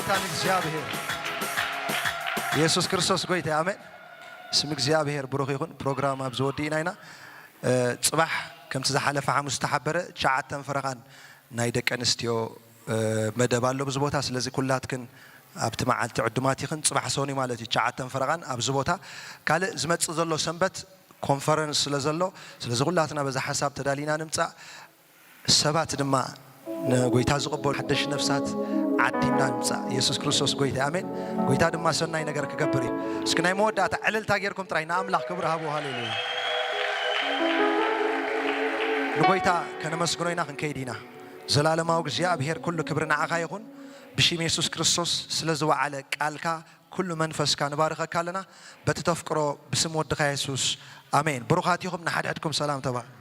ጎይታ ንእግዚኣብሔር። ኢየሱስ ክርስቶስ ጎይታ፣ ኣሜን። ስም እግዚኣብሔር ብሩኽ ይኹን። ፕሮግራም ኣብዚ ወዲእና ኢና። እ፣ ጽባሕ ከምቲ ዝሓለፈ ሓሙስ ዝተሓበረ ትሽዓተን ፈረቓን ናይ ደቂ ኣንስትዮ፣ እ፣ መደብ ኣሎ ኣብዚ ቦታ። ስለዚ ኩላትክን ኣብቲ መዓልቲ ዕዱማት ኢኽን። ጽባሕ ሰኑይ ማለት እዩ፣ ትሽዓተን ፈረቓን ኣብዚ ቦታ። ካልእ ዝመጽእ ዘሎ ሰንበት ኮንፈረንስ ስለ ዘሎ፣ ስለዚ ኩላትና በዛ ሓሳብ ተዳሊና ንምጻእ። ሰባት ድማ ንጎይታ ዝቕበሉ ሓደሽ ነፍሳት ዓዲምና ንምጻእ። ኢየሱስ ክርስቶስ ጎይታ፣ ኣሜን። ጎይታ ድማ ሰናይ ነገር ክገብር እዩ። እስኪ ናይ መወዳእታ ዕልልታ ጌርኩም ጥራይ ንኣምላኽ ክብሪ ሃቡ። ሃሌሉያ። ንጎይታ ከነመስግኖ ኢና፣ ክንከይድ ኢና። ዘላለማዊ እግዚኣብሔር፣ ኩሉ ክብሪ ንዓኻ ይኹን። ብሽም የሱስ ክርስቶስ ስለ ዝወዓለ ቃልካ፣ ኩሉ መንፈስካ ንባርኸካ ኣለና። በቲ ተፍቅሮ ብስም ወድኻ የሱስ፣ ኣሜን። ብሩኻት ኢኹም። ንሓድሕድኩም ሰላም ተባሃሉ።